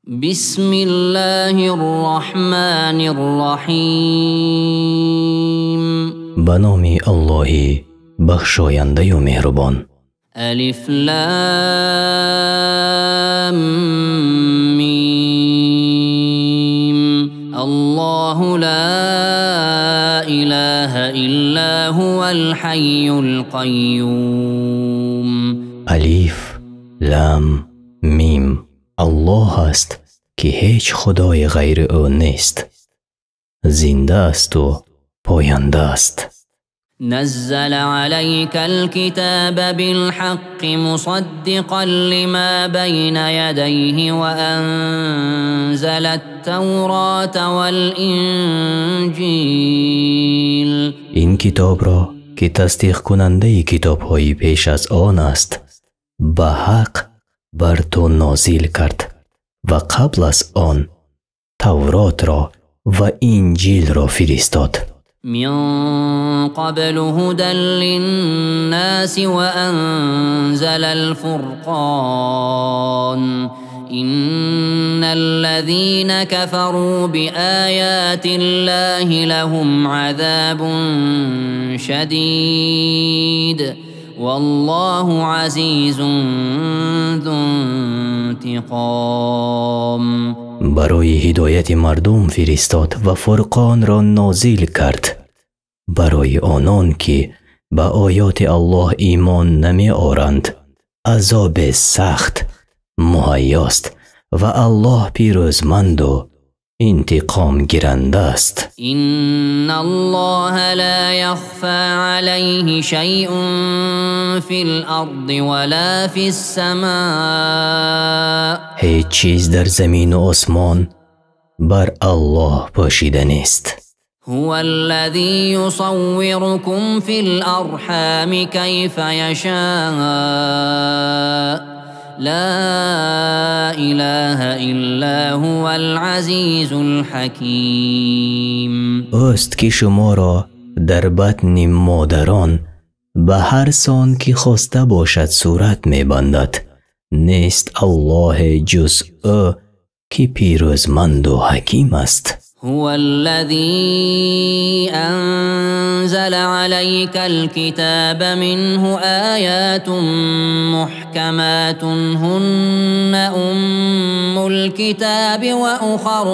بسم الله الرحمن الرحيم. Ба номи Аллоҳи бахшояндаю меҳрубон. ألف لام ميم. الله لا إله إلا هو الحي القيوم. Алиф, Лам, Мим. Аллоҳ аст, ки ҳеҷ худое ғайри ӯ нест, зинда асту поянда аст. نزل عليك الكتاب بالحق مصدقا لما بين يديه وأنزل التوراة والإنجيل. Ин китобро, ки тасдиқкунандаи китобҳои пеш аз он аст, ба ҳақ бар ту нозил кард ва қабл аз он Тавротро ва Инҷилро фиристод. من قبل هدى للناس وأنزل الفرقان. إن الذين كفروا بآيات الله لهم عذاب شديد والله عزيز ذو انتقام. Барои ҳидояти мардум фиристод ва Фурқонро нозил кард. Барои онон, ки ба оёти Аллоҳ имон намеоранд, азоби сахт муҳайёст ва Аллоҳ пирӯзманду интиқомгиранда аст. إن الله لا يخفى عليه شيء في الأرض ولا في السماء. Ҳеҷ чиз дар замину осмон бар Аллоҳ пӯшида нест. هو الذي يصوركم في الأرحام كيف يشاء. لا إله إلا هو العزيز الحكيم. Ӯст, ки шуморо дар батни модарон ба ҳар сон, ки хоста бошад, сурат мебандад. Нест Аллоҳе ҷуз ӯ, ки пирӯзманду ҳаким аст. هو الذي أنزل عليك الكتاب منه آيات محكمات هن أم الكتاب وأخر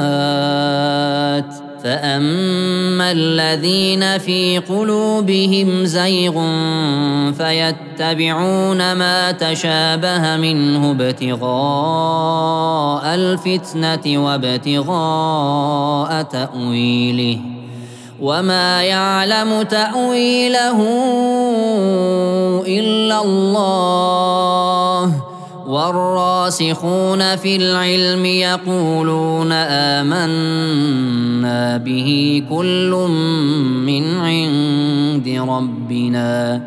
متشابهات. فأما الذين في قلوبهم زيغ فيتبعون ما تشابه منه ابتغاء الفتنة وابتغاء تأويله وما يعلم تأويله إلا الله. والراسخون في العلم يقولون آمنا به كل من عند ربنا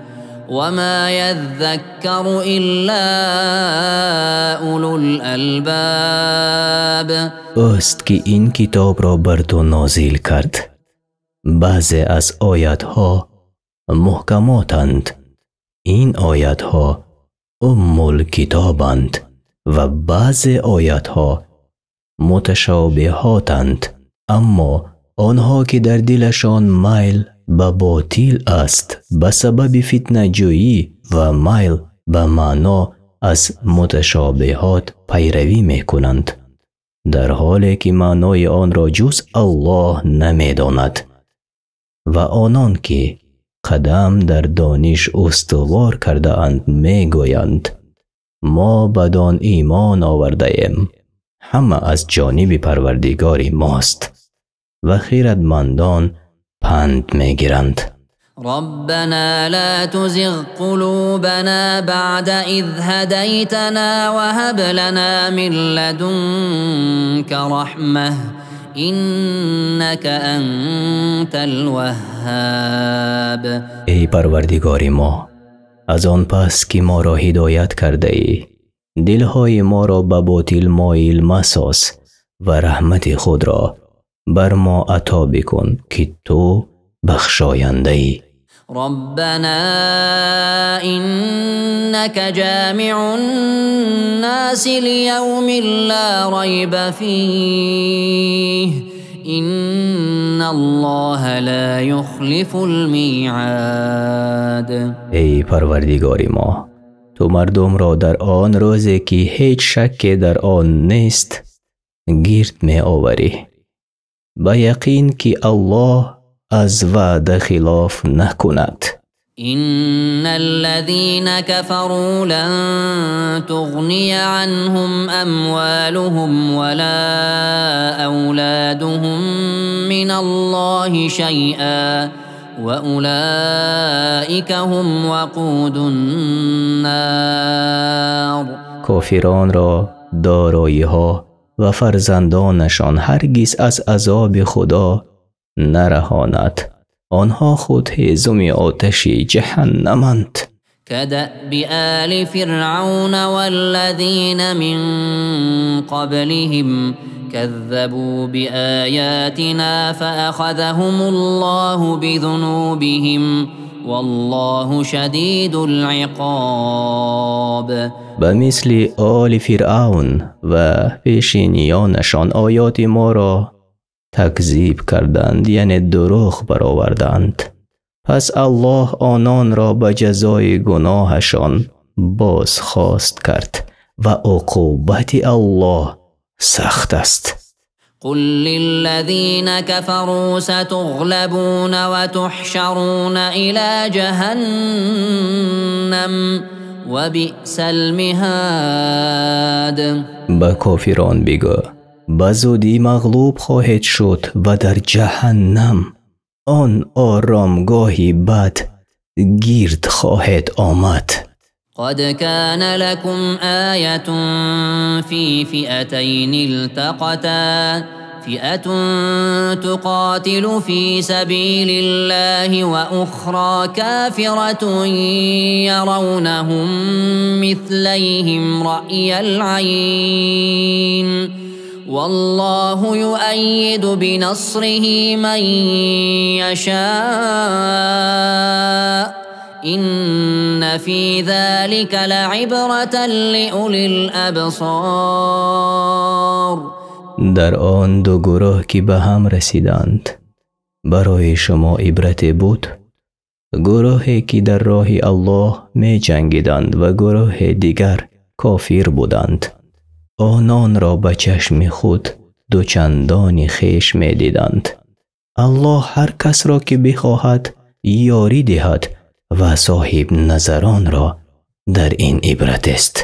وما يذكر إلا أولو الألباب. Ӯст, ки ин китобро бар ту нозил кард. Баъзе аз оятҳо муҳкамотанд. Ин оятҳо Уммулкитобанд ва баъзе оятҳо муташобиҳотанд. Аммо онҳо, ки дар дилашон майл ба ботил аст, ба сабаби фитнаҷӯӣ ва майл ба маъно аз муташобиҳот пайравӣ мекунанд, дар ҳоле ки маънои онро ҷуз Аллоҳ намедонад. Ва онон, ки қадам дар дониш устувор кардаанд, мегӯянд: «Мо бадон имон овардаем, ҳама аз ҷониби Парвардигори мост». Ва хирадмандон панд мегиранд. ربنا لا تزغ قلوبنا بعد إذ هديتنا وهب لنا من لدنك رحمة إنك أنت الوهاب. Эй Парвардигори мо, аз он пас ки моро ҳидоят кардаӣ, дилҳои моро ба ботил моил масоз ва раҳмати худро бар мо ато бикун, ки ту бахшояндаӣ. ربنا إنك جامع الناس ليوم لا ريب فيه إن الله لا يخلف الميعاد. Эй Парвардигори мо, ту мардумро дар он рӯзе ки ҳеҷ шакке дар он нест гирд меоварӣ. Ба яқин ки Аллоҳ аз ваъда хилоф накунад. إن الذين كفروا لن تغني عنهم أموالهم ولا أولادهم من الله شيئا وأولئك هم وقود النار. Кофиронро дороиҳо ва фарзандонашон ҳаргиз аз азоби Худо нараҳонад. Онҳо худ ҳезуми оташи ҷаҳаннаманд. كدأب آل فرعون والذين من قبلهم كذبوا بآياتنا فأخذهم الله بذنوبهم والله شديد العقاب. Ба мисли оли Фиръавн ва пешиниёнашон оёти моро такзиб карданд, яъне дурӯғ бароварданд. Пас Аллоҳ ононро ба ҷазои гуноҳашон бозхост кард ва уқубати Аллоҳ сахт аст. قل للذين كفروا ستغلبون وتحشرون إلى جهنم وبئس المهاد. Ба кофирон бигӯ, ба зудӣ мағлуб хоҳед шуд ва дар ҷаҳаннам, он оромгоҳи бад, гирд хоҳед омад. قد كان لكم آية في فئتين التقتا فئة تقاتل في سبيل الله وأخرى كافرة يرونهم مثليهم رأي العين والله يؤيد بنصره من يشاء إن في ذلك لعبرة لأولي الأبصار. Дар он ду гурӯҳ ки ба ҳам расиданд, барои шумо ибрате буд. Гурӯҳе ки дар роҳи Аллоҳ меҷангиданд ва гурӯҳи дигар кофир буданд. Ононро ба чашми худ дучандони хеш медиданд. Аллоҳ ҳар касро ки бихоҳад ёрӣ диҳад ва соҳибназаронро дар ин ибрат аст.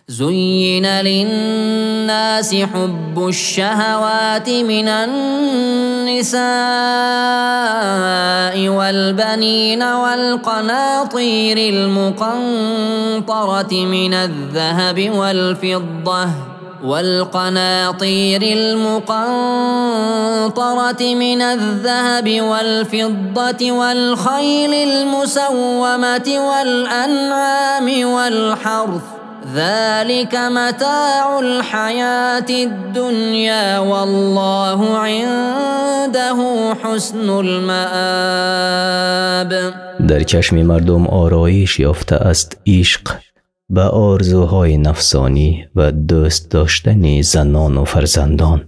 زين للناس حب الشهوات من النساء والبنين والقناطير المقنطرة من الذهب والفضة والقناطير المقنطرة من الذهب والفضة والخيل المسومة والأنعام والحرث ذلك متاع الحياة الدنيا والله عنده حسن المآب. Дар чашми мардум ороиш ёфтааст ишқ ба орзуҳои нафсонӣ ва дӯст доштани занону фарзандон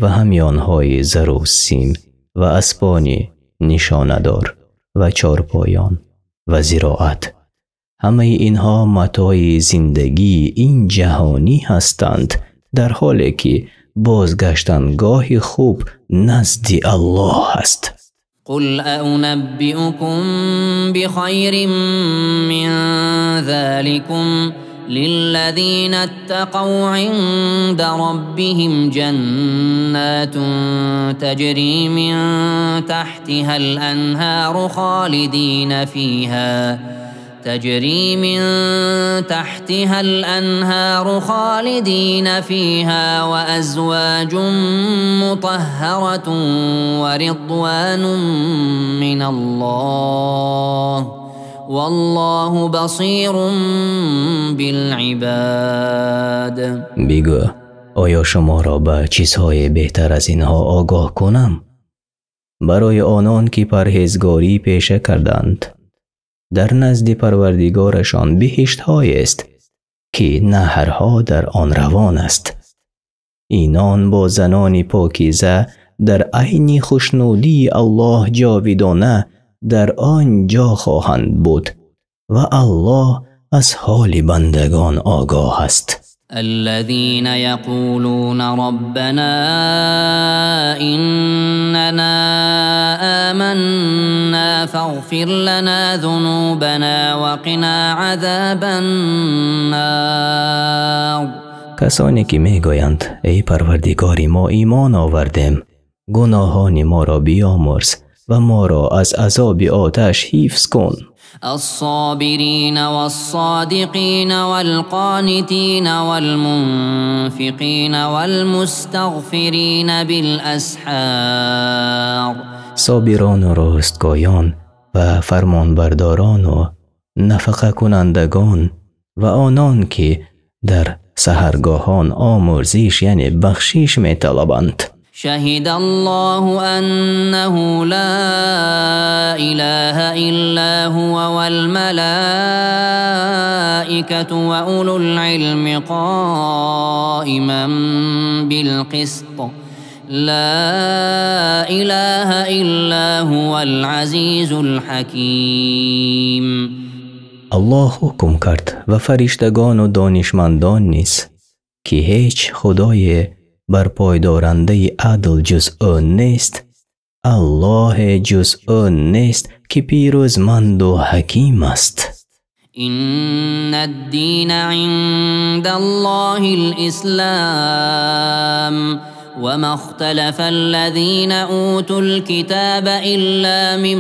ва ҳамёнҳои зару сим ва аспони нишонадор ва чорпоён ва зироат. Ҳамаи инҳо матои зиндагии ин ҷаҳонӣ ҳастанд, дар ҳоле ки бозгаштангоҳи хуб назди Аллоҳ аст. قل أأنبئكم بخير من ذلكم للذين اتقوا عند ربهم جنات تجري من تحتها الأنهار خالدين فيها تجري من تحتها الأنهار خالدين فيها وأزواج مطهرة ورضوان من الله والله بصير بالعباد. Бигӯ, оё шуморо ба чизҳои беҳтар аз инҳо огоҳ кунам? Барои онон ки парҳезгорӣ пеша карданд. Дар назди Парвардигорашон биҳиштҳоест, ки наҳрҳо дар он равон аст. Инон бо занони покиза дар айни хушнудии Аллоҳ ҷовидона дар он ҷо хоҳанд буд ва Аллоҳ аз ҳоли бандагон огоҳ аст. الذين يقولون ربنا إننا آمنا فاغفر لنا ذنوبنا وقنا عذاب النار. Касоне ки мегӯянд: эй Парвардигори мо, имон овардем, гуноҳони моро биёмурз ва моро аз азоби оташ ҳифз кун. الصابرين والصادقين والقانتين والمنفقين والمستغفرين بالأسحار. Собирон ва ростгоён ва фармонбардорон ва нафақакунандагон ва онон ки дар саҳаргоҳон омурзиш, яъне бахшиш металабанд. شهد الله أنه لا إله إلا هو والملائكة وأولو العلم قائما بالقسط لا إله إلا هو العزيز الحكيم. Аллоҳ ҳукм кард ва фариштагону донишмандон низ, ки ҳеҷ худое барпойдорандаи адл ҷуз ӯ нест, Аллоҳе ҷуз ӯ нест, ки пирӯзманду ҳаким аст. إن الدين عند الله الإسلام وما اختلف الذين أوتوا الكتاب إلا من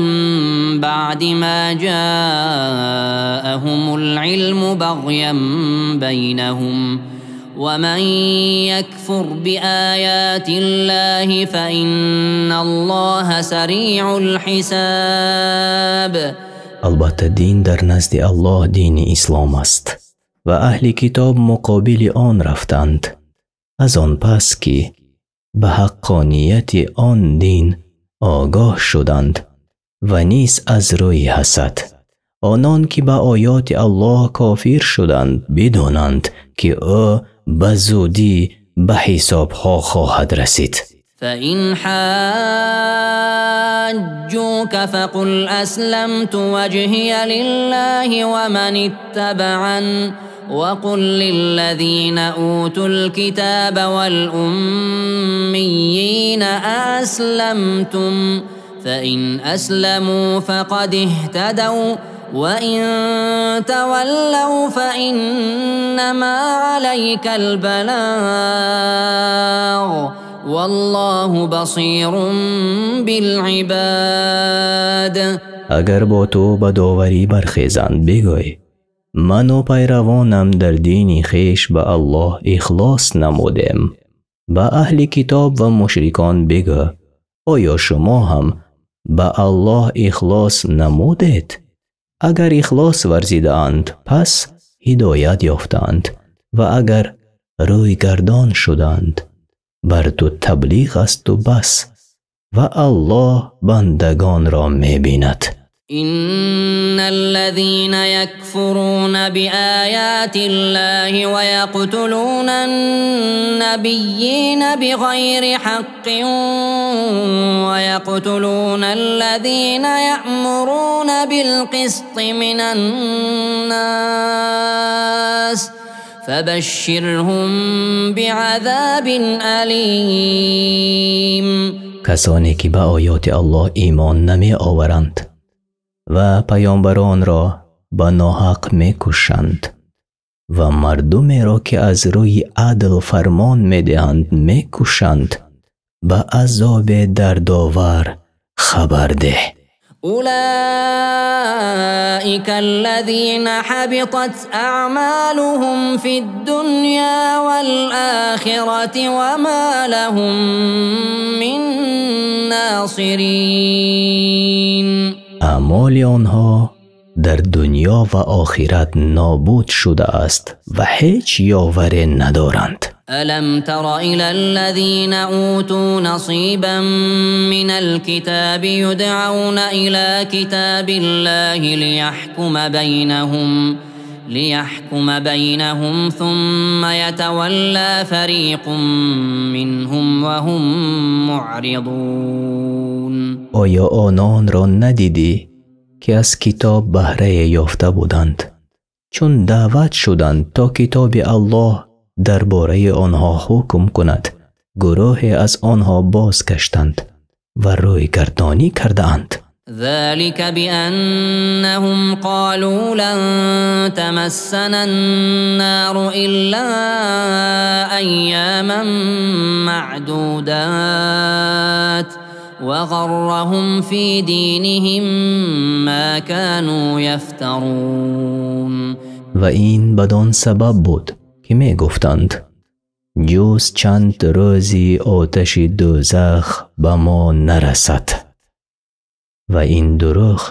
بعد ما جاءهم العلم بغيا بينهم ومن يكفر بآيات الله فإن الله سريع الحساب. Албатта, дин дар назди Аллоҳ дини ислом аст ва аҳли китоб муқобили он рафтанд аз он пас ки ба ҳаққонияти он дин огоҳ шуданд ва низ аз рӯи ҳасад. Онон ки ба оёти Аллоҳ кофир шуданд, бидонанд, ки ӯ ба зудӣ ба ҳисобҳо хоҳад расид. فإن حاجوك فقل أسلمت وجهي لله ومن اتبعن وقل للذين أوتوا الكتاب والأميين أسلمتم فإن أسلموا فقد اهتدوا وإن تولوا فإنما عليك البلاغ والله بصير بالعباد. Агар бо ту ба доварӣ бархезанд, бигӯй: ману пайравонам дар дини хеш ба Аллоҳ ихлос намудем. Ба аҳли китоб ва мушрикон бигӯ: оё шумо ҳам ба Аллоҳ ихлос намудед? Агар ихлос варзидаанд, пас ҳидоят ёфтаанд ва агар рӯйгардон шуданд, бар ту таблиғ асту бас ва Аллоҳ бандагонро мебинад. إن الذين يكفرون بآيات الله ويقتلون النبيين بغير حق ويقتلون الذين يأمرون بالقسط من الناس فبشرهم بعذاب أليم. Касоне ки ба оёти Аллоҳ имон намеоваранд ва паёмбаронро ба ноҳақ мекушанд ва мардумеро ки аз рӯи адл фармон медиҳанд мекушанд, ба азобе дардовар хабар деҳ. أولئك الذين حبطت أعمالهم في الدنيا والآخرة وما لهم من ناصرين. Аъмоли онҳо дар дунё ва охират нобуд шудааст ва ҳеҷ ёваре надоранд. ألم تر إلى الذين أوتوا نصيبا من الكتاب يدعون إلى كتاب الله ليحكم بينهم ثم يتولى فريق منهم وهم معرضون. Оё ононро надидӣ ки аз китоб баҳрае ёфта буданд, чун даъват шуданд то китоби Аллоҳ дар бораи онҳо ҳукм кунад, гурӯҳе аз онҳо бозгаштанд ва рӯйгардонӣ кардаанд. ذلك بأنهم قالوا لن تمسنا النار إلا أياما معدودات وغرهم في دينهم ما كانوا يفترون. Ва ин бадон сабаб буд ки мегуфтанд: ҷуз чанд рӯзи оташи дӯзах ба мо нарасад. Ва ин дурӯғ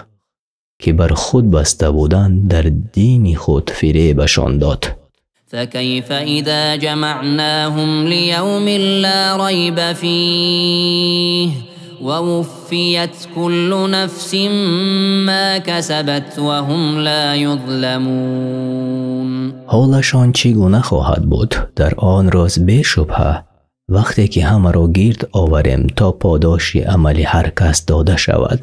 ки бар худ баста буданд дар дини худ фиребашон дод. فكيف إذا جمعناهم ليوم لا ريب فيه ووفيت كل نفس ما كسبت وهم لا يظلمون. Ҳолашон чӣ гуна хоҳад буд дар он рӯз бешубҳа, вақте ки ҳамаро гирд оварем то подоши амали ҳар кас дода шавад,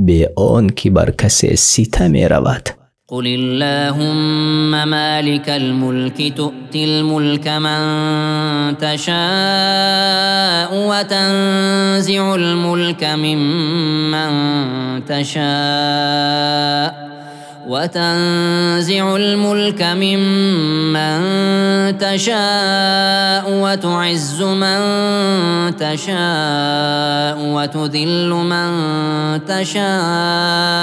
бе он ки бар касе ситам меравад. قل اللهم مالك الملك تؤتي الملك من تشاء وتنزع الملك ممن تشاء وتعز من تشاء وتذل من تشاء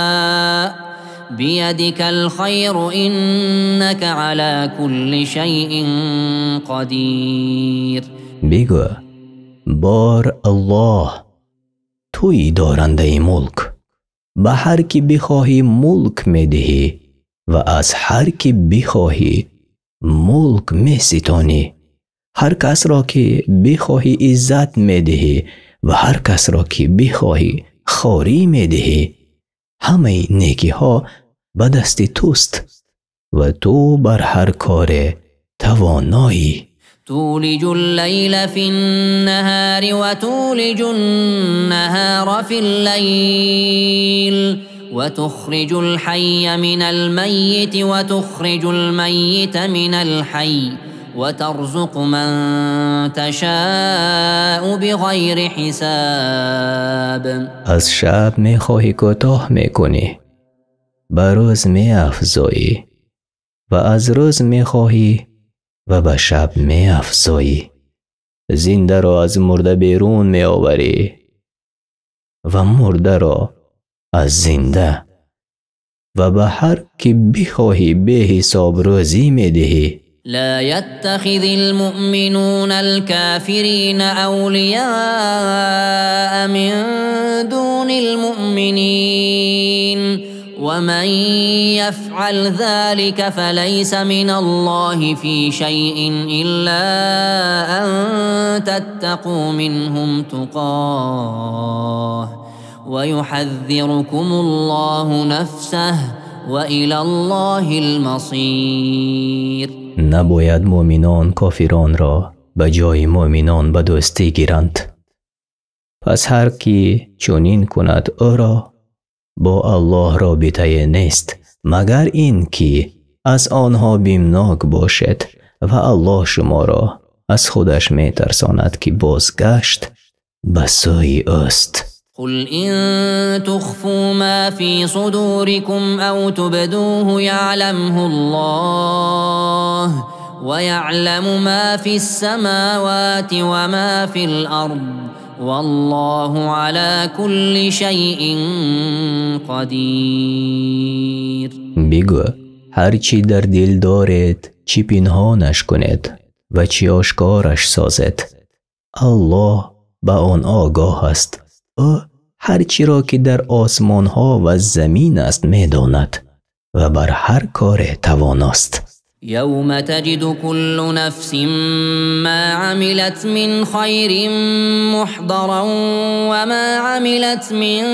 بيدك الخير إنك على كل شيء قدير. Бигӯ: бор Аллоҳ, туи дорандаи мулк, ба ҳар ки бихоҳӣ мулк медиҳӣ ва аз ҳар ки бихоҳӣ мулк меситонӣ. Ҳар касро ки бихоҳӣ иззат медиҳӣ ва ҳар касро ки бихоҳӣ хорӣ медиҳӣ. Ҳамаи некиҳо ба дасти туст ва ту бар ҳар коре тавоноӣ. تولج الليل في النهار وتولج النهار في الليل وتخرج الحي من الميت وتخرج الميت من الحي وترزق من تشاء بغير حساب. Аз шаб мехоҳӣ кӯтоҳ мекунӣ, ба рӯз меафзоӣ ва аз рӯз мехоҳӣ ва ба шаб меафзоӣ. Зиндаро аз мурда берун меоварӣ ва мурдаро аз зинда ва ба ҳар ки бихоҳӣ беҳисоб рӯзӣ медиҳӣ. لا يتخذ المؤمنون الكافرين أولياء من دون المؤمنين ومن يفعل ذلك فليس من الله في شيء إلا أن تتقوا منهم تقاه ويحذركم الله نفسه وإلى الله المصير. Набояд мӯъминон кофиронро ба ҷои мӯъминон ба дӯстӣ гиранд. Пас ҳар ки чунин кунад, ӯро бо Аллоҳ робитае нест, магар ин ки аз онҳо бимнок бошед ва Аллоҳ шуморо аз худаш метарсонад ки бозгашт ба сӯи ӯст. قل إن تخفوا ما في صدوركم أو تبدوه يعلمه الله ويعلم ما في السماوات وما في الأرض والله على كل شيء قدير. Бигӯ: ҳар чӣ дар дил доред, чӣ пинҳонаш кунед ва чӣ ошкораш созед, Аллоҳ ба он огоҳ аст. Ӯ ҳар чиро ки дар осмонҳо ва замин аст медонад ва бар ҳар коре тавоност. يوم تجد كل نفس ما عملت من خير محضرا وما عملت من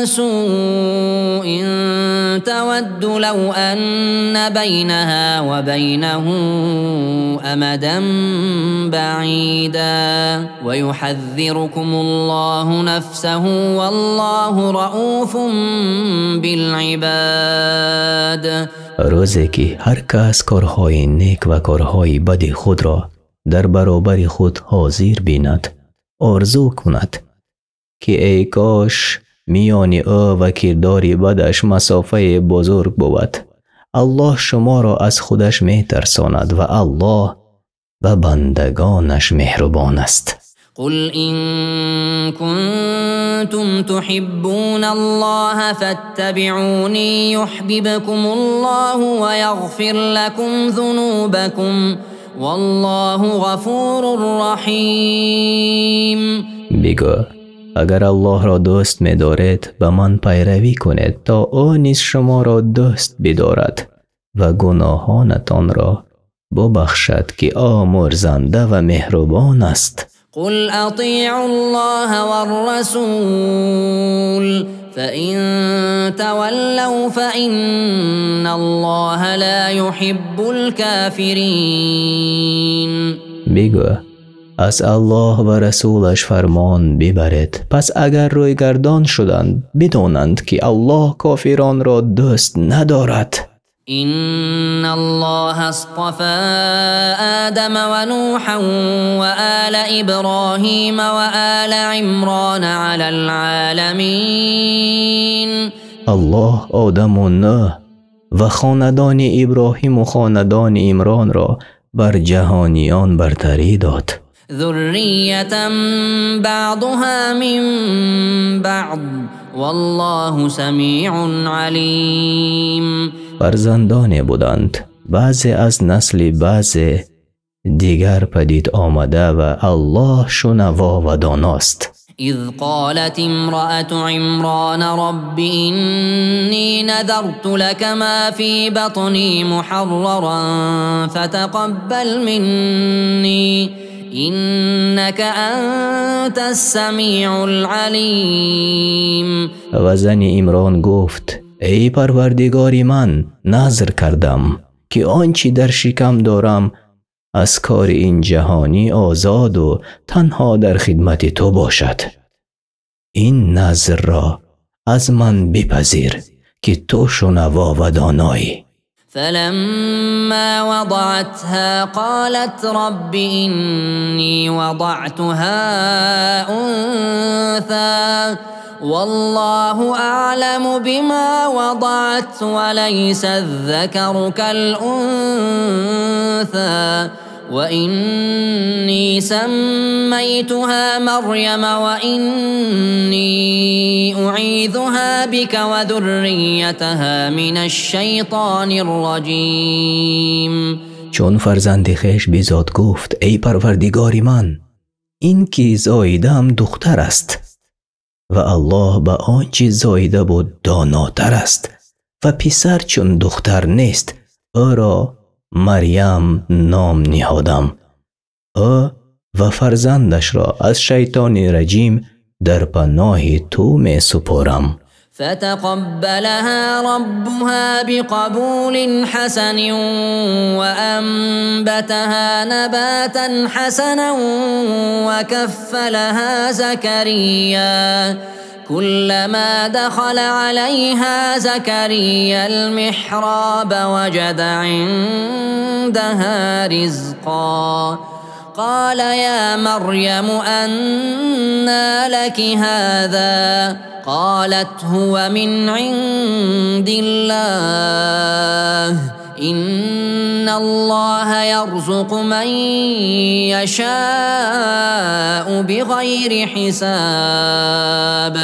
سوء تود لو أن بينها وبينه أمدا بعيدا ويحذركم الله نفسه والله رؤوف بالعباد. Рӯзе ки ҳар кас корҳои нек ва корҳои бади худро дар баробари худ ҳозир бинад, орзу кунад, ки эй кош миёни ӯ ва кирдори бадаш масофаи бузург бувад. Аллоҳ шуморо аз худаш метарсонад ва Аллоҳ ба бандагонаш меҳрубон аст. قل إن كنتم تحبون الله فاتبعوني يحببكم الله ويغفر لكم ذنوبكم والله غفور رحيم. Бигӯ, агар Аллоҳро дӯст медоред, ба ман пайравӣ кунед, то ӯ низ шуморо дӯст бидорад ва гуноҳонатонро бубахшад, ки омӯрзанда ва меҳрубон аст. قل أطيعوا الله والرسول فإن تولوا فإن الله لا يحب الكافرين. Бигӯ, аз Аллоҳ ва расулаш фармон бибаред, пас агар рӯйгардон шуданд, бидонанд, ки Аллоҳ кофиронро дӯст надорад. إن الله اصطفى آدم ونوحا وآل إبراهيم وآل عمران على العالمين. Аллоҳ Одаму Нӯҳ ва хонадони Иброҳиму хонадони Имронро бар ҷаҳониён бартарӣ дод. ذرية بعضها من بعض والله سميع عليم. Фарзандоне буданд, баъзе аз насли баъзе дигар падид омада ва Аллоҳ шунаво ва доност. إذ قالت امرأة عمران رب إني نذرت لك ما في بطني محررا فتقبل مني إنك أنت السميع العليم. Ва зани Имрон гуфт: эй Парвардигори ман, назр кардам, ки он чӣ дар шикам дорам аз кори ин ҷаҳонӣ озоду танҳо дар хидмати ту бошад. Ин назрро аз ман бипазир, ки ту шунаво ва доноӣ. فلما وضعتها قالت رب إني وضعتها أنثى والله أعلم بما وضعت وليس الذكر كالأنثى وإني سميتها مريم وإني أعيذها بك وذريتها من الشيطان الرجيم. Чун фарзанди хеш бизод, гуфт: эй Парвардигори ман, ин ки зоидаам духтар аст ва Аллоҳ ба он чи зоида буд донотар аст ва писар чун духтар нест, ӯро Марьям ном ниҳодам. Ӯ ва фарзандашро аз шайтони раҷим дар паноҳи ту месупорам. فتقبلها ربها بقبول حسن وأنبتها نباتا حسنا وكفلها زكريا كلما دخل عليها زكريا المحراب وجد عندها رزقا قال يا مريم أنى لك هذا قالت هو من عند الله إن الله يرزق من يشاء بغير حساب.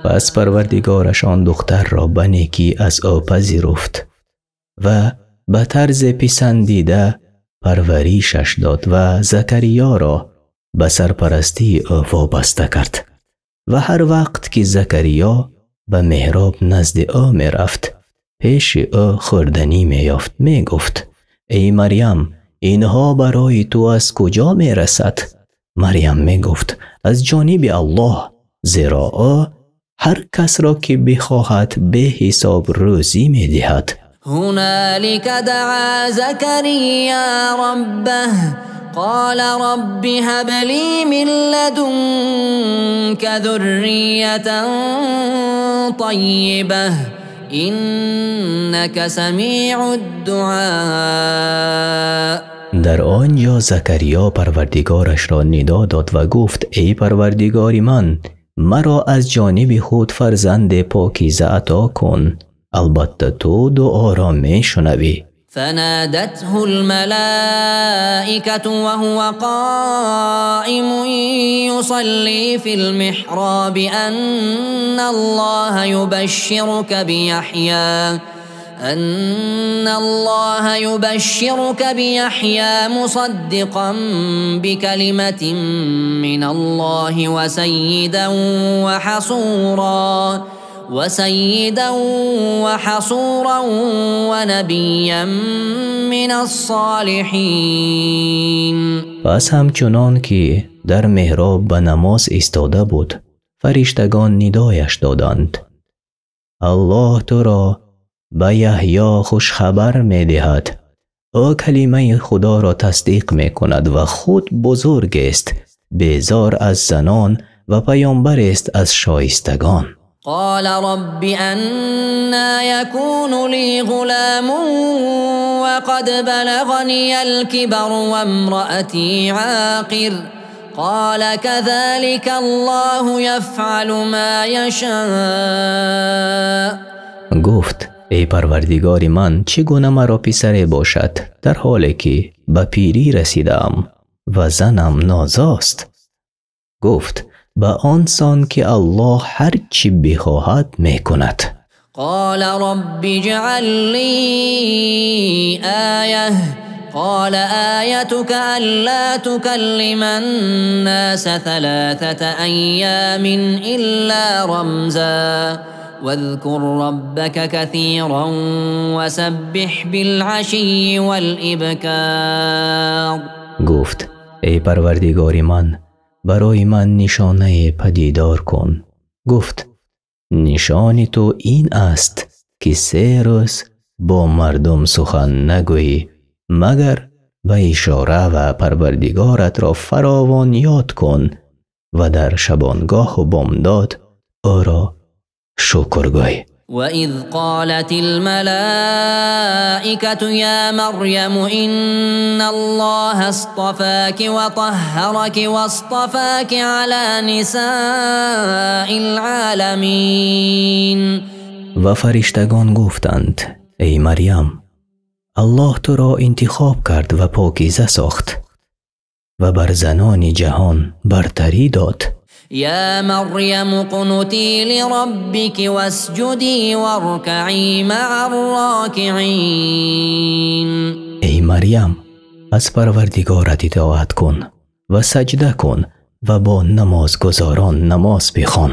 Пас Парвардигораш он духтарро ба некӣ аз ӯ пазируфт ва ба тарзе писандида парваришаш дод ва Закариёро ба сарпарастии ӯ вобаста кард. Ва ҳар вақт ки Закариё ба меҳроб назди ӯ мерафт, пеши ӯ хӯрданӣ меёфт, мегуфт: Эй Марям, инҳо барои ту аз куҷо мерасад? Марям мегуфт: аз ҷониби Аллоҳ, зеро ӯ ҳар касро ки бихоҳад беҳисоб рӯзӣ медиҳад. هنالك دعا زكريا ربه قال رب هب لي من لدنك ذرية طيبة إنك سميع الدعاء. Дар он ҷо Закариё Парвардигорашро нидо дод ва гуфт: эй Парвардигори ман, маро аз ҷониби худ фарзанде покиза ато кун, албатта ту дуоро мешунавӣ. فنادته الملائكة وهو قائم يصلي في المحراب أن الله يبشرك بيحيى مصدقا بكلمة من الله وسيدا وحصورا ونبيا من الصالحين. Пас ҳамчунон ки дар меҳроб ба намоз истода буд, фариштагон нидояш доданд: Аллоҳ туро ба Яҳё хушхабар медиҳад. Ӯ калимаи Худоро тасдиқ мекунад ва худ бузургест, безор аз занон ва паёмбарест аз шоистагон. قال رب أنا يكون لي غلام وقد بلغني الكبر وامرأتي عاقر قال كذلك الله يفعل ما يشاء. Гуфт: эй Парвардигори ман, чӣ гуна маро писаре бошад, дар ҳоле ки ба пирӣ расидаам ва занам нозост? Гуфт: ба он сон ки Аллоҳ ҳар чӣ бихоҳад мекунад. قال رب اجعل لي آية قال آيتك ألا تكلم الناس 3 أيام إلا رمزا واذكر ربك كثيرا وسبح بالعشي والإبكار. Гуфт: эй Парвардигори ман, барои ман нишонае падидор кун. Гуфт: нишони ту ин аст ки 3 рӯз бо мардум сухан нагӯӣ, магар ба ишора, ва Парвардигоратро фаровон ёд кун ва дар шабонгоҳу бомдод ӯро шукр гӯй. وإذ قالت الملائكة يا مريم إن الله اصطفاك وطهرك واصطفاك على نساء العالمين. Ва фариштагон гуфтанд: эй Марьям, Аллоҳ туро интихоб кард ва покиза сохт ва бар занони ҷаҳон бартарӣ дод. يا مريم اقنتي لربك واسجدي واركعي مع الراكعين. Эй Марьям, аз Парвардигорат итоат кун ва саҷда кун ва бо намозгузорон намоз бихон.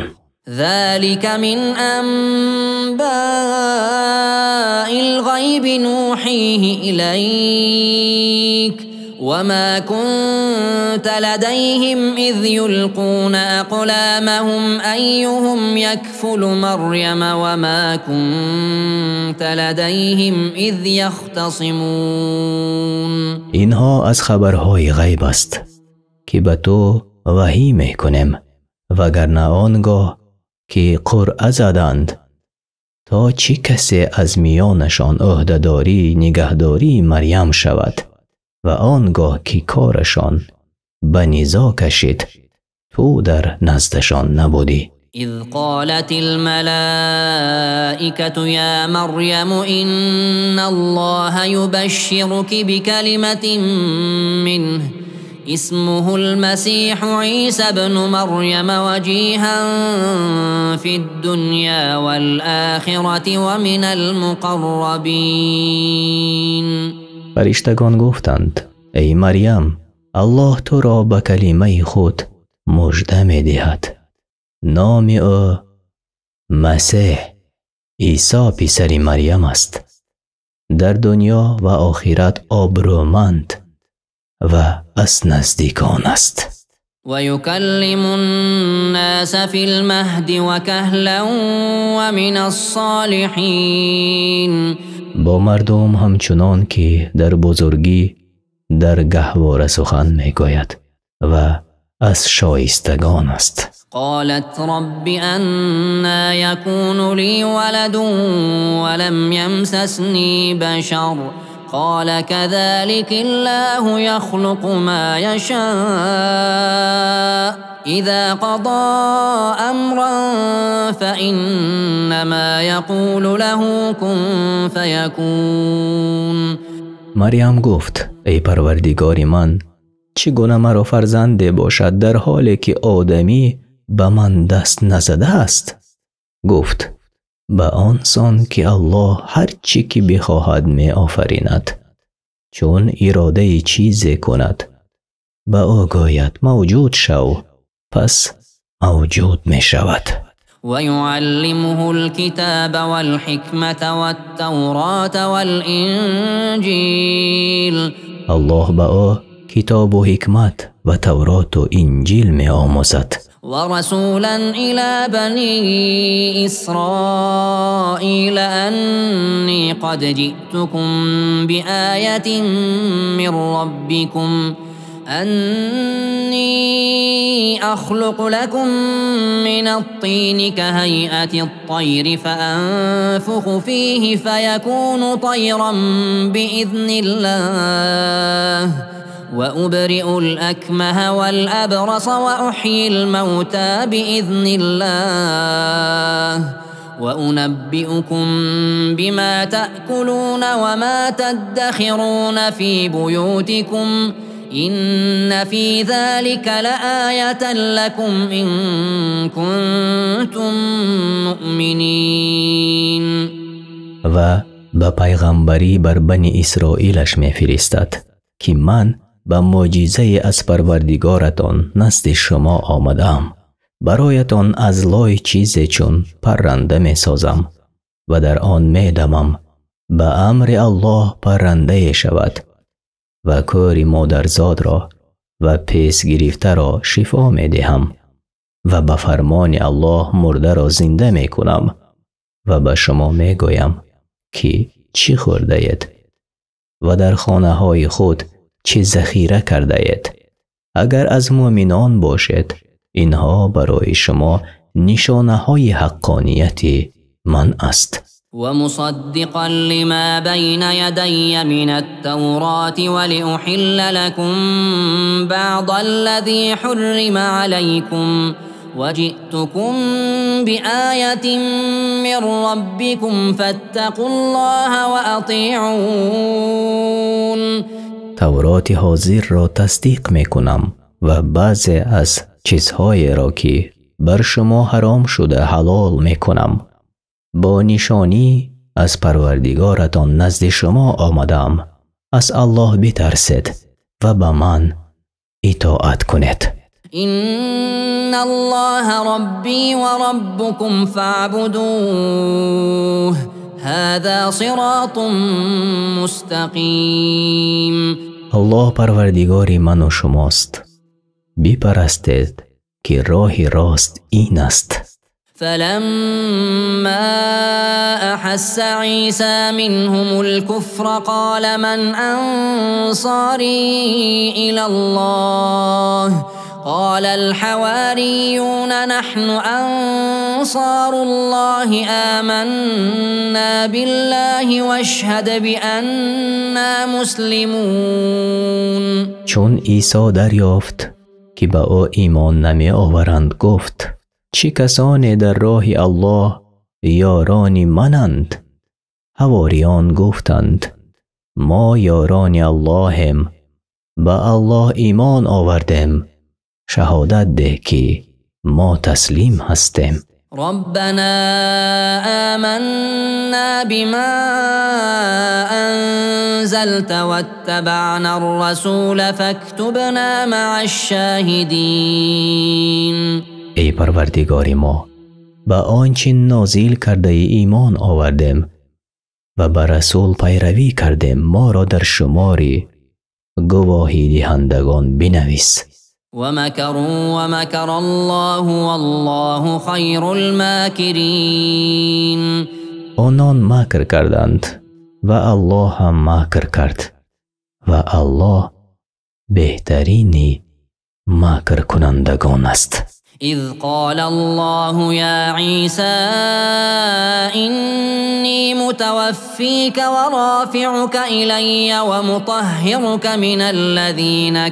ذلك من أنباء الغيب نوحيه إليك وما كنت لديهم إذ يلقون أقلامهم أيهم يكفل مريم وما كنت لديهم إذ يختصمون. Инҳо аз хабарҳои ғайб аст ки ба ту ваҳӣ мекунем, вагарна он гоҳ ки қуръа заданд, то чӣ касе аз миёнашон ӯҳдадории нигаҳдории Марьям шавад, ва он гоҳ ки корашон ба низо кашид, ту дар наздашон набудӣ. إذ قالت الملائكة يا مريم إن الله يبشرك بكلمة منه اسمه المسيح عيسى ابن مريم وجيها في الدنيا والآخرة ومن المقربين. Фариштагон гуфтанд: эй Марьям, Аллоҳ туро ба калимаи худ мужда медиҳад. Номи ӯ Масеҳ, Исо писари Марьям аст. Дар дунё ва охират обрӯманд ва аз наздикон аст. ويكلم الناس في المهد وكهلا ومن الصالحين. Бо мардум ҳамчунон ки дар бузургӣ дар гаҳвора сухан мегӯяд ва аз шоистагон аст. قالت رب أنى يكون لي ولد ولم يمسسني بشر قال كذلك الله يخلق ما يشاء إذا قضى أمرا فإنما يقول له كن فيكون. Марьям гуфт: эй Парвардигори ман, чӣ гуна маро фарзанде бошад, дар ҳоле ки одамӣ ба ман даст назадааст? Гуфт: ба он сон ки Аллоҳ ҳар чӣ ки бихоҳад меофаринад, чун иродаи чизе кунад, ба ӯ гӯяд мавҷуд шав, пас мавҷуд мешавад. ويعلمه الكتاب والحكمة والتوراة والإنجيل. Аллоҳ ба ӯ китобу ҳикмат ва Тавроту Инҷил меомӯзад. ورسولا إلى بني إسرائيل أني قد جئتكم بآية من ربكم أني أخلق لكم من الطين كهيئة الطير فأنفخ فيه فيكون طيرا بإذن الله وأبرئ الأكمه والأبرص وأحيي الموتى بإذن الله وأنبئكم بما تأكلون وما تدخرون في بيوتكم إن في ذلك لآية لكم إن كنتم مؤمنين. Ва ба пайғамбарӣ бар Бани Исроилаш мефиристад, ки ман ба мӯъҷизае аз Парвардигоратон назди шумо омадаам. Бароятон аз лой чизе чун парранда месозам ва дар он медамам. Ба амри Аллоҳ паррандае шавад ва кӯри модарзодро ва пес гирифтаро шифо медиҳам ва ба фармони Аллоҳ мурдаро зинда мекунам ва ба шумо мегӯям ки чӣ хӯрдаед ва дар хонаҳои худ чӣ захира кардаед. Агар аз мӯъминон бошед, инҳо барои шумо нишонаҳои ҳаққонияти ман аст. ومصدقا لما بين يدي من التوراة ولأحل لكم بعض الذي حرم عليكم وجئتكم بآية من ربكم فاتقوا الله وأطيعون. Тавроти ҳозирро тасдиқ мекунам ва баъзе аз чизҳоеро ки бар шумо ҳаром шуда ҳалол мекунам. Бо нишонӣ аз Парвардигоратон назди шумо омадаам. Аз Аллоҳ битарсед ва ба ман итоат кунед. إن الله ربي وربكم فاعبدوه هذا صراط مستقيم. Аллоҳ Парвардигори ману шумост. Бипарастед, ки роҳи рост ин аст. فلما أحس عيسى منهم الكفر قال من أنصاري إلى الله قال الحواريون نحن أنصار الله آمنا بالله واشهد بأننا مسلمون. Чун Исо дарёфт ки ба ӯ имон намеоваранд, гуфт: чӣ касоне дар роҳи Аллоҳ ёрони мананд? Ҳавориён гуфтанд: мо ёрони Аллоҳем, ба Аллоҳ имон овардем, шаҳодат деҳ ки мо таслим ҳастем. ربنا آمنا بما أنزلت واتبعنا الرسول فاكتبنا مع الشاهدين. Эй Парвардигори мо, ба он чӣ нозил кардаи имон овардем. ва ба расул пайравӣ кардем, моро дар шумори гувоҳидиҳандагон бинавис. ومكروا ومكر الله والله خير الماكرين. Онон макр карданд ва Аллоҳ ҳам макр кард ва Аллоҳ беҳтарини макркунандагон аст. إذ قال الله يا عيسى إني متوفيك ورافعك إلي ومطهرك من الذين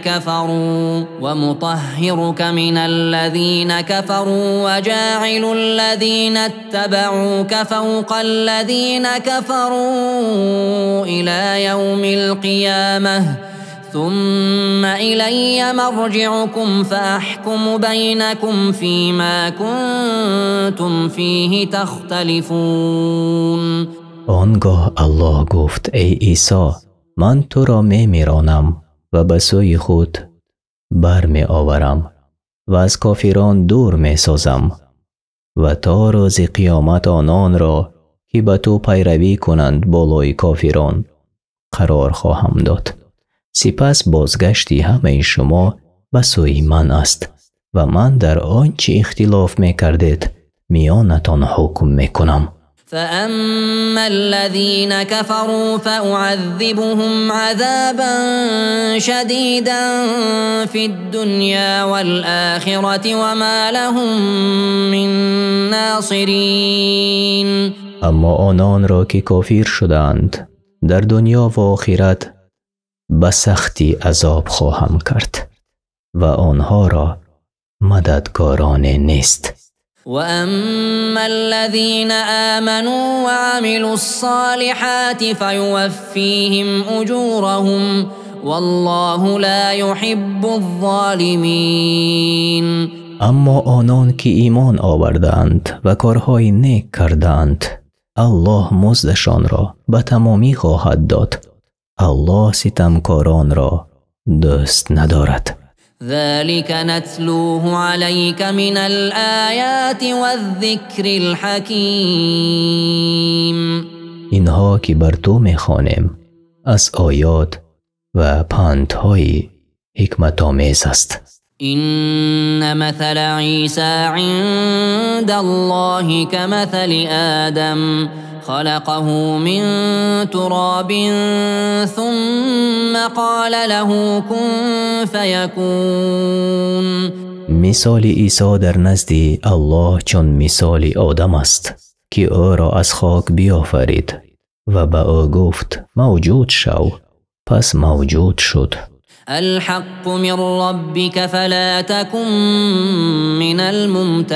كفروا وجاعل الذين اتبعوك فوق الذين كفروا إلى يوم القيامة ثم إلي مرجعكم فأحكم بينكم فيما كنتم فيه تختلفون. آنگاه الله گفت ای عیسی، من تو را میمیرانم و به سوی خود برمی آورم و از کافران دور می سازم و تا روز قیامت آنان را که به تو پیروی کنند بالای کافران قرار خواهم داد. سپس بازگشتی همه شما به سوی من است و من در آنچه اختلاف میکردید میانتان حکم میکنم. فأما الذين كفروا فأعذبهم عذابا شديدا في الدنيا والآخرة وما لهم من ناصرين. اما آنان را که کافر شدند در دنیا و آخرت به سختی عذاب خواهم کرد و آنها را مددگاران نیست. وأما الذين آمنوا وعملوا الصالحات فيوفيهم أجورهم والله لا يحب الظالمين. اما آنان که ایمان آوردند و کارهای نیک کردند، الله مزدشان را به تمامی خواهد داد. الله ستمکاران را دوست ندارد. ذلك نتلوه عليك من الآيات والذكر الحكيم. اینها که بر تو میخوانیم از آیات و پندهای حکمت آمیز است. إن مثل عيسى عند الله كمثل آدم خلقه من تراب ثم قال له كن فيكون. مثال عیسی در نزد الله چون مثال آدم است که او را از خاک بیافرید و به او گفت موجود شو، پس موجود شد. الحق من ربك فلا تكن من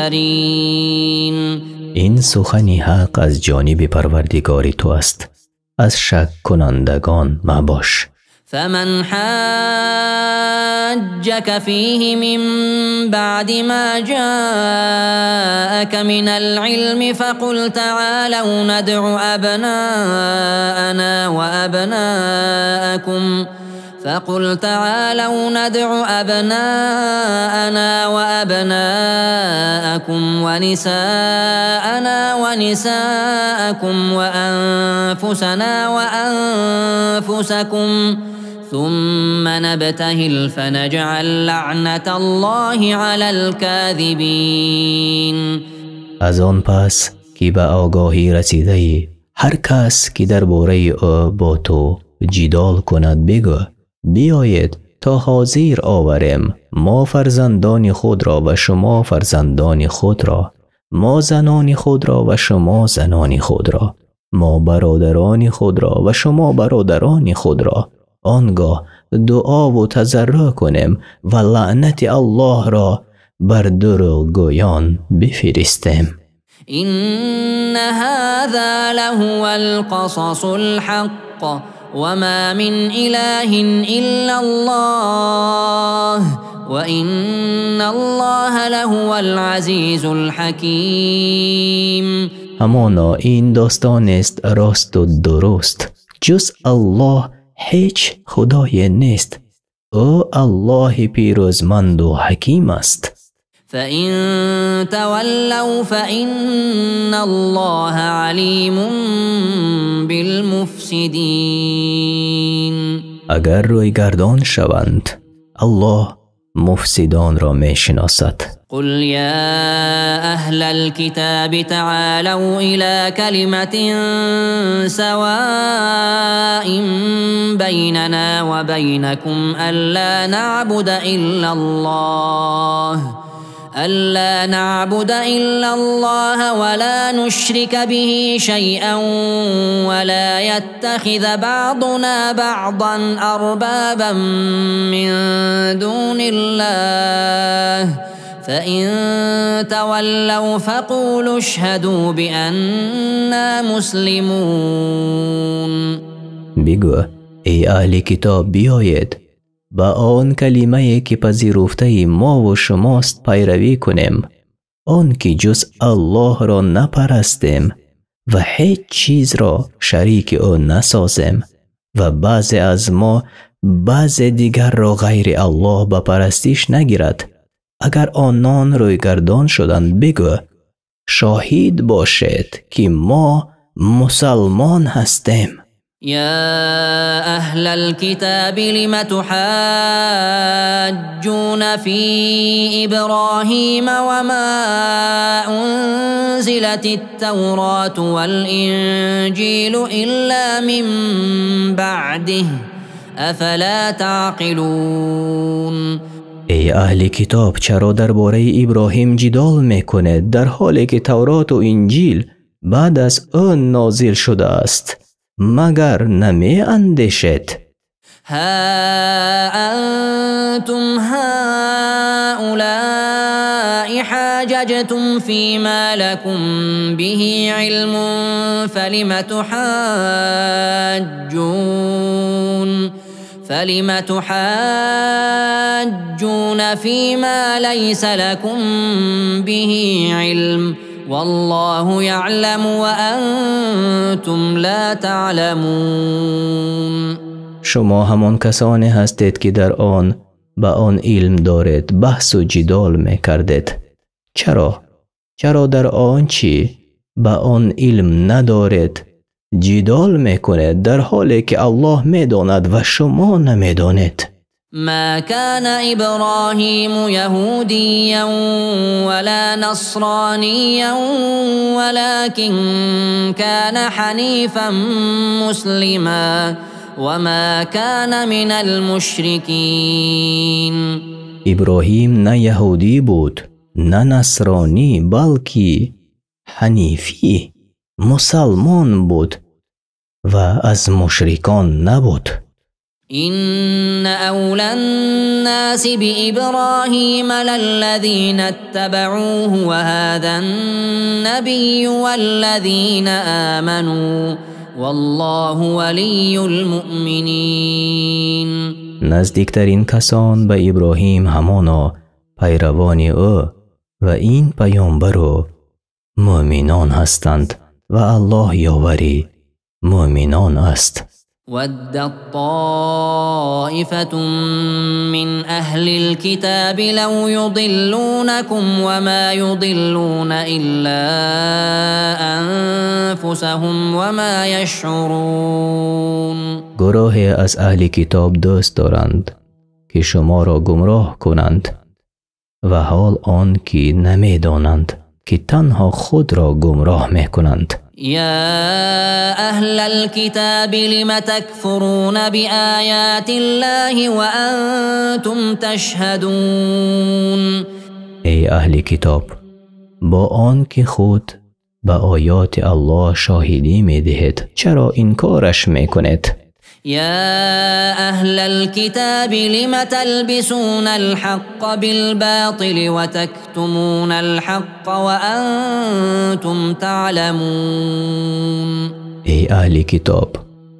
الممترين. این سخن حق از جانب پروردگار تو است، از شک کنندگان مباش. فمن حاجك فيه من بعد ما جاءك من العلم فقل تعالوا ندع أبناءنا وأبناءكم ونساءنا ونساءكم وأنفسنا وأنفسكم ثم نبتهل فنجعل لعنة الله على الكاذبين. از آن پس که به آگاهی رسیده ای، هر کس که درباره او با تو جدال کند بگو بیایید تا حاضر آوریم ما فرزندان خود را و شما فرزندان خود را، ما زنان خود را و شما زنان خود را، ما برادران خود را و شما برادران خود را. آنگاه دعا و تضرع کنیم و لعنت الله را بر دروغگویان بفرستیم. إن هذا لهو القصص الحق وما من إله إلا الله وإن الله لهو العزيز الحكيم. همانا این داستان است راست و درست، جز الله هیچ خدای نیست، او الله پیروزمند و حکیم است. فإن تولوا فإن الله عليم بالمفسدين. Агар рӯйгардон шаванд, Аллоҳ муфсидонро мешиносад. قل يا أهل الكتاب تعالوا إلى كلمة سواء بيننا وبينكم ألا نعبد إلا الله ولا نشرك به شيئا ولا يتخذ بعضنا بعضا أربابا من دون الله فإن تولوا فقولوا اشهدوا بأننا مسلمون. Бигӯ, эй аҳли китоб, биёед ба он калимае ки пазируфтаи мову шумост пайравӣ кунем, он ки ҷуз Аллоҳро напарастем ва ҳеҷ чизро шарики ӯ насозем ва баъзе аз мо баъзе дигарро ғайри Аллоҳ ба парастиш нагирад. Агар онон рӯйгардон шуданд, бигӯ, шоҳид бошед, ки мо мусалмон ҳастем. يا أهل الكتاب لم تحاجون في إبراهيم وما أنزلت التوراة والإنجيل إلا من بعده أفلا تعقلون. Эй аҳли китоб, чаро дар бораи Иброҳим ҷидол мекунед, дар ҳоле ки Тавроту Инҷил баъд аз ӯ нозил шудааст? Магар намеандешед? ها أنتم هؤلاء حاججتم فيما لكم به علم فلم تحاجون فيما ليس لكم به علم والله يعلم وأنتم لا تعلمون. Шумо ҳамон касоне ҳастед, ки дар он ба он илм доред, баҳсу ҷидол мекардед. Чаро? Чаро дар он чӣ ба он илм надоред ҷидол мекунед, дар ҳоле ки Аллоҳ медонад ва шумо намедонед? ما كان إبراهيم يهوديا ولا نصرانيا ولكن كان حنيفا مسلما وما كان من المشركين. Иброҳим на яҳудӣ буд, на насронӣ, балки ҳанифӣ, мусалмон буд ва аз мушрикон набуд. إن أولى الناس بإبراهيم للذين اتبعوه وهذا النبي والذين آمنوا والله ولي المؤمنين. Наздиктарин касон ба Иброҳим ҳамоно пайравони ӯ ва ин паёмбару мӯъминон ҳастанд ва Аллоҳ ёвари мӯъминон аст. ودت طائفة من أهل الكتاب لو يضلونكم وما يضلون إلا أنفسهم وما يشعرون. Гурӯҳе аз аҳли китоб дӯст доранд, ки шуморо гумроҳ кунанд ва ҳол он ки намедонанд, ки танҳо худро гумроҳ мекунанд. يا أهل الكتاب لم تكفرون بآيات الله وأنتم تشهدون. Эй аҳли китоб, бо он ки худ ба оёти Аллоҳ шоҳидӣ медиҳед, чаро инкораш мекунед? يا أهل الكتاب لم تلبسون الحق بالباطل وتكتمون الحق وأنتم تعلمون. Эй аҳли китоб,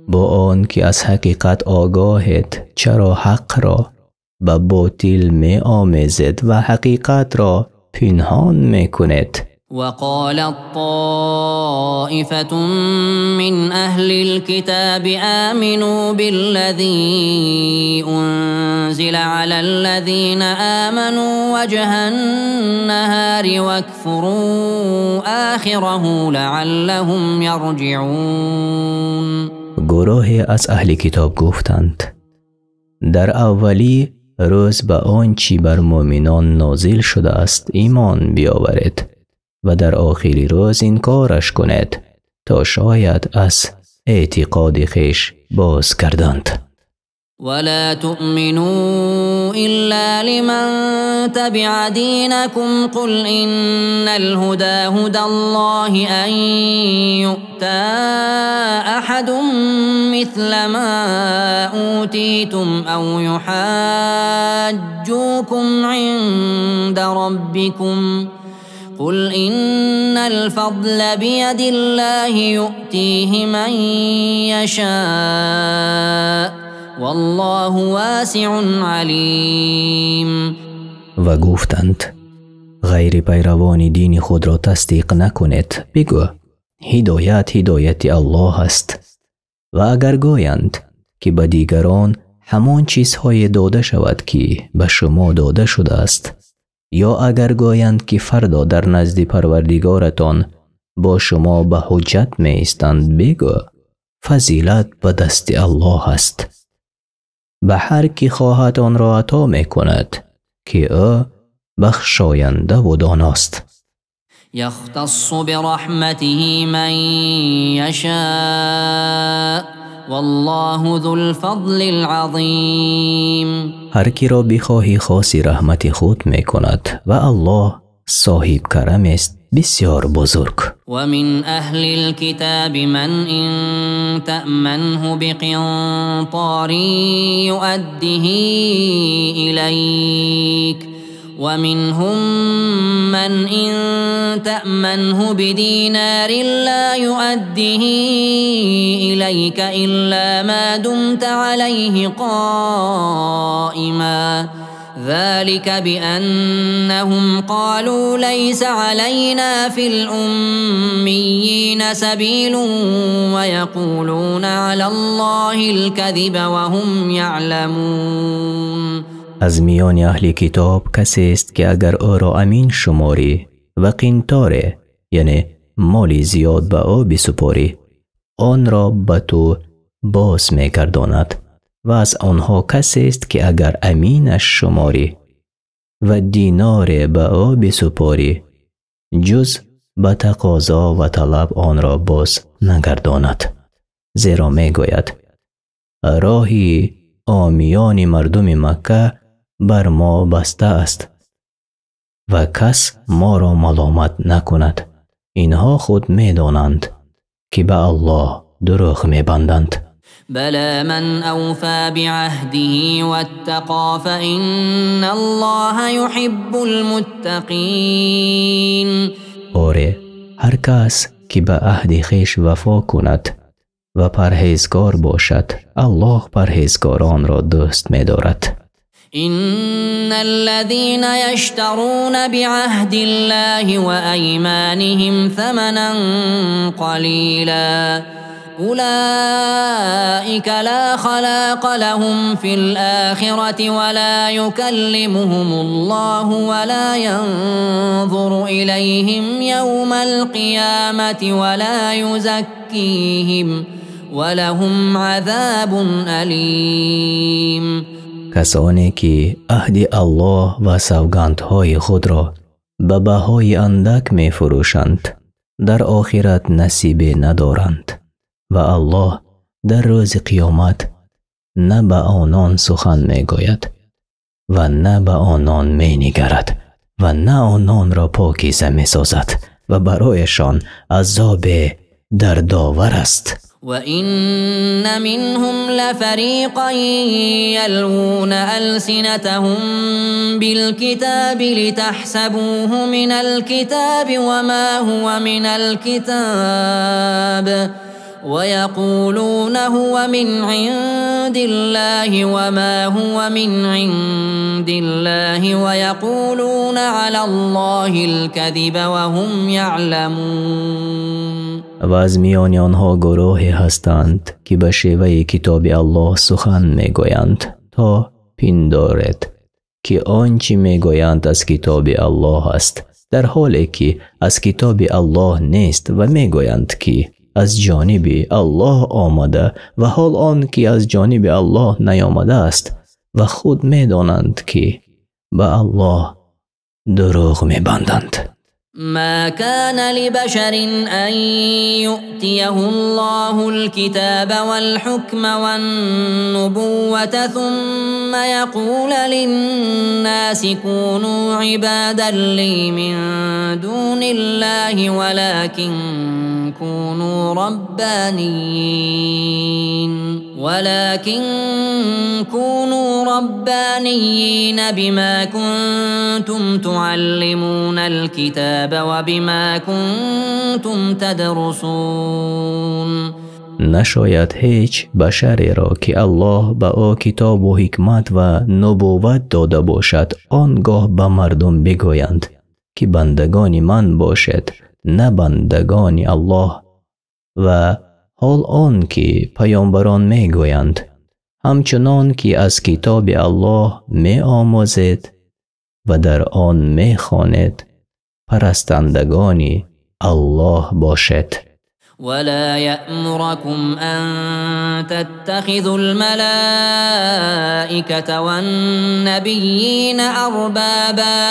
бо он ки аз ҳақиқат огоҳед, чаро ҳақро ба ботил меомезед ва ҳақиқатро пинҳон мекунед? وقالت طائفة من أهل الكتاب آمنوا بالذي أنزل على الذين آمنوا وجه النهار واكفروا آخره لعلهم يرجعون. گروهی از اهل کتاب گفتند در اولی روز به آنچه بر مؤمنان نازل شده است ایمان بیاورید و در آخری روز انکارش کنید تا شاید از اعتقاد خویش باز گردند. ولا تؤمنوا إلا لمن تبع دينكم قل إن الهدى هدى الله أن يؤتى أحد مثل ما أوتيتم أو يحاجوكم عند ربكم قل إن الفضل بيد الله يؤتيه من يشاء والله واسع علیم. و گفتند غیر پیروان دین خود را تصدیق نکنید. بگو هدایت هدایت الله است. و اگر گویند که به دیگران همان چیزهای داده شود که به شما داده شده است، یا اگر گویند که فردا در نزد پروردگارتان با شما به حجت می ایستند، بگو فضیلت به دست الله است، به هر کی خواهد آن را عطا می کند که او بخشاینده و داناست. یختص برحمته من یشاء والله ذو الفضل العظیم. هر کی را بخواهی خاصی رحمت خود می کند و الله صاحب کرم است بسیار بزرگ. و من اهل الكتاب من ان تأمنه بقنطار يؤده إليك ومنهم من إن تأمنه بدينار لا يؤده إليك إلا ما دمت عليه قائما ذلك بأنهم قالوا ليس علينا في الأميين سبيل ويقولون على الله الكذب وهم يعلمون. از میان اهل کتاب کسی است که اگر او را امین شماری و قنطاره، یعنی مال زیاد به او بسپاری، آن را به تو باز می‌گرداند. و از آنها کسی است که اگر امینش شماری و دینار به او بسپاری، جز به تقاضا و طلب آن را باز نگرداند، زیرا میگوید راهی عامیان مردم مکه بر ما بسته است و کس ما را ملامت نکند. اینها خود میدانند که به الله دروغ میبندند. بلى من أوفى بعهده واتقى فإن الله يحب المتقين. آره، هر کس که به عهد خویش وفا کند و پرهیزگار باشد، الله پرهیزگاران را دوست می‌دارد. إن الذين يشترون بعهد الله وأيمانهم ثمنا قليلا أولئك لا خلاق لهم في الآخرة ولا يكلمهم الله ولا ينظر إليهم يوم القيامة ولا يزكيهم ولهم عذاب أليم. کسانی که عهد الله و سوگندهای خود را به بهای اندک می فروشند، در آخرت نصیب ندارند و الله در روز قیامت نه به آنان سخن میگوید و نه به آنان مینگرد و نه آنان را پاکیزه میسازد و برایشان عذاب دردآور است. وَإِنَّ مِنْهُمْ لَفَرِيقًا يَلْوُونَ أَلْسِنَتَهُمْ بِالْكِتَابِ لِتَحْسَبُوهُ مِنَ الْكِتَابِ وَمَا هُوَ مِنَ الْكِتَابِ ويقولون هو من عند الله وما هو من عند الله ويقولون على الله الكذب وهم يعلمون. Ва аз миёни онҳо гурӯҳе ҳастанд, ки ба шеваи китоби Аллоҳ сухан мегӯянд, то пиндоред, ки он чӣ мегӯянд аз китоби Аллоҳ аст, дар ҳоле ки аз китоби Аллоҳ нест, ва мегӯянд, ки аз ҷониби Аллоҳ омада, ва ҳол он ки аз ҷониби Аллоҳ наомадааст, ва худ медонанд, ки ба Аллоҳ дурӯғ мебанданд. ما كان لبشر أن يؤتيه الله الكتاب والحكم والنبوة ثم يقول للناس كونوا عبادا لي من دون الله ولكن كونوا ربانيين بما كنتم تعلمون الكتاب وبما كنتم تدرسون. Нашояд ҳеҷ башареро, ки Аллоҳ ба ӯ китобу ҳикмат ва нубувват дода бошад, он гоҳ ба мардум бигӯянд, ки бандагони ман бошед, на бандагони Аллоҳ. Ва ҳол он ки паёмбарон мегӯянд, ҳамчунон ки аз китоби Аллоҳ меомӯзед ва дар он мехонед, парастандагони Аллоҳ бошед. ولا يأمركم أن تتخذوا الملائكة والنبيين أربابا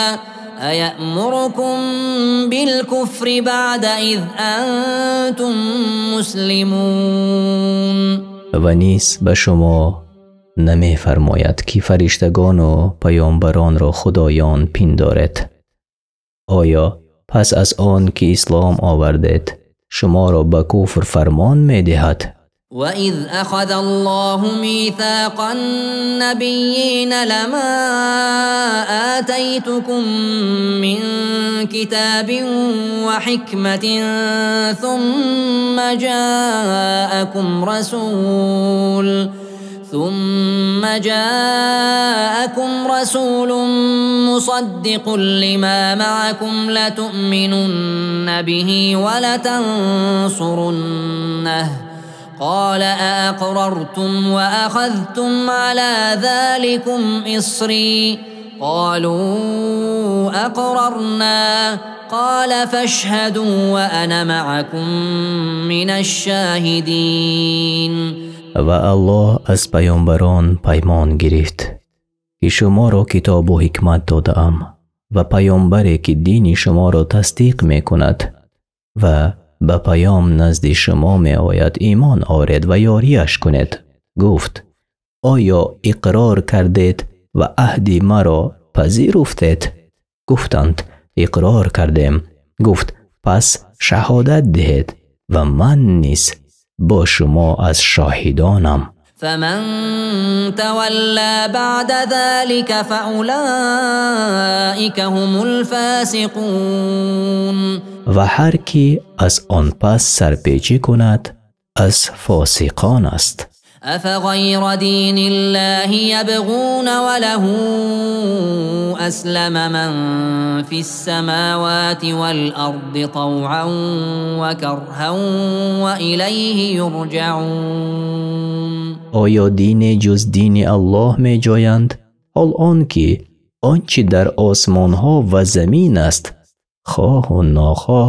أيأمركم بالكفر بعد إذ أنتم مسلمون. Ва низ ба шумо намефармояд, ки фариштагону паёмбаронро худоён пиндоред. Оё пас аз он ки ислом овардед, шуморо ба куфр фармон медиҳад? وإذ أخذ الله ميثاق النبيين لما آتيتكم من كتاب وحكمة ثم جاءكم رسول مصدق لما معكم لتؤمنن به ولتنصرنه قال أأقررتم وأخذتم على ذلكم إصري قالوا أقررنا قال فاشهدوا وأنا معكم من الشاهدين. Ва Аллоҳ аз паёмбарон паймон гирифт, ки шуморо китобу ҳикмат додаам ва паёмбаре, ки дини шуморо тасдиқ мекунад ва ба паём назди шумо меояд, имон оред ва ёрияш кунед. Гуфт: оё иқрор кардед ва аҳди маро пазируфтед? Гуфтанд: иқрор кардем. Гуфт: пас шаҳодат диҳед ва ман низ бо шумо аз шоҳидонам. فمن تولى بعد ذلك فأولئك هم الفاسقون. Ва ҳар кӣ аз он пас сарпечӣ кунад, аз фосиқон аст. أفغير دين الله يبغون وله أسلم من في السماوات والأرض طوعا وكرها وإليه يرجعون. Оё дине ҷуз дини Аллоҳ меҷӯянд, ҳол он ки он чӣ дар осмонҳо ва замин аст, хоҳу нохоҳ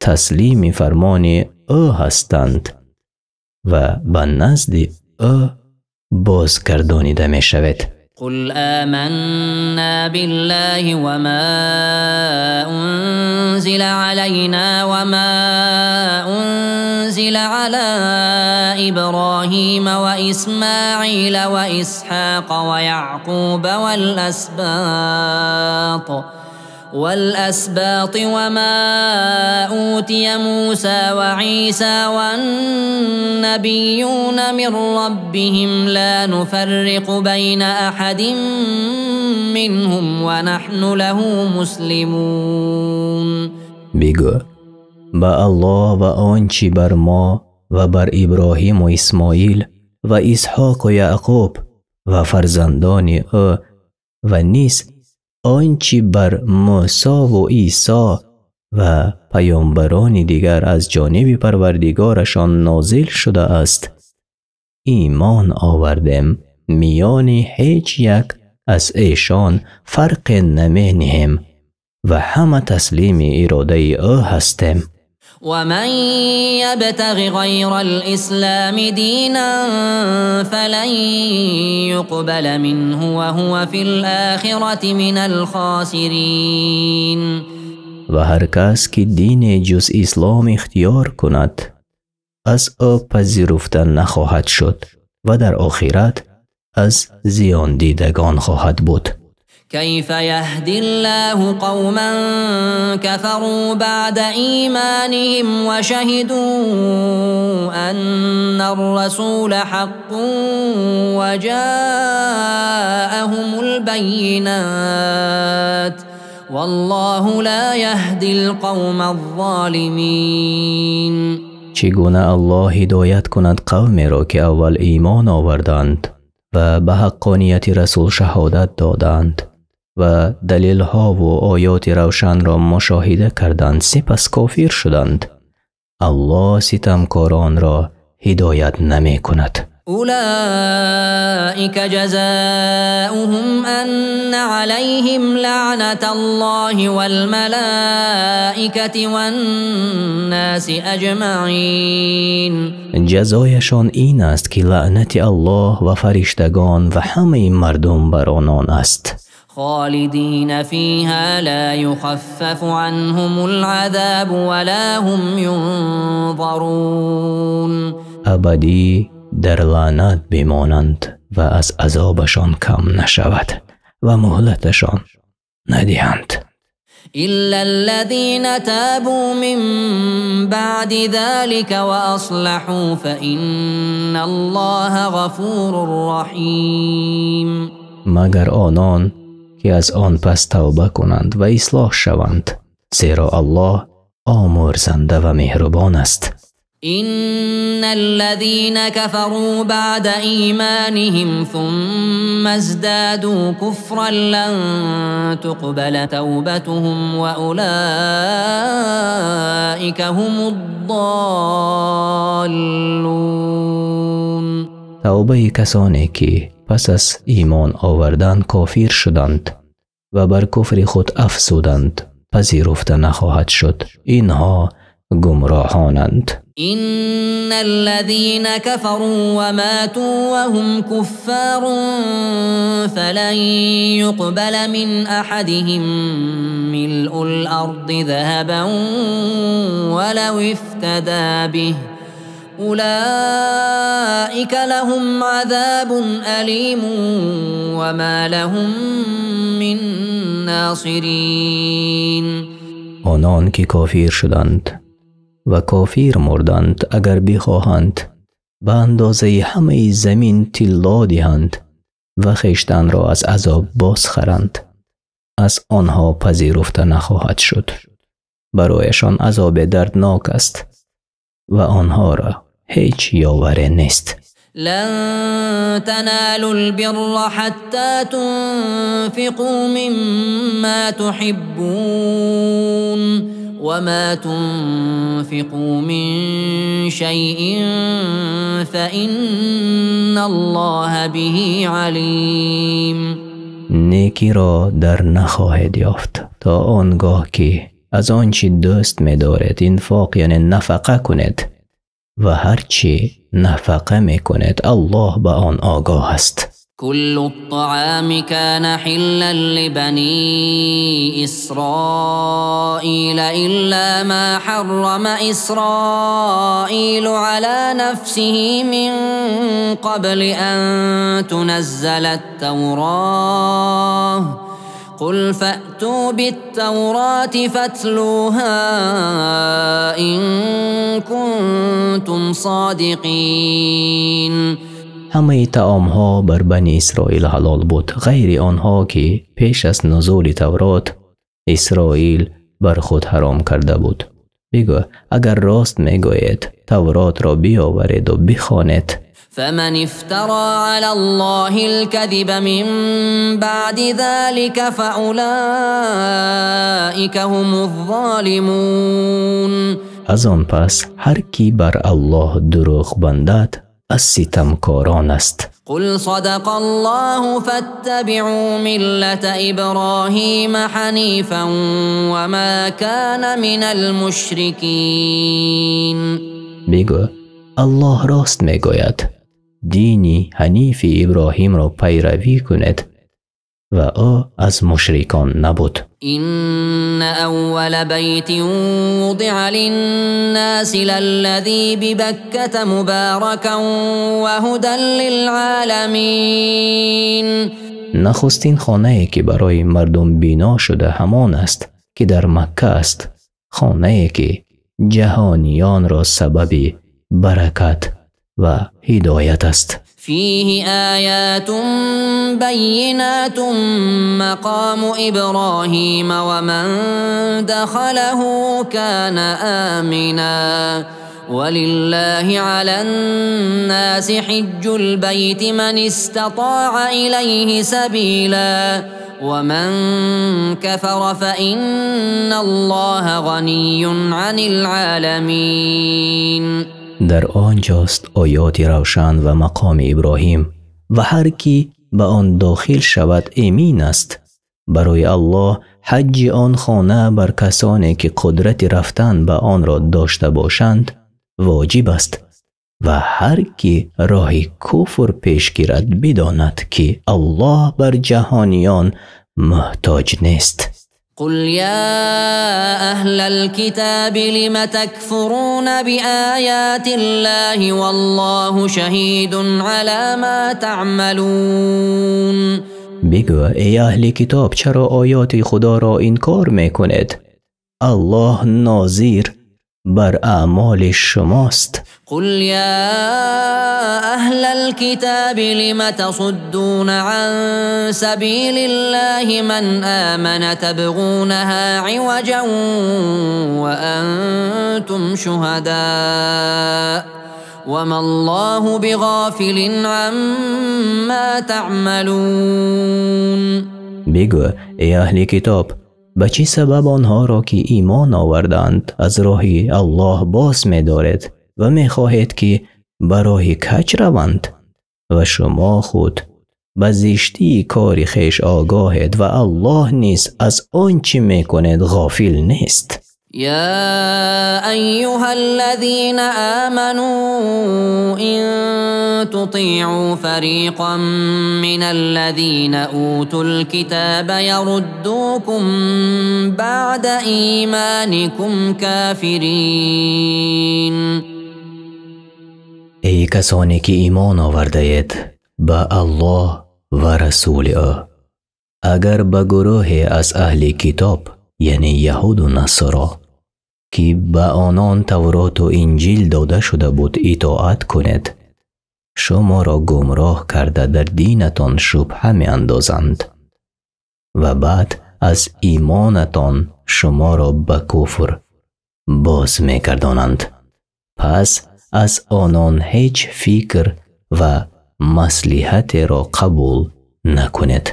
таслими фармони ӯ ҳастанд ва ба назди ӯ бозгардонида мешавед. قل آمنا بالله وما أنزل علينا وما أنزل على إبراهيم وإسماعيل وإسحاق ويعقوب والأسباط وما أوتي موسى وعيسى والنبيون من ربهم لا نفرق بين أحد منهم ونحن له مسلمون. Бигӯ: ба Аллоҳ ва он чӣ бар мо ва бар Иброҳим ва Исмоил ва Исҳоқ ва Яъқуб ва фарзандони ӯ ва низ он чи бар Мусо ва Исо ва паёмбарони дигар аз ҷониби Парвардигорашон нозил шудааст, имон овардем. Миёни ҳеҷ як аз эшон фарқе намениҳем ва ҳама таслими иродаи ӯ ҳастем. ومن يبتغ غير الإسلام دينا فلن يقبل منه وهو في الآخرة من الخاسرين. Ва ҳар кас ки дине ҷуз ислом ихтиёр кунад, аз ӯ пазируфта нахоҳад шуд ва дар охират аз зиёндидагон хоҳад буд. كيف يهدي الله قوما كفروا بعد إيمانهم وشهدوا أن الرسول حق وجاءهم البينات والله لا يهدي القوم الظالمين. Чӣ гуна Аллоҳ ҳидоят кунад қавмеро, ки аввал имон оварданд ва ба ҳаққонияти расул шаҳодат доданд ва далелҳову оёти равшанро мушоҳида карданд, сипас кофир шуданд? Аллоҳ ситамкоронро ҳидоят намекунад. أولئك جزاؤهم أن عليهم لعنة الله والملائكة والناس أجمعين. Ҷазояшон ин аст, ки лаънати Аллоҳ ва фариштагон ва ҳамаи мардум бар онон аст. خالدين فيها لا يخفف عنهم العذاب ولا هم ينظرون. Абадӣ дар лаънат бимонанд ва аз азобашон кам нашавад ва муҳлаташон надиҳанд. إلا الذين تابوا من بعد ذلك وأصلحوا فإن الله غفور رحيم. Магар онон ки аз он пас тавба кунанд ва ислоҳ шаванд, зеро Аллоҳ омӯрзанда ва меҳрубон аст. إن الذين كفروا بعد إيمانهم ثم ازدادوا كفرا لن تقبل توبتهم وأولئك هم الضالون. Тавбаи касоне ки пас аз имон овардан кофир шуданд ва бар куфри худ афзуданд, пазируфта нахоҳад шуд. Инҳо гумроҳонанд. إن الذين كفروا وماتوا وهم كفار فلن يقبل من أحدهم ملء الأرض ذهبا ولو افتدى به أولئك لهم عذاب أليم وما لهم من ناصرين. Онон ки кофир шуданд ва кофир мурданд, агар бихоҳанд ба андозаи ҳамаи замин тилло диҳанд ва хештанро аз азоб бозхаранд, аз онҳо пазируфта нахоҳад шуд. Барояшон азобе дарднок аст ва онҳоро ҳеҷ ёваре нест. لن تنالوا البر حتى تنفقوا مما تحبون وما تنفقوا من شيء فإن الله به عليم. Некиро дар нахоҳед ёфт то он гоҳ ки аз он чи дӯст медоред инфоқ, яъне нафақа кунед, ва ҳар чи нафақа мекунед, Аллоҳ ба он огоҳ аст. كل الطعام كان حلا لبني إسرائيل إلا ما حرم إسرائيل على نفسه من قبل أن تنزل التوراة قل فأتوا بالتوراة فاتلوها إن كنتم صادقين. Ҳамаи таомҳо бар Бани Исроил ҳалол буд, ғайри онҳо ки пеш аз нузули Таврот Исроил бар худ ҳаром карда буд. Бигӯ, агар рост мегӯед, Тавротро биёваред ва бихонед. فمن افترى على الله الكذب من بعد ذلك فأولئك هم الظالمون. Аз он пас ҳар кӣ бар Аллоҳ дурӯғ бандад, аз ситамкорон аст. قل صدق الله فاتبعوا ملة إبراهيم حنيفا وما كان من المشركين. Бигӯ, Аллоҳ рост мегӯяд, дини ҳанифи Иброҳимро пайравӣ кунед ва ӯ аз мушрикон набуд. إن أول بيت وضع للناس للذي ببكة مباركا وهدى للعالمين. Нахустин хонае ки барои мардум бино шуда ҳамон аст, ки дар Макка аст, хонае ки ҷаҳониёнро сабаби баракат ва ҳидоят аст. فيه آيات بينات مقام إبراهيم ومن دخله كان آمنا ولله على الناس حج البيت من استطاع إليه سبيلا ومن كفر فإن الله غني عن العالمين. Дар он ҷост оёти равшан ва мақоми Иброҳим, ва ҳар кӣ ба он дохил шавад эмин аст. Барои Аллоҳ ҳаҷҷи он хона бар касоне ки қудрати рафтан ба онро дошта бошанд воҷиб аст, ва ҳар кӣ роҳи куфр пеш гирад бидонад, ки Аллоҳ бар ҷаҳониён муҳтоҷ нест. قل يا أهل الكتاب لم تكفرون بآيات الله والله شهيد على ما تعملون. Бигӯ, эй аҳли китоб, чаро оёти Худоро инкор мекунед? Аллоҳ нозир бар аъмоли шумост. قل يا أهل الكتاب لم تصدون عن سبيل الله من آمن تبغونها عوجا وأنتم شهداء وما الله بغافل عما تعملون. Бигӯ, эй аҳли китоб, ба чӣ сабаб онҳоро ки имон оварданд аз роҳи Аллоҳ боз медоред ва мехоҳед ки ба роҳи каҷ раванд, ва шумо худ ба зиштии кори хеш огоҳед ва Аллоҳ низ аз он чӣ мекунед ғофил нест. يا أيها الذين آمنوا إن تطيعوا فريقا من الذين أوتوا الكتاب يردوكم بعد إيمانكم كافرين. Эй касоне ки имон овардаед ба Аллоҳ ва расули ӯ, агар ба гурӯҳе аз аҳли китоб, яъне яҳуду насоро, ки ба онон Тавроту Инҷил дода шуда буд, итоат кунед, шуморо гумроҳ карда дар динатон шубҳа меандозанд ва баъд аз имонатон шуморо ба куфр боз мегардонанд. Пас аз онон ҳеҷ фикр ва маслиҳатеро қабул накунед.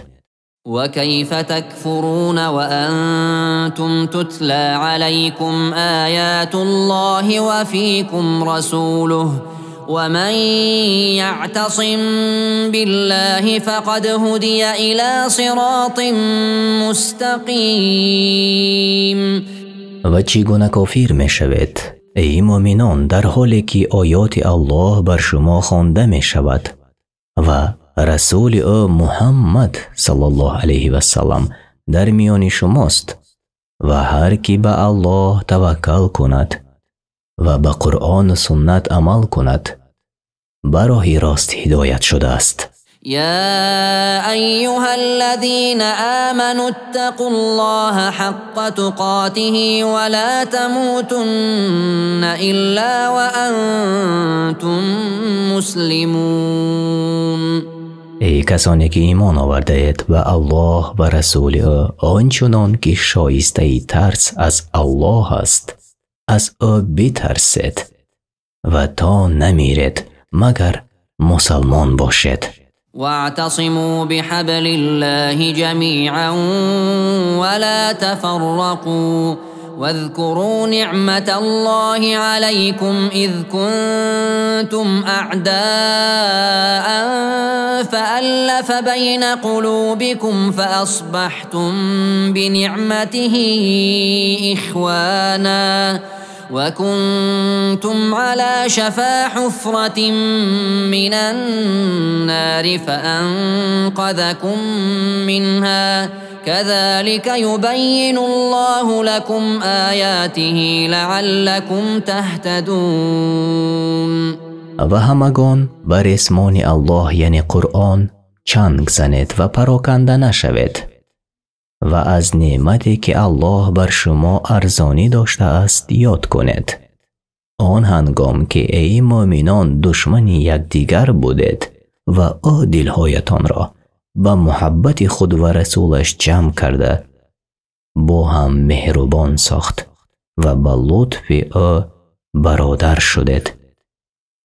وكيف تكفرون وأنتم تتلى عليكم آيات الله وفيكم رسوله ومن يعتصم بالله فقد هدي إلى صراط مستقيم. Ва чӣ гуна кофир мешавед, эй муъминон, дар ҳоле ки оёти Аллоҳ бар шумо хонда мешавад ва расули ӯ Муҳаммад саллаллоҳу алайҳи вассалам дар миёни шумост, ва ҳар кӣ ба Аллоҳ таваккал кунад ва ба Қуръону суннат амал кунад, ба роҳи рост ҳидоят шудааст. يا أيها الذين آمنوا اتقوا الله حق تقاته ولا تموتن إلا وأنتم مسلمون. Эй касоне ки имон овардаед ба Аллоҳ ва расули ӯ, он чунон ки шоистаи тарс аз Аллоҳ аст, аз ӯ битарсед ва то намиред, магар мусалмон бошед. واعتصموا بحبل الله جميعا ولا تفرقوا واذكروا نعمة الله عليكم إذ كنتم أعداء فألف بين قلوبكم فأصبحتم بنعمته إخوانا وكنتم على شفا حفرة من النار فأنقذكم منها كذلك يبين الله لكم آياته لعلكم تهتدون. Ва ҳамагон ба ресмони Аллоҳ, яъне Қуръон, чанг занед ва пароканда нашавед ва аз неъмате ки Аллоҳ бар шумо арзонӣ доштааст ёд кунед. Он ҳангом ки эй мӯъминон душмани якдигар будед ва ӯ дилҳоятонро ба муҳаббати худ ва расулаш ҷамъ карда бо ҳам меҳрубон сохт ва ба лутфи ӯ бародар шудед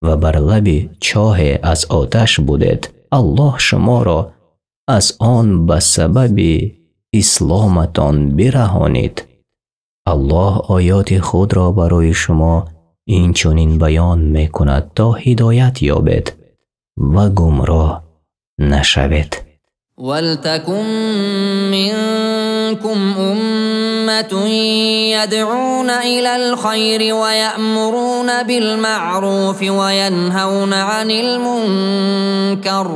ва бар лаби чоҳе аз оташ будед, Аллоҳ шуморо аз он ба сабаби исломатон бираҳонид. Аллоҳ оёти худро барои шумо инчунин баён мекунад то ҳидоят ёбед ва гумроҳ нашавед. ولتكن منكم أمة يدعون إلى الخير ويأمرون بالمعروف وينهون عن المنكر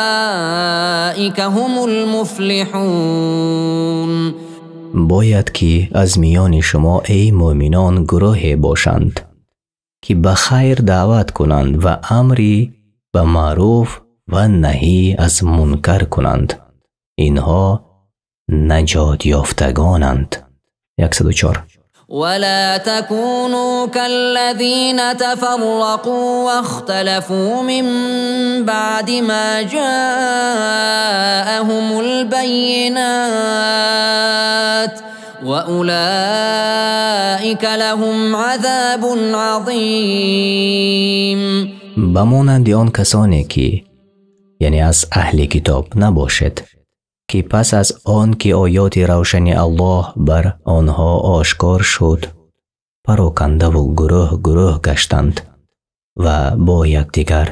وأولئك هم المفلحون. Бояд ки аз миёни шумо эй мӯъминон гурӯҳе бошанд ки ба хайр даъват кунанд ва амри ба маъруф ва наҳӣ аз мункар кунанд. Инҳо наҷот ёфтагонанд. 104. ولا تكونوا كالذين تفرقوا واختلفوا من بعد ما جاءهم البينات وأولئك لهم عذاب عظيم. Ба монанди он касоне ки, яъне аз аҳли китоб набошед, ки пас аз он ки оёти равшани Аллоҳ бар онҳо ошкор шуд, парокандаву гурӯҳ гурӯҳ гаштанд ва бо якдигар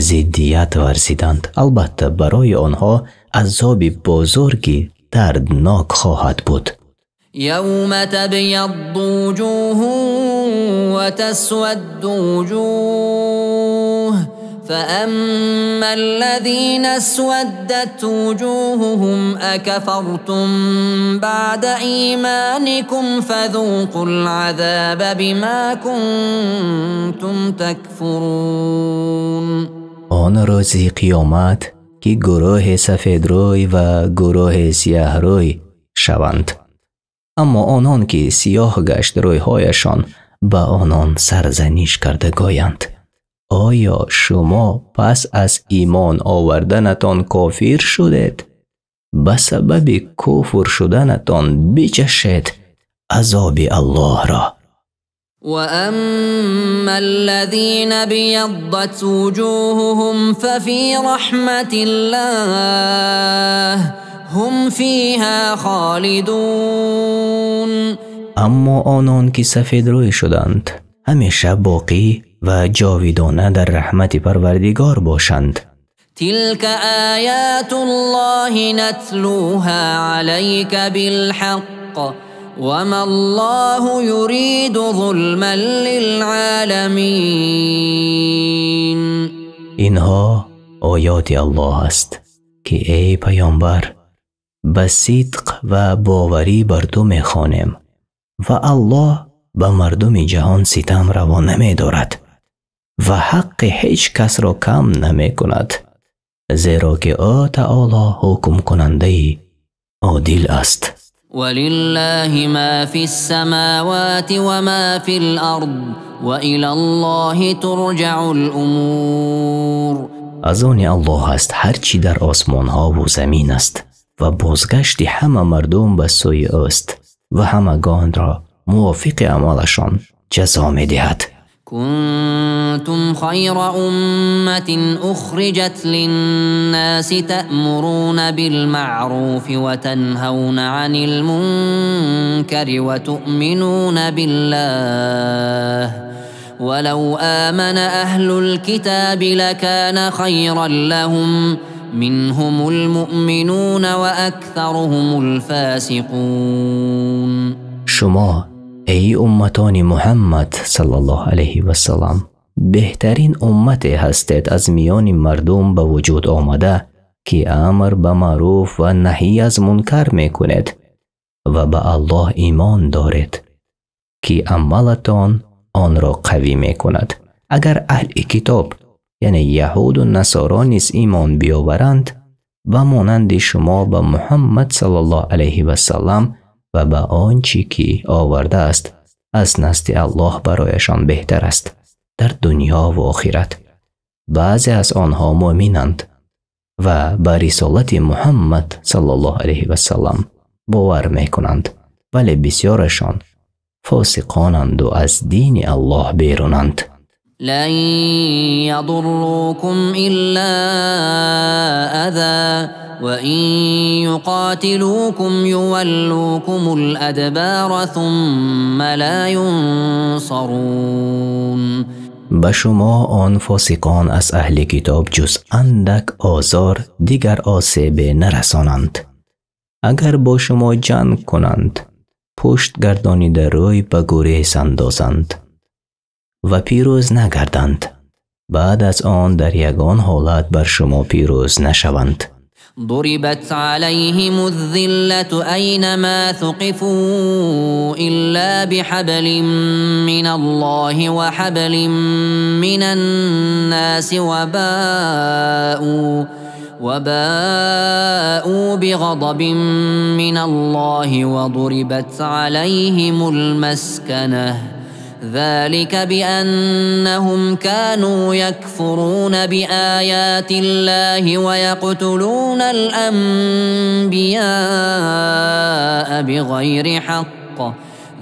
зиддият варзиданд. Албатта барои онҳо азоби бузурги дарднок хоҳад буд. يوم تبيض وجوه وتسود وجوه فأما الذين اسودت وجوههم أكفرتم بعد إيمانكم فذوقوا العذاب بما كنتم تكفرون. Он рӯзи қиёмат ки гурӯҳи сафедрӯй ва гурӯҳи сиёҳрӯй шаванд, аммо онон ки сиёҳ гашт рӯйҳояшон ба онон сарзаниш карда гӯянд: оё шумо пас аз имон оварданатон кофир шудед? Ба сабаби куфр шуданатон бичашед азоби Аллоҳро. وأما الذين ابيضت وجوههم ففي رحمة الله هم فيها خالدون. Аммо онон ки сафедрӯй шуданд ҳамеша боқӣ ва ҷовидона дар раҳмати Парвардигор бошанд. تلك آيات الله نتلوها عليك بالحق وما الله يريد ظلما للعالمين. Инҳо оёти Аллоҳ аст ки эй паёмбар ба сидқ ва боварӣ бар ту мехонем ва Аллоҳ ба мардуми ҷаҳон ситам раво намедорад ва ҳаққи ҳеҷ касро кам намекунад, зеро ки ӯ таоло ҳукмкунандаи одил аст. ولله ما في السماوات وما في الأرض وإلى الله ترجع الأمور. Аз они Аллоҳ аст ҳар чӣ дар осмонҳову замин аст ва бозгашти ҳама мардум ба сӯи ӯст ва ҳамагонро мувофиқи амалашон ҷазо медиҳад. كنتم خير أمة أخرجت للناس تأمرون بالمعروف وتنهون عن المنكر وتؤمنون بالله ولو آمن أهل الكتاب لكان خيرا لهم منهم المؤمنون وأكثرهم الفاسقون. Шумо эй умматони Муҳаммад саллаллоҳу алайҳи вассалам, беҳтарин уммате ҳастед аз миёни мардум ба вуҷуд омада, ки амр ба маъруф ва наҳӣ аз мункар мекунед ва ба Аллоҳ имон доред, ки амалатон онро қавӣ мекунад. Агар аҳли китоб, яъне яҳуду насоро низ имон биёваранд, ба монанди шумо ба Муҳаммад саллаллоҳу алайҳи вассалам ва ба он чӣ ки овардааст аз назди Аллоҳ барояшон беҳтар аст дар дунё ва охират. Баъзе аз онҳо муъминанд ва ба рисолати Муҳаммад саллаллоҳу алайҳи вассалам бовар мекунанд, вале бисёрашон фосиқонанду аз дини Аллоҳ берунанд. لن يضروكم إلا أذى وإن يقاتلوكم يولوكم الأدبار ثم لا ينصرون. Ба шумо он фосиқон аз аҳли китоб ҷуз андак озор дигар осебе нарасонанд. Агар бо шумо ҷанг кунанд, пушт гардонида рӯй ба гурез андозанд ва пирӯз нагарданд. Баъд аз он дар ягон ҳолат бар шумо пирӯз нашаванд. ضربت عليهم الذلة أينما ثقفوا إلا بحبل من الله وحبل من الناس وباءوا بغضب من الله وضربت عليهم المسكنة ذلك بأنهم كانوا يكفرون بآيات الله ويقتلون الأنبياء بغير حق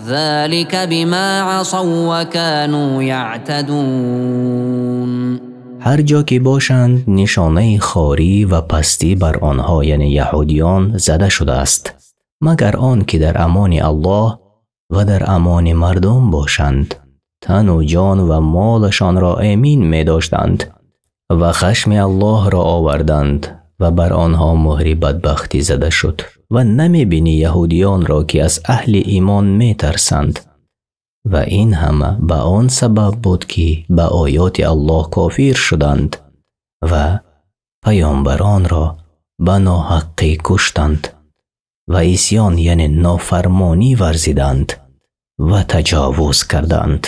ذلك بما عصوا وكانوا يعتدون. Ҳар ҷо ки бошанд, нишонаи хорӣ ва пастӣ бар онҳо, яъне яҳудиён, зада шудааст, магар он ки дар амони Аллоҳ ва дар амони мардум бошанд. Тану ҷон ва молашонро эмин медоштанд ва хашми Аллоҳро оварданд ва бар онҳо муҳри бадбахтӣ зада шуд. Ва намебинӣ яҳудиёнро, ки аз аҳли имон метарсанд. Ва ин ҳама ба он сабаб буд, ки ба оёти Аллоҳ кофир шуданд ва паёмбаронро ба ноҳаққӣ куштанд ва исён, яъне нофармонӣ варзиданд ва таҷовуз карданд.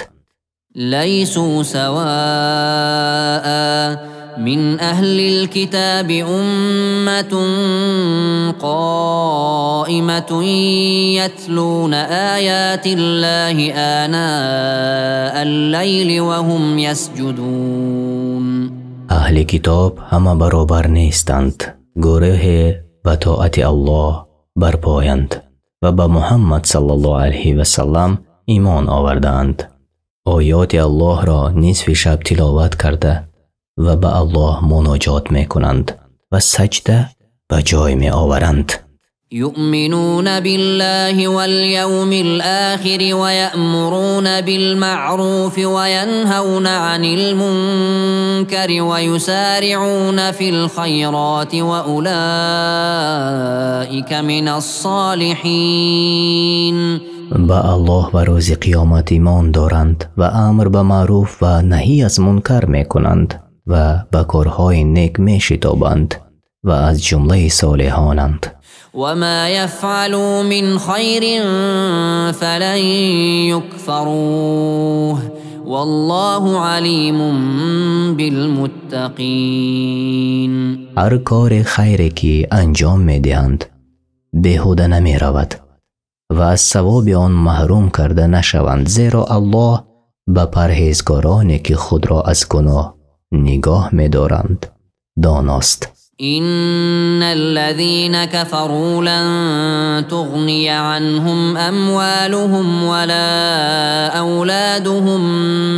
ليسوا سواء من أهل الكتاب أمة قائمة يتلون آيات الله آناء الليل وهم يسجدون. Аҳли китоб ҳама баробар нестанд. Гурӯҳе ба тоати Аллоҳ барпоянд ва ба Муҳаммад саллаллоҳу алайҳи вассалам имон овардаанд. Оёти Аллоҳро нисфи шаб тиловат карда ва ба Аллоҳ муноҷот мекунанд ва саҷда ба ҷой меоваранд. يؤمنون بالله واليوم الآخر ويأمرون بالمعروف وينهون عن المنكر ويسارعون في الخيرات وأولئك من الصالحين. Ба Аллоҳ ва рӯзи қиёмат имон доранд ва амр ба маъруф ва наҳӣ аз мункар мекунанд ва ба корҳои нек мешитобанд ва аз ҷумлаи солиҳонанд. وما يفعلوا من خير فلن يكفروه والله عليم بالمتقين. Ҳар кори хайре ки анҷом медиҳанд беҳуда намеравад ва аз савоби он маҳрум карда нашаванд, зеро Аллоҳ ба парҳезгороне ки худро аз гуноҳ нигоҳ медоранд доност. إن الذين كفروا لن تغني عنهم أموالهم ولا أولادهم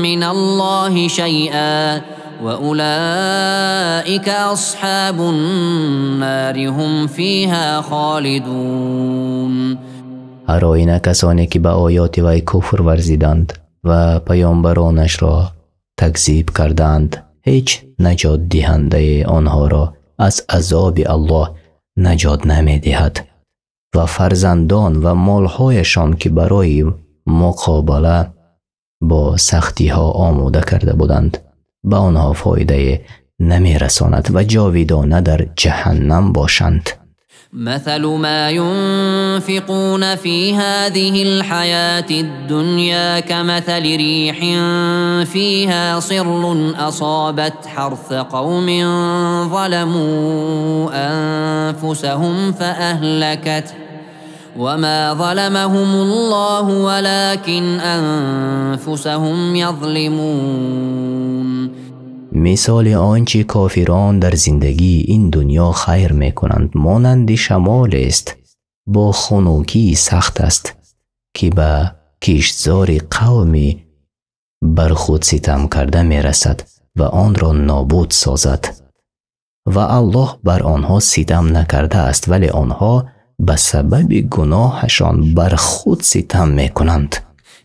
من الله شيئا وأولئك أصحاب النار هم فيها خالدون. Ҳар оина касоне ки ба оёти вай куфр варзиданд ва паёмбаронашро такзиб карданд, ҳеҷ наҷотдиҳандаи онҳоро аз азоби Аллоҳ наҷот намедиҳад ва фарзандон ва молҳояшон ки барои муқобала бо сахтиҳо омода карда буданд, ба онҳо фоидае намерасонад ва ҷовидона дар ҷаҳаннам бошанд. مثل ما ينفقون في هذه الحياة الدنيا كمثل ريح فيها صر أصابت حرث قوم ظلموا أنفسهم فأهلكته وما ظلمهم الله ولكن أنفسهم يظلمون. Мисоли он чи кофирон дар зиндагии ин дунё хайр мекунанд, монанди шамолест бо хунукии сахт аст, ки ба киштзори қавми бар худ ситам карда мерасад ва онро нобуд созад. Ва Аллоҳ бар онҳо ситам накардааст, вале онҳо ба сабаби гуноҳашон бар худ ситам мекунанд.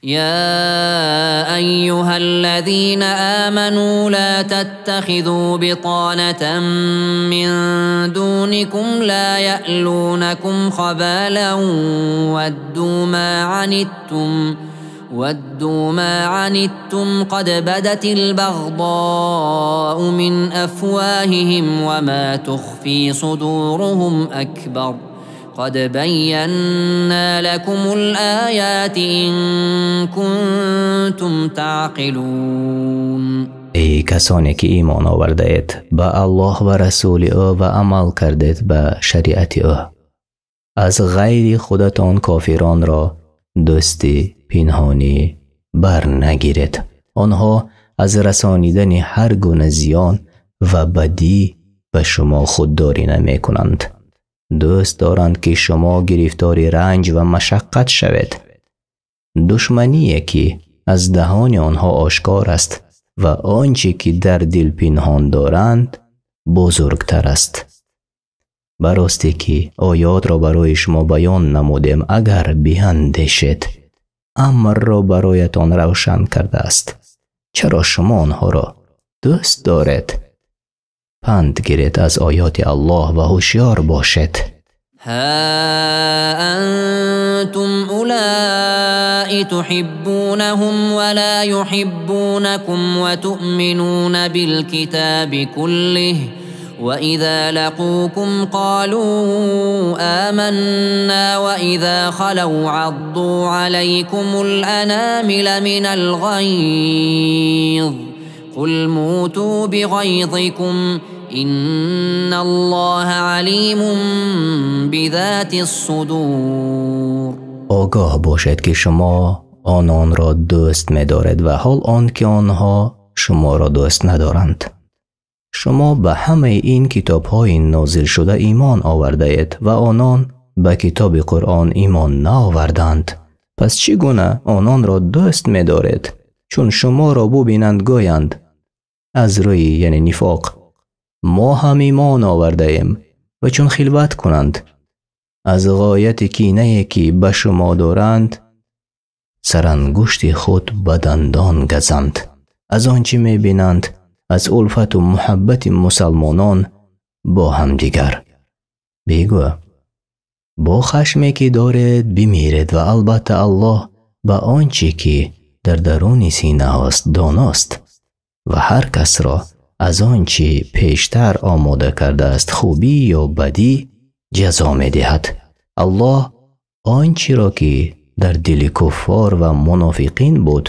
يا أيها الذين آمنوا لا تتخذوا بطانة من دونكم لا يألونكم خبالا ودوا ما عنتم قد بدت البغضاء من أفواههم وما تخفي صدورهم أكبر قد بينا لكم الآيات إن كنتم تعقلون. Эй касоне ки имон овардаед ба Аллоҳ ва расули ӯ ва амал кардед ба шариати ӯ, аз ғайри худатон кофиронро дӯсти пинҳонӣ бар нагиред. Онҳо аз расонидани ҳар гуна зиён ва бадӣ ба шумо худдорӣ намекунанд. Дӯст доранд ки шумо гирифтори ранҷ ва машаққат шавед. Душмание ки аз даҳони онҳо ошкор аст ва он чи ки дар дил пинҳон доранд бузургтар аст. Ба росте ки оётро барои шумо баён намудем, агар биандешед, амрро бароятон равшан кардааст. Чаро шумо онҳоро дӯст доред? Панд гиред аз оёти Аллоҳ ва ҳушёр бошед. ها أنتم أولئك تحبونهم ولا يحبونكم وتؤمنون بالكتاب كله وإذا لقوكم قالوا آمنا وإذا خلوا عضوا عليكم الأنامل من الغيظ قل موتوا بغيظكم إن الله عليم بذات الصدور. Огоҳ бошед ки шумо ононро дӯст медоред ва ҳол он ки онҳо шуморо дӯст надоранд. Шумо ба ҳамаи ин китобҳои нозилшуда имон овардаед ва онон ба китоби Қуръон имон наоварданд. Пас чӣ гуна ононро дӯст медоред, чун шуморо бубинанд гӯянд аз рӯи яъне нифоқ мо ҳам имон овардаем, ва чун хилват кунанд аз ғояти кинае ки ба шумо доранд сарангушти худ ба дандон газанд. Аз он чӣ мебинанд аз улфату муҳаббати мусалмонон бо ҳамдигар. Бигӯ: бо хашме ки доред бимиред ва албатта Аллоҳ ба он чӣ ки дар даруни синаҳост доност ва ҳар касро аз он чӣ пештар омода кардааст хубӣ ё бадӣ ҷазо медиҳад. Аллоҳ он чиро ки дар дили куффор ва мунофиқин буд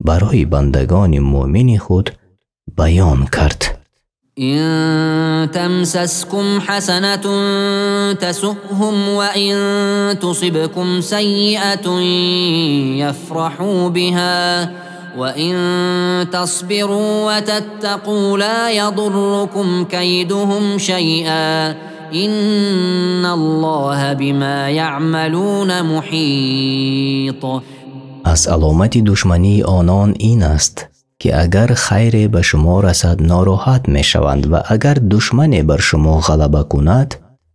барои бандагони муъмини худ баён кард. إن تمسسكم حسنة تسؤهم وإن تصبكم سيئة يفرحوا بها وإن تصبروا وتتقوا لا يضركم كيدهم شيئا إن الله بما يعملون محيط. Аз аломати душмании онон ин аст, ки агар хайре ба шумо расад нороҳат мешаванд ва агар душмане бар шумо ғалаба кунад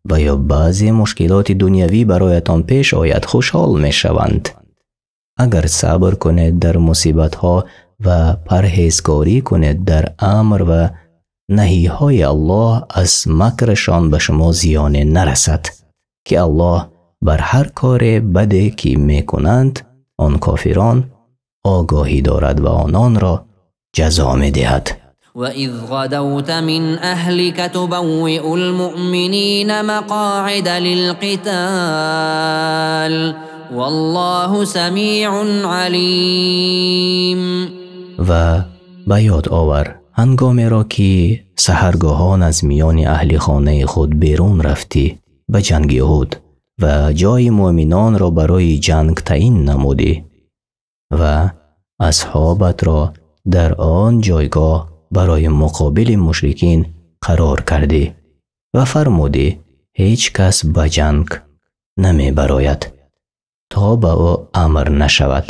ва ё баъзе мушкилоти дунявӣ бароятон пеш ояд хушҳол мешаванд. Агар сабр кунед дар мусибатҳо ва парҳезгорӣ кунед дар амр ва наҳиҳои Аллоҳ аз макрашон ба шумо зиёне нарасад, ки Аллоҳ бар ҳар коре баде ки мекунанд он кофирон огоҳӣ дорад ва ононро ҷазо медиҳад. وإذ غدوت من أهلك تبوئ المؤمنين مقاعد للقتال والله سميع عليم. Ва ба ёд овар ҳангомеро ки саҳаргоҳон аз миёни аҳли хонаи худ берун рафтӣ ба ҷанги Уҳуд ва ҷои муъминонро барои ҷанг таъин намудӣ ва асҳобатро дар он ҷойгоҳ барои муқобили мушрикин қарор кардӣ ва фармудӣ ҳеҷ кас ба ҷанг намебарояд то ба ӯ амр нашавад.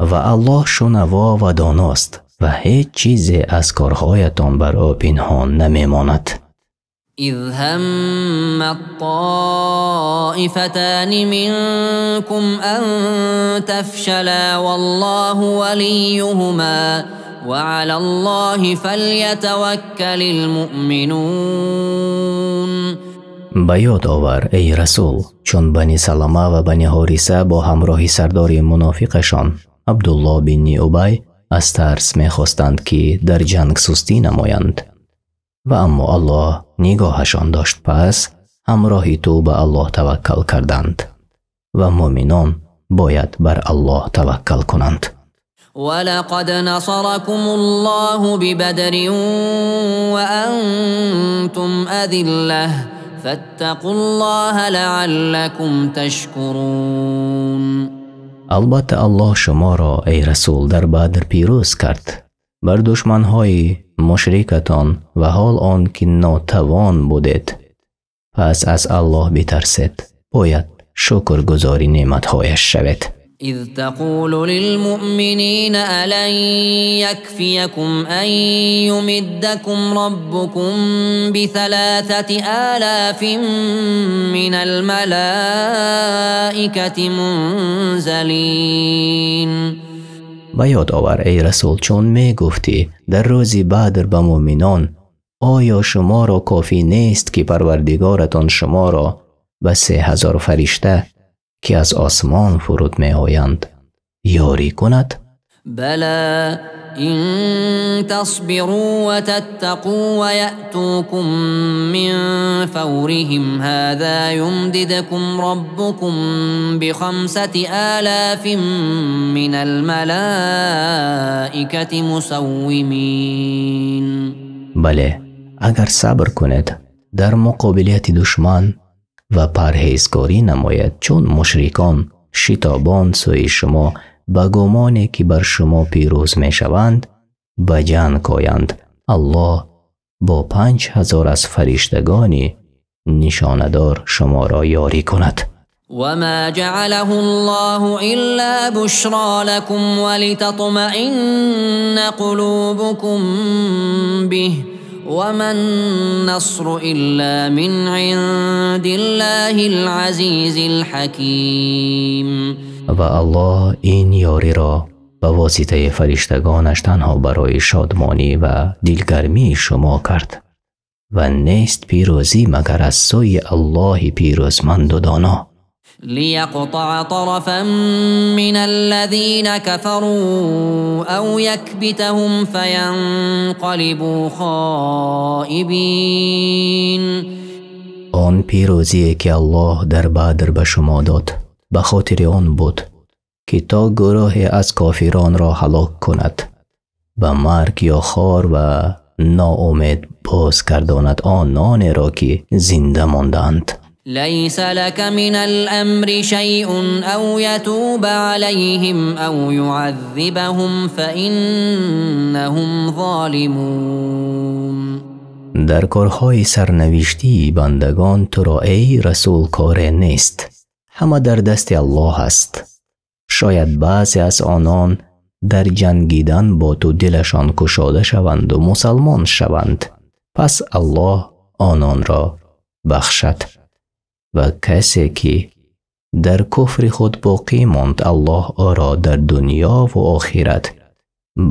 Ва Аллоҳ шунаво ва доност ва ҳеҷ чизе аз корҳоятон бар ӯ пинҳон намемонад. إذ هم الطائفتان منكم أن تفشلا والله وليهما وعلى الله فليتوكل المؤمنون. Ба ёд овар эй расул, чун Бани Салама ва Бани Ҳориса бо ҳамроҳи сардори мунофиқашон Абдуллоҳ бини Убай аз тарс мехостанд, ки дар ҷанг сустӣ намоянд. Ва аммо Аллоҳ нигоҳашон дошт, пас ҳамроҳи ту ба Аллоҳ таваккал карданд ва муъминон бояд бар Аллоҳ таваккал кунанд. ولقد نصركم الله ببدر وأنتم أذلة فاتقوا الله لعلكم تشكرون. Албатта Аллоҳ шуморо эй расул дар Бадр пирӯз кард бар душманҳои мушрикатон ва ҳол он ки нотавон будед. Пас аз Аллоҳ битарсед, бояд шукргузори неъматҳояш шавед. إذ تقول للمؤمنين ألن يكفيكم أن يمدكم ربكم ب3,000 من الملائكة منزلين. Ба ёд овар эй расул, чун мегуфтӣ дар рӯзи Бадр ба муъминон: оё шуморо кофӣ нест ки Парвардигоратон шуморо ба 3000 фаришта ки аз осмон фуруд меоянд ёрӣ кунад? Бала ин тасбиру ва таттақу ва яътукум мин фаврихим ҳаза юмдидкум раббукум би5,000 минал малаикати мусаввимин. Бале, агар сабр кунед дар муқобилияти душман ва парҳезгорӣ намояд, чун мушрикон шитобон сӯи шумо ба гумоне ки бар шумо пирӯз мешаванд ба ҷанг оянд, Аллоҳ бо 5000 аз фариштагони нишонадор шуморо ёрӣ кунад. وما جعله الله إلا بشرى لكم ولتطمئن قلوبكم به وما النصر إلا من عند الله العزيز الحكيم. Ва Аллоҳ ин ёриро ба воситаи фариштагонаш танҳо барои шодмонӣ ва дилгармии шумо кард ва нест пирӯзӣ магар аз сӯи Аллоҳи пирӯзманду доно. ليقطع طرفا من الذين كفروا أو يكبتهم فينقلبوا خائبين. Он пирӯзие ки Аллоҳ дар Бадр ба шумо дод ба хотири он буд ки то гурӯҳе аз кофиронро ҳалок кунад, ба марг ё хор ва ноумед боз гардонад ононеро ки зинда мондаанд. ليس لك من الأمر شيء أو يتوب عليهم أو يعذبهم فإنهم ظالمون. Дар корҳои сарнавиштии бандагон туро эй расул коре нест, ҳама дар дасти Аллоҳ аст. Шояд баъзе аз онон дар ҷангидан бо ту дилашон кушода шаванду мусалмон шаванд, пас Аллоҳ ононро бахшад. Ва касе ки дар куфри худ боқӣ монд, Аллоҳ ӯро дар дунёву охират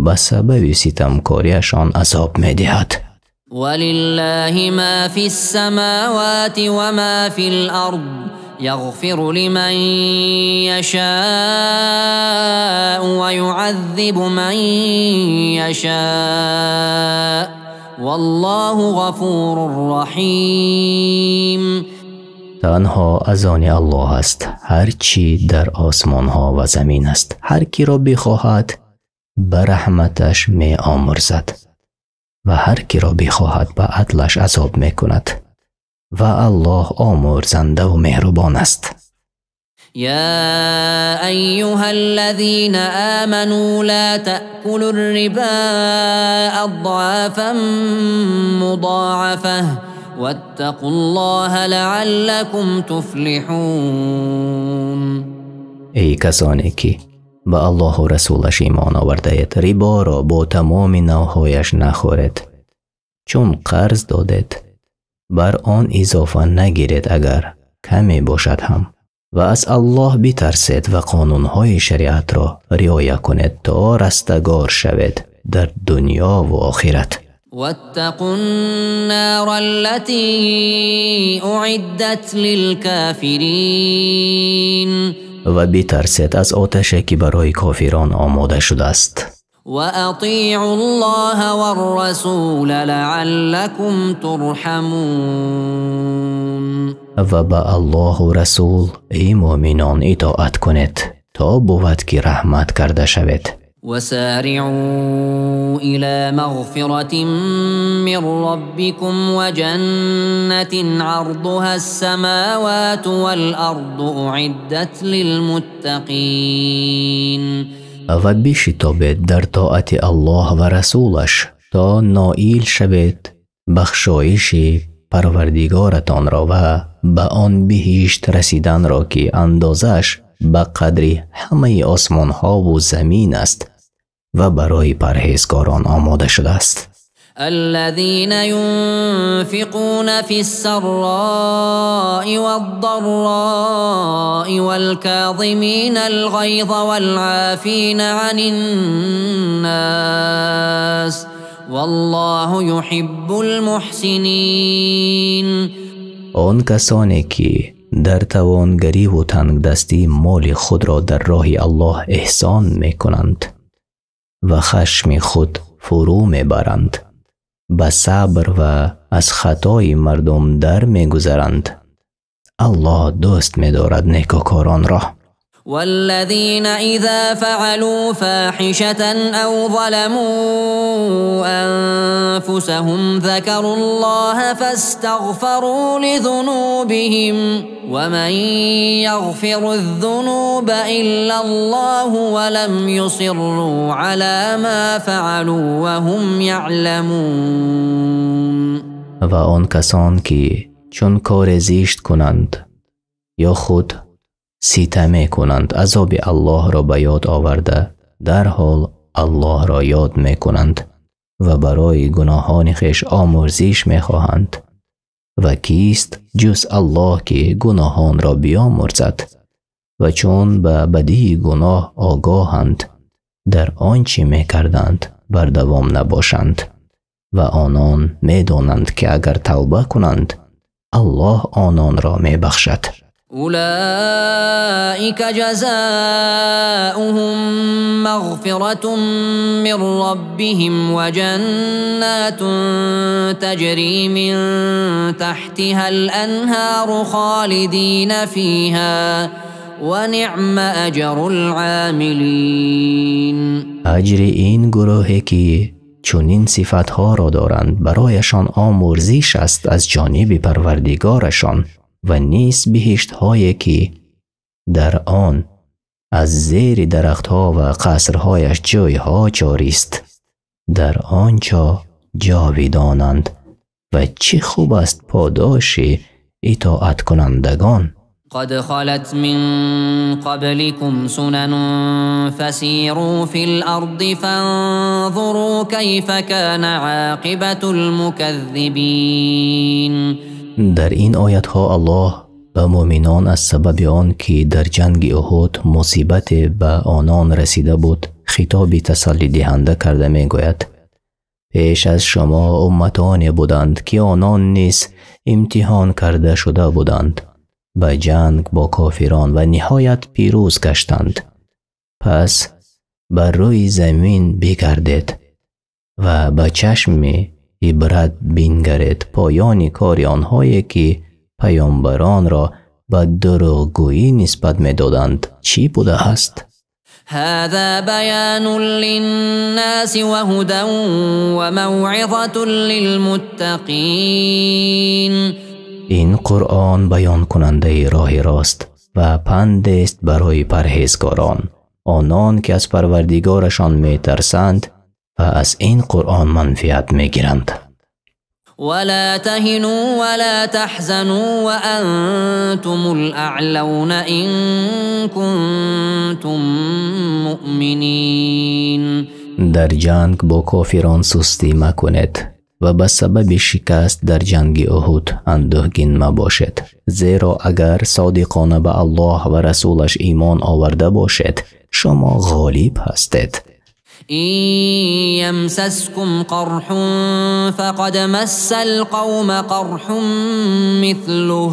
ба сабаби ситамкориашон азоб медиҳад. ولله ما في السماوات وما في الأرض يغفر لمن يشاء ويعذب من يشاء والله غفور رحيم. Танҳо аз они Аллоҳ аст ҳар чӣ дар осмонҳо ва замин аст. Ҳар киро бихоҳад ба раҳматаш меомӯрзад ва ҳар киро бихоҳад ба адлаш азоб мекунад. Ва Аллоҳ омӯрзандаву меҳрубон аст. يا أيها الذين آمنوا لا تأكلوا الربا أضعافا مضاعفة واتقوا الله لعلكم تفلحون. Эй касоне ки ба Аллоҳу расулаш имон овардаед, риборо бо тамоми навъҳояш нахӯред. Чун қарз додед, бар он изофа нагиред, агар каме бошад ҳам. Ва аз Аллоҳ битарсед ва қонунҳои шариатро риоя кунед, то растагор шавед дар дунёву охират. واتقوا النار التي أعدت للكافرين. Ва битарсед аз оташе ки барои кофирон омода шудааст. وأطيعوا الله والرسول لعلكم ترحمون. Ва ба Аллоҳу расул, эй муъминон, итоат кунед, то бувад ки раҳмат карда шавед. وسارعوا إلى مغفرة من ربكم وجنة عرضها السماوات والأرض أعدت للمتقين. Ва бишитобед дар тоати Аллоҳ ва расулаш, то ноил шавед бахшоиши парвардигоратонро ва ба он биҳишт расиданро, ки андозааш ба қадри ҳамаи осмонҳову замин аст ва барои парҳезгорон омода шудааст. الذين ينفقون في السراء والضراء والكاظمين الغيظ والعافين عن الناس والله يحب المحسنين. Он касоне ки дар тавонгариву тангдастӣ моли худро дар роҳи Аллоҳ эҳсон мекунанд ва хашми худ фурӯ мебаранд, ба сабр ва аз хатои мардум дар мегузаранд, Аллоҳ дӯст медорад некӯкоронро. والذين إذا فعلوا فاحشة أو ظلموا أنفسهم ذكروا الله فاستغفروا لذنوبهم ومن يغفر الذنوب إلا الله ولم يصروا على ما فعلوا وهم يعلمون. Ва он касон ки чун коре зишт кунанд ё худ ситаме кунанд, азоби Аллоҳро ба ёд оварда дарҳол Аллоҳро ёд мекунанд ва барои гуноҳони хеш омӯрзиш мехоҳанд. Ва кист ҷуз Аллоҳ ки гуноҳонро биомӯрзад? Ва чун ба бадии гуноҳ огоҳанд, дар он чӣ мекарданд бардавом набошанд. Ва онон медонанд ки агар тавба кунанд, Аллоҳ ононро мебахшад. أولئك جزاؤهم مغفرة من ربهم وجنات تجري من تحتها الأنهار خالدين فيها ونعم أجر العاملين. Аҷри ин гурӯҳе ки чунин сифатҳоро доранд, барояшон омӯрзиш аст аз ҷониби парвардигорашон ва низ биҳиштҳое ки дар он аз зери дарахтҳо ва қасрҳояш ҷойҳо ҷорист, дар он ҷо ҷовидонанд ва чӣ хуб аст подоши итоаткунандагон. قد خلت من قبلكم سنن فسيروا في الأرض فانظروا كيف كان عاقبة المكذبين. Дар ин оятҳо Аллоҳ ба муъминон аз сабаби он ки дар ҷанги Уҳуд мусибате ба онон расида буд хитоби тасаллидиҳанда карда мегӯяд: пеш аз шумо умматоне буданд ки онон низ имтиҳон карда шуда буданд ба ҷанг бо кофирон ва ниҳоят пирӯз гаштанд. Пас бар рӯи замин бигардед ва ба чашми ибрат бингаред поёни кори онҳое ки паёмбаронро ба дурӯғгӯӣ нисбат медоданд чӣ будааст. هذا بيان للناس وهدى وموعظة للمتقين. Ин Қуръон баёнкунандаи роҳи рост ва пандест барои парҳезгорон, онон ки аз Парвардигорашон метарсанд ва аз ин Қуръон манфиат мегиранд. ولا تهنوا ولا تحزنوا وأنتم الأعلون إن كنتم مؤمنين. Дар ҷанг бо кофирон сустӣ макунед ва ба сабаби шикаст дар ҷанги Уҳуд андӯҳгин мабошед, зеро агар содиқона ба Аллоҳ ва расулаш имон оварда бошед, шумо ғолиб ҳастед. إن يمسسكم قرح فقد مس القوم قرح مثله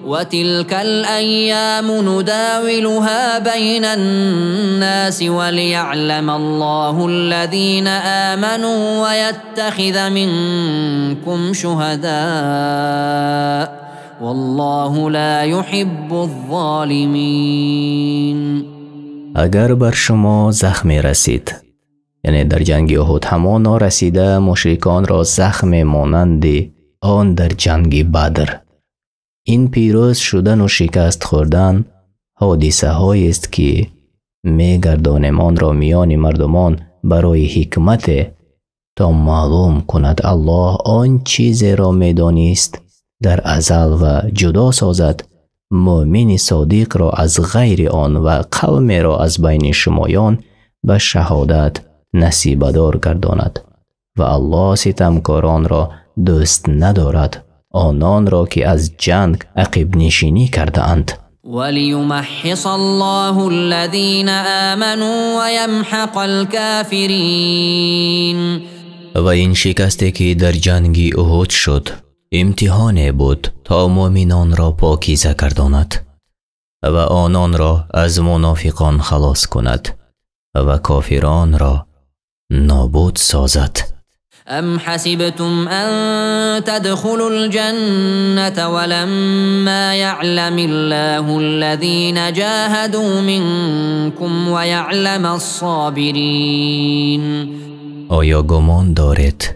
وتلك الأيام نداولها بين الناس وليعلم الله الذين آمنوا ويتخذ منكم شهداء والله لا يحب الظالمين. Агар бар шумо захме расид, яъне дар ҷанги Уҳуд, ҳамоно расида мушриконро захме монанди он дар ҷанги Бадр. Ин пирӯз шудану шикаст хӯрдан ҳодисаҳоест ки мегардонем онро миёни мардумон барои ҳикмате то маълум кунад Аллоҳ он чизеро медонист дар азал ва ҷудо созад муъмини содиқро аз ғайри он ва қавмеро аз байни шумоён ба шаҳодат насибадор гардонад ва Аллоҳ ситамкоронро дӯст надорад, ононро ки аз ҷанг ақибнишинӣ кардаанд. وليمحص الله الذين آمنوا ويمحق الكافرين. Ва ин шикасте ки дар ҷанги Уҳуд шуд имтиҳоне буд то муъминонро покиза гардонад ва ононро аз мунофиқон халос кунад ва кофиронро нобуд созад. أم حسبتم أن تدخلوا الجنة ولما يعلم الله الذين جاهدوا منكم ويعلم الصابرين. Оё гумон доред,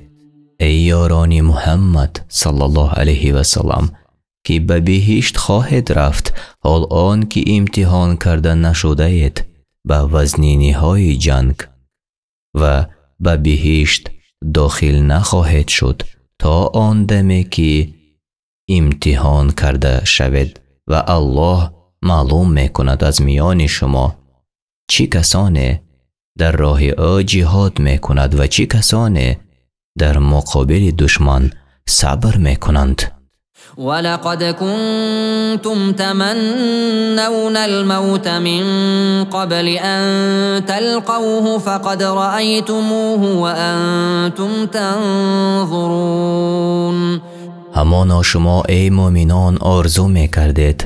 эй ёрони Муҳаммад саллаллоҳу алайҳи васаллам, ки ба биҳишт хоҳед рафт, ҳол он ки имтиҳон карда нашудаед ба вазниниҳои ҷанг ва ба биҳишт дохил нахоҳед шуд то он даме ки имтиҳон карда шавед ва Аллоҳ маълум мекунад аз миёни шумо чӣ касоне дар роҳи ӯ ҷиҳод мекунад ва чӣ касоне дар муқобили душман сабр мекунанд. ولقد كنتم تمنون الموت من قبل أن تلقوه فقد رأيتموه وأنتم تنظرون. Ҳамоно шумо эй муъминон орзу мекардед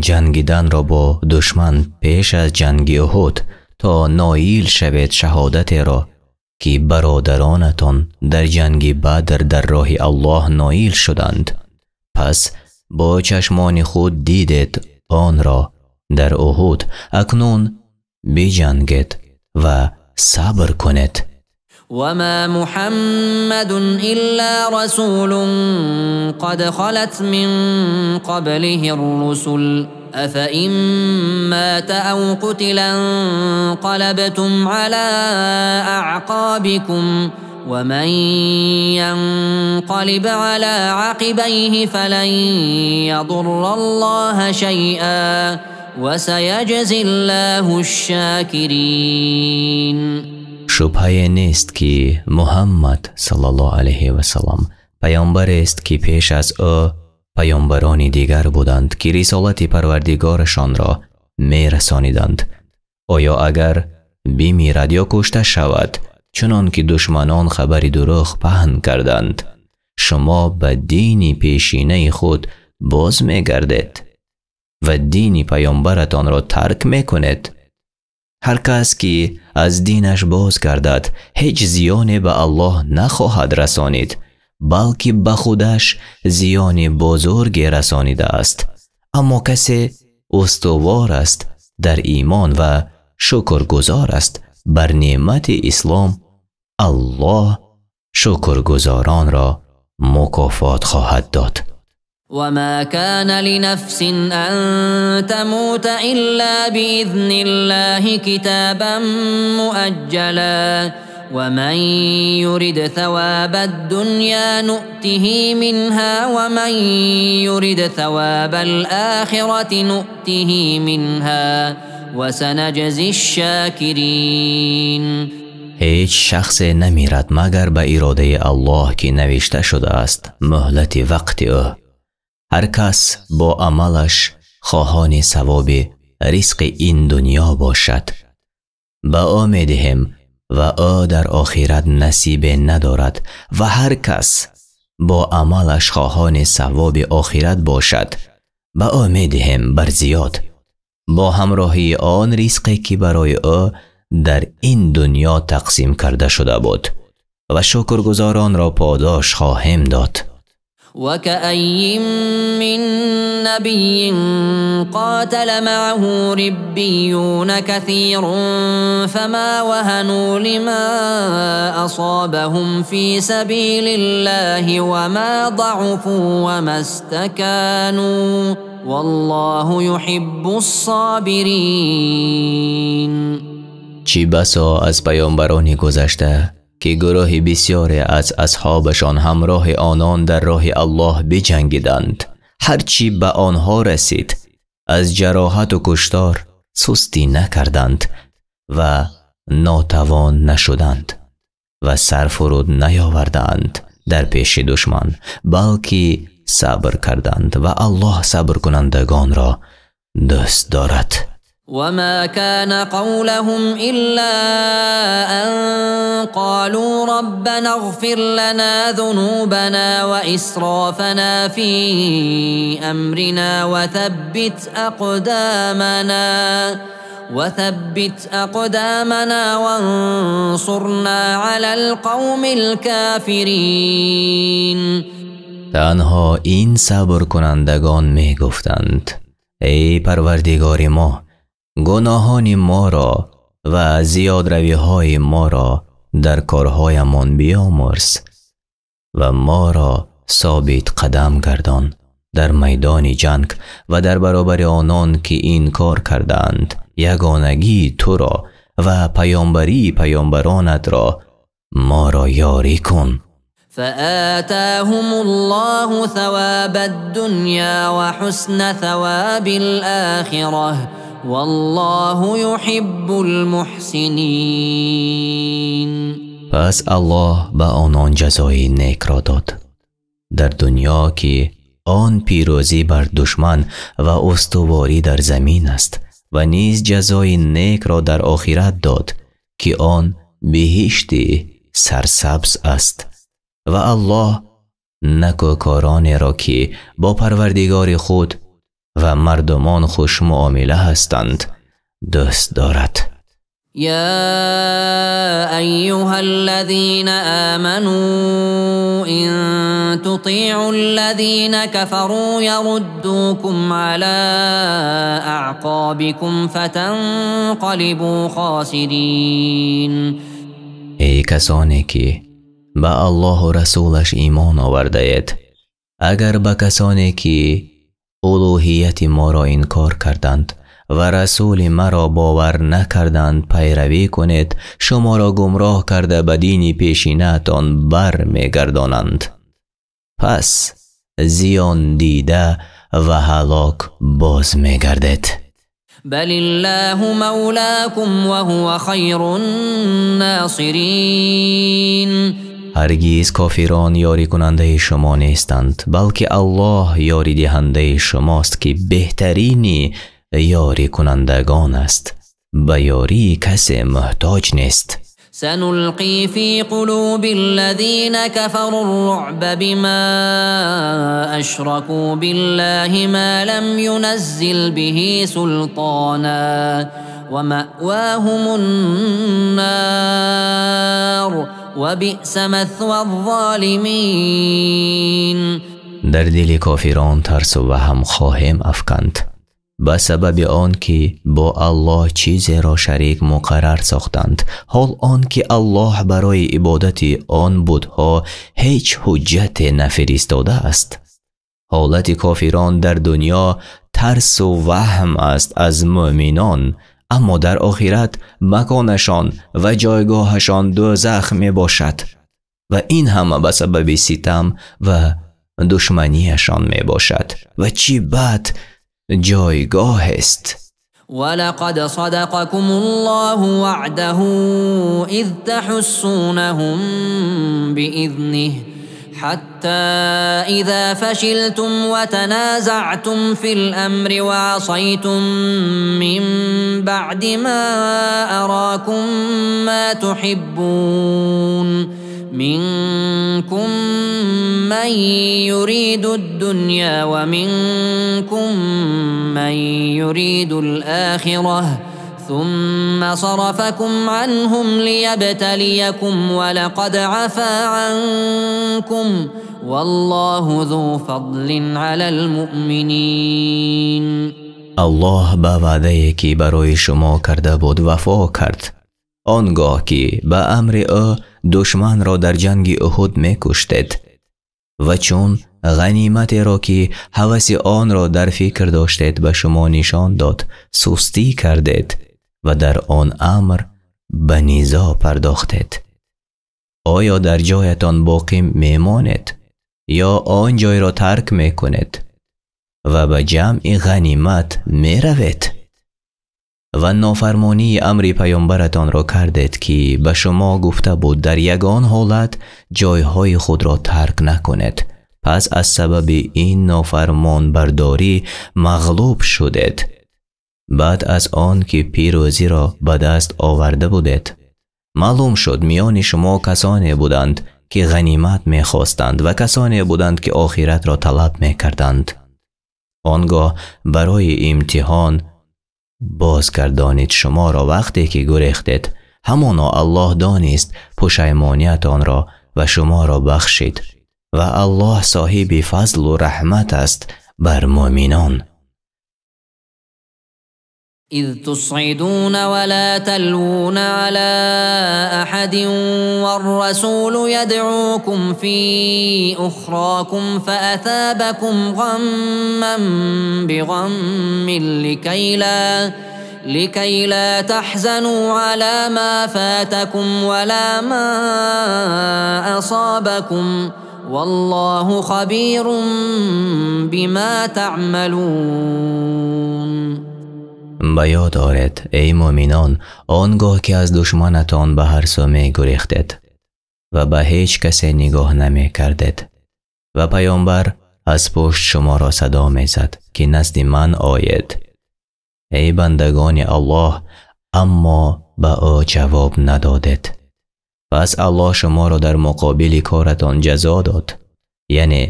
ҷангиданро бо душман пеш аз ҷанги Уҳуд то ноил шавед шаҳодатеро ки бародаронатон дар ҷанги Бадр дар роҳи Аллоҳ ноил шуданд. Пас бо чашмони худ дидед онро дар Уҳуд, акнун биҷангед ва сабр кунед. وما محمد إلا رسول قد خلت من قبله الرسل أفإن مات أو قتل انقلبتم على أعقابكم ومن ينقلب على عقبيه فلن يضر الله شيئا وسيجزي الله الشاكرين. Шубҳае нест, ки Муҳаммад саллаллоҳу алайҳи васаллам паёмбарест, ки пеш аз ӯ паёмбарони дигар буданд, ки рисолати Парвардигорашонро мерасониданд. Оё агар бимирад ё кушта шавад, чунон ки душманон хабари дурӯғ паҳн карданд, шумо ба дини пешинаи худ боз мегардед ва дини паёмбаратонро тарк мекунед? Ҳар кас ки аз динаш боз гардад, ҳеҷ зиёне ба Аллоҳ нахоҳад расонид, балки ба худаш зиёни бузурге расонидааст. Аммо касе устувор аст дар имон ва шукргузор аст бар неъмати ислом, Аллоҳ шукргузоронро мукофот хоҳад дод. وما كان لنفس أن تموت إلا بإذن الله كتابا مؤجلا ومن يرد ثواب الدنيا نؤته منها ومن يرد ثواب الآخرة نؤته منها وسنجزي الشاكرين. Ҳеҷ шахсе намирад, магар ба иродаи Аллоҳ, ки навишта шудааст муҳлати вақти ӯ. Ҳар кас бо амалаш хоҳони савоби ризқи ин дунё бошад, ба ӯ медиҳем ва ӯ дар охират насибе надорад, ва ҳар кас бо амалаш хоҳони савоби охират бошад, ба ӯ медиҳем бар зиёд бо ҳамроҳии он ризқе, ки барои ӯ дар ин дунё тақсим карда шуда буд, ва шукргузоронро подош хоҳем дод. وكأي من نبي قاتل معه ربيون كثير فما وهنوا لما أصابهم في سبيل الله وما ضعفوا وما استكانوا والله يحب الصابرين. Чӣ басо аз паёмбарони гузашта, ки гурӯҳи бисёре аз асҳобашон ҳамроҳи онон дар роҳи Аллоҳ биҷангиданд, ҳарчи ба онҳо расид аз ҷароҳату куштор сустӣ накарданд ва нотавон нашуданд ва сар фуруд наёварданд дар пеши душман, балки сабр карданд, ва Аллоҳ сабркунандагонро дӯст дорад. وما كان قولهم إلا أن قالوا ربنا اغفر لنا ذنوبنا وإسرافنا في أمرنا وثبت أقدامنا وانصرنا على القوم الكافرين. Танҳо ин сабркунандагон мегуфтанд: эй Парвардигори мо, гуноҳони моро ва зиёдравиҳои моро дар корҳоямон биомӯрз ва моро собит қадам гардон дар майдони ҷанг ва дар баробари онон ки инкор кардаанд ягонагии туро ва паёмбарии паёмбаронатро моро ёрӣ кун. فآتاهم الله ثواب الدنيا وحسن ثواب الآخرة والله يحب المحسنين. Пас Аллоҳ ба онон ҷазои некро дод дар дунё, ки он пирӯзӣ бар душман ва устуворӣ дар замин аст, ва низ ҷазои некро дар охират дод, ки он биҳишти сарсабз аст. Ва Аллоҳ накӯкоронеро, ки бо Парвардигори худ ва мардумон хушмуомила ҳастанд, дӯст дорад. يا أيها الذين آمنوا إن تطيعوا الذين كفروا يردوكم على أعقابكم فتنقلبوا خاسرين. Эй Касоне ки ба Аллоҳу расулаш имон овардаед, агар ба касоне ки улуҳияти моро инкор карданд ва расули маро бовар накарданд пайравӣ кунед, шуморо гумроҳ карда ба дини пешинатон бар мегардонанд. Пас зиён дида ва ҳалок боз мегардед. بل الله مولاكم وهو خير الناصرين. Ҳаргиз кофирон ёрикунандаи шумо нестанд, балки Аллоҳ ёридиҳандаи шумост, ки беҳтарини ёрикунандагон аст, ба ёрии касе муҳтоҷ нест. سنلقي في قلوب الذين كفروا الرعب بما أشركوا بالله ما لم ينزل به سلطانا ومأواهم النار وبئس مثوى الظالمين. Дар дили кофирон тарсу ваҳм хоҳем афканд ба сабаби он ки бо Аллоҳ чизеро шарик муқаррар сохтанд, ҳол он ки Аллоҳ барои ибодати он бутҳо ҳеҷ ҳуҷҷате нафиристодааст. Ҳолати кофирон дар дунё тарсу ваҳм аст аз мӯъминон, аммо дар охират маконашон ва ҷойгоҳашон дӯзах мебошад ва ин ҳама ба сабаби ситам ва душманияшон мебошад. Ва чӣ бад ҷойгоҳест. ولقد صدقكم الله وعده إذ تحسونهم بإذنه حتى إذا فشلتم وتنازعتم في الأمر وعصيتم من بعد ما أراكم ما تحبون منكم من يريد الدنيا ومنكم من يريد الآخرة ثم صرفكم عنهم ليبتليكم ولقد عفا عنكم والله ذو فضل على المؤمنين. Аллоҳ ба ваъдае ки барои шумо карда буд вафо кард, он гоҳ ки ба амри ӯ душманро дар ҷанги Уҳуд мекуштед ва чун ғаниматеро ки ҳаваси онро дар фикр доштед ба шумо нишон дод, сустӣ кардед ва дар он амр ба низо пардохтед. Оё дар ҷоятон боқӣ мемонед ё он ҷойро тарк мекунед ва ба ҷамъи ғанимат меравед? Ва нофармонии амри паёмбаратонро кардед ки ба шумо гуфта буд дар ягон ҳолат ҷойҳои худро тарк накунед. Пас аз сабаби ин нофармонбардорӣ мағлуб шудед. Баъд аз он ки пирӯзиро ба даст оварда будед, маълум шуд миёни шумо касоне буданд ки ғанимат мехостанд ва касоне буданд ки охиратро талаб мекарданд. Он гоҳ барои имтиҳон бозгардонид шуморо вақте ки гурехтед. Ҳамоно Аллоҳ донист пушаймониятонро ва шуморо бахшид ва Аллоҳ соҳиби фазлу раҳмат аст бар мӯъминон. إذ تصعدون ولا تلوون على أحد والرسول يدعوكم في أخراكم فأثابكم غما بغم لكي لا تحزنوا على ما فاتكم ولا ما أصابكم والله خبير بما تعملون. Ба ёд оред, эй мӯъминон, он гоҳ ки аз душманатон ба ҳар сӯ мегурехтед ва ба ҳеҷ касе нигоҳ намекардед ва паёмбар аз пушт шуморо садо мезад ки назди ман оед. Эй бандагони Аллоҳ, аммо ба ӯ ҷавоб надодед. Пас Аллоҳ шуморо дар муқобили коратон ҷазо дод, яъне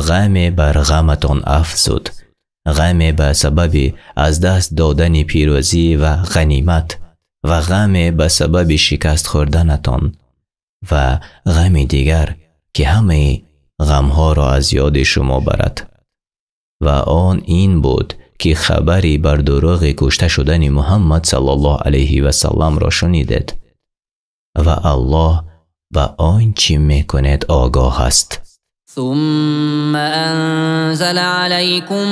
ғаме бар ғаматон афзуд, ғаме ба сабаби аз даст додани пирӯзӣ ва ғанимат ва ғаме ба сабаби шикаст хӯрданатон ва ғами дигар ки ҳамаи ғамҳоро аз ёди шумо барад. Ва он ин буд ки хабари бар дурӯғи кушта шудани Муҳаммад саллаллоҳу алайҳи васалламро шунидед ва Аллоҳ ба он чӣ мекунед огоҳ аст. ثم أنزل عليكم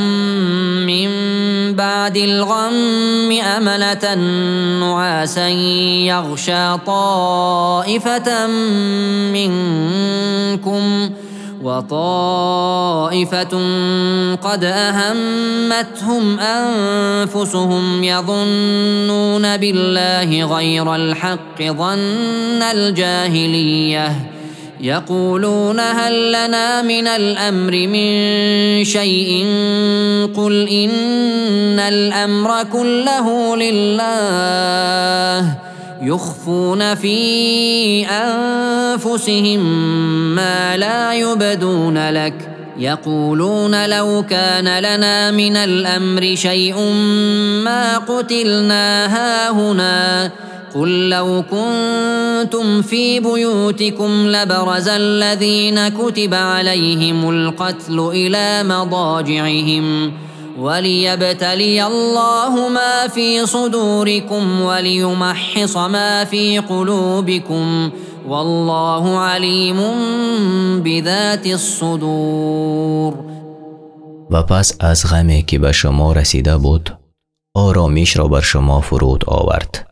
من بعد الغم أمنة نعاسا يغشى طائفة منكم وطائفة قد أهمتهم أنفسهم يظنون بالله غير الحق ظن الجاهلية يقولون هل لنا من الأمر من شيء قل إن الأمر كله لله يخفون في أنفسهم ما لا يبدون لك يقولون لو كان لنا من الأمر شيء ما قتلنا هاهنا قل لو كنتم في بيوتكم لبرز الذين كتب عليهم القتل إلى مضاجعهم وليبتلي الله ما في صدوركم وليمحص ما في قلوبكم والله عليم بذات الصدور. و پس از غمی که به شما رسیده بود آرامش را بر شما فرود آورد،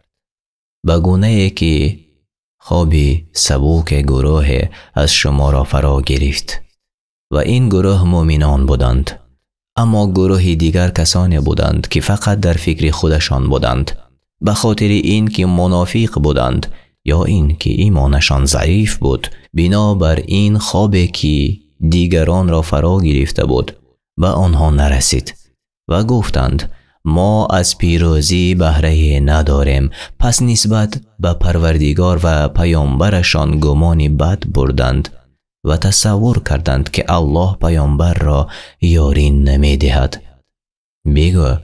به گونه که خواب سبوک گروه از شما را فرا گرفت و این گروه مؤمنان بودند، اما گروه دیگر کسانی بودند که فقط در فکر خودشان بودند، به خاطر این که منافق بودند یا این که ایمانشان ضعیف بود. بنابر این خوابی که دیگران را فرا گرفته بود به آنها نرسید و گفتند ما از پیروزی بهره نداریم. پس نسبت به پروردگار و پیامبرشان گمان بد بردند و تصور کردند که الله پیامبر را یاری نمیدهد. بگو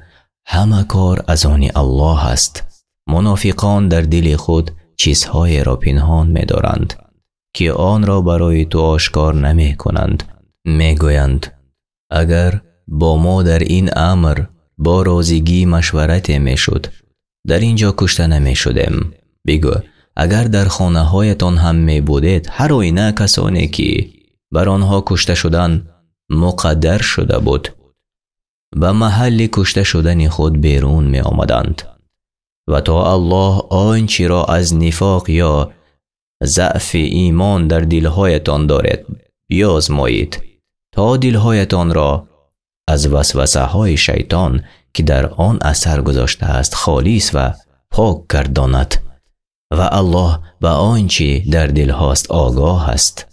همه کار از آن الله است. منافقان در دل خود چیزهای را پنهان می‌دارند که آن را برای تو آشکار نمی‌کنند. می‌گویند اگر با ما در این امر با розигӣ مشورت میشد در اینجا کشته نمیشدیم. بگو اگر در خانه هایتان هم می بودید هر آینه کسانی که بر آنها کشته شدن مقدر شده بود به محل کشته شدن خود بیرون می آمدند و تا الله آنچه را از نفاق یا ضعف ایمان در دلهایتان دارد بیازمایید تا دلهایتان را از وسوسه های شیطان که در آن اثر گذاشته است خالص و پاک گرداند و الله به آنچه در دل هاست آگاه است.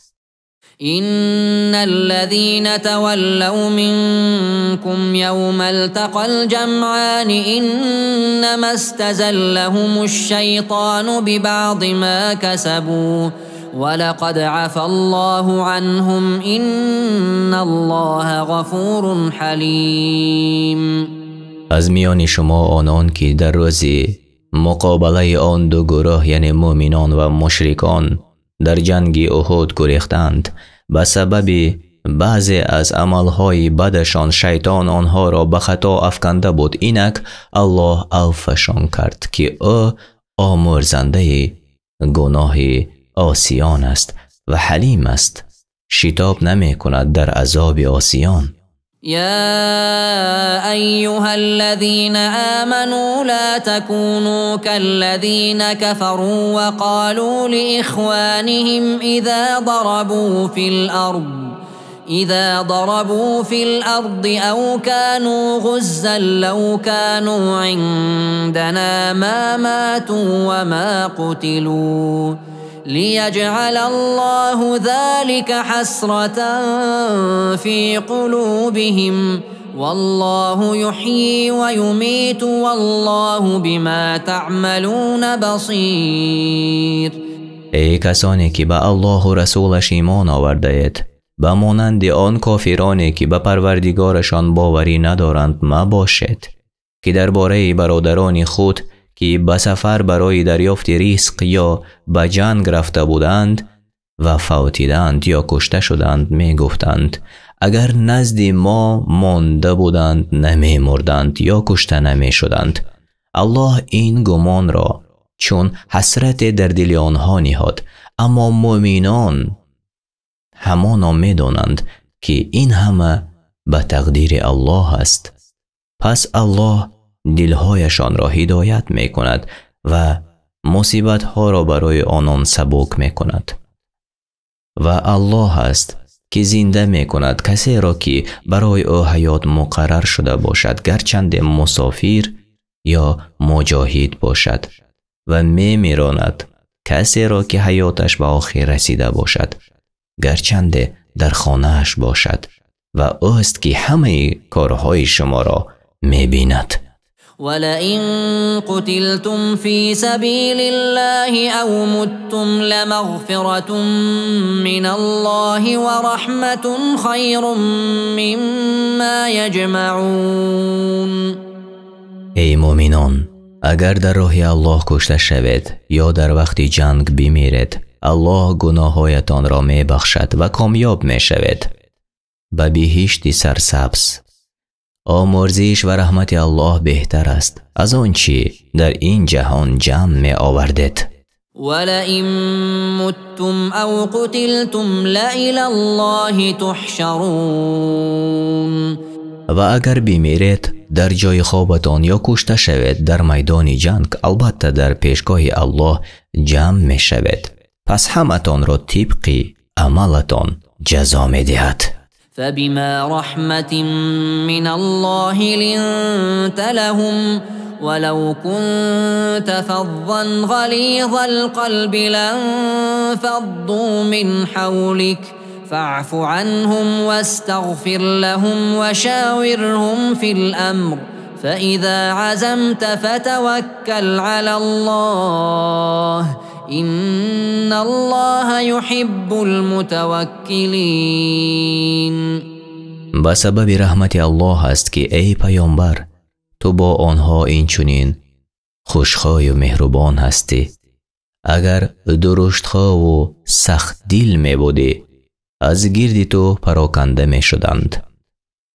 إن الذين تولوا منكم يوم التقى الجمعان إنما استزلهم الشيطان ببعض ما كسبوا ولقد عفى الله عنهم إن الله غفور حليم. از میان شما آنان که در روز مقابله آن دو گروه یعنی مؤمنان و مشرکان در جنگ احد گریختند، به سبب بعضی از عملهای بدشان شیطان آنها را به خطا افکنده بود. اینک الله عفوشان کرد که او آمرزنده گناه آسیان است و حلیم است، شتاب نمی کند در عذاب آسیان. يا أيها الذين آمنوا لا تكونوا كالذين كفروا وقالوا لإخوانهم إذا ضربوا في الأرض أو كانوا غزا لو كانوا عندنا ما ماتوا وما قتلوا ليجعل الله ذلك حسرة في قلوبهم والله يحيي ويميت والله بما تعملون بصير. ای کسانی که به الله و رسولش ایمان آورده اید، به مانند آن کافرانی که به پروردگارشان باوری ندارند مباشید که درباره برادران خود که به سفر برای دریافت ریسق یا به جنگ رفته بودند و فوتیدند یا کشته شدند می گفتند اگر نزد ما مانده بودند نمی مردند یا کشته نمی شدند. الله این گمان را چون حسرت در دل آنها نهاد، Аммо мӯъминон ҳамоно медонанд, ки ин ҳама ба тақдири Аллоҳ аст. Пас Аллоҳ дилҳояшонро ҳидоят мекунад ва мусибатҳоро барои онон сабук мекунад. Ва Аллоҳ аст, ки зинда мекунад касеро, ки барои ӯ ҳаёт муқаррар шуда бошад, гарчанде мусофир ё муҷоҳид бошад, ва мемиронад касеро, ки ҳаёташ ба охир расида бошад, гарчанде дар хонааш бошад, ва ӯст, ки ҳамаи корҳои шуморо мебинад. ولئن قتلتم في سبيل الله أو متم لمغفرة من الله ورحمة خير مما يجمعون. Эй мӯъминон, агар дар роҳи Аллоҳ кушта шавед ё дар вақти ҷанг бимиред, Аллоҳ гуноҳҳоятонро мебахшад ва комёб мешавед ба биҳишти сарсабз. Омӯрзиш ва раҳмати Аллоҳ беҳтар аст аз он чӣ дар ин ҷаҳон ҷамъ меовардед. ولئن متم أو قتلتم لإلى الله تحشرون. Ва агар бимиред дар ҷои хобатон ё кушта шавед дар майдони ҷанг, албатта дар пешгоҳи Аллоҳ ҷамъ мешавед. Пас ҳаматонро тибқи амалатон ҷазо медиҳад. فبما رحمة من الله لنت لهم ولو كنت فظا غليظ القلب لانفضوا من حولك فاعف عنهم واستغفر لهم وشاورهم في الأمر فإذا عزمت فتوكل على الله إن الله يحب المتوكلين. Ба сабаби раҳмати Аллоҳ аст, ки эй паёмбар, ту бо онҳо инчунин хушхӯю меҳрубон ҳастӣ. Агар дуруштхӯву сахтдил мебудӣ, аз гирди ту пароканда мешуданд.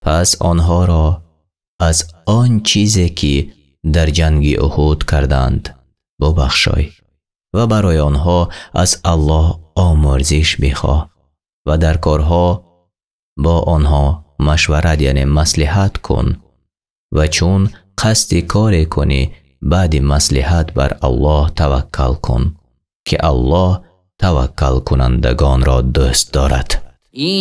Пас онҳоро аз он чизе, ки дар ҷанги Уҳуд карданд, бубахшой ва барои онҳо аз Аллоҳ омӯрзиш бихоҳ ва дар корҳо бо онҳо машварат, яъне маслиҳат кун, ва чун қасди коре кунӣ, баъди маслиҳат бар Аллоҳ таваккал кун, ки Аллоҳ таваккалкунандагонро дӯст дорад. إن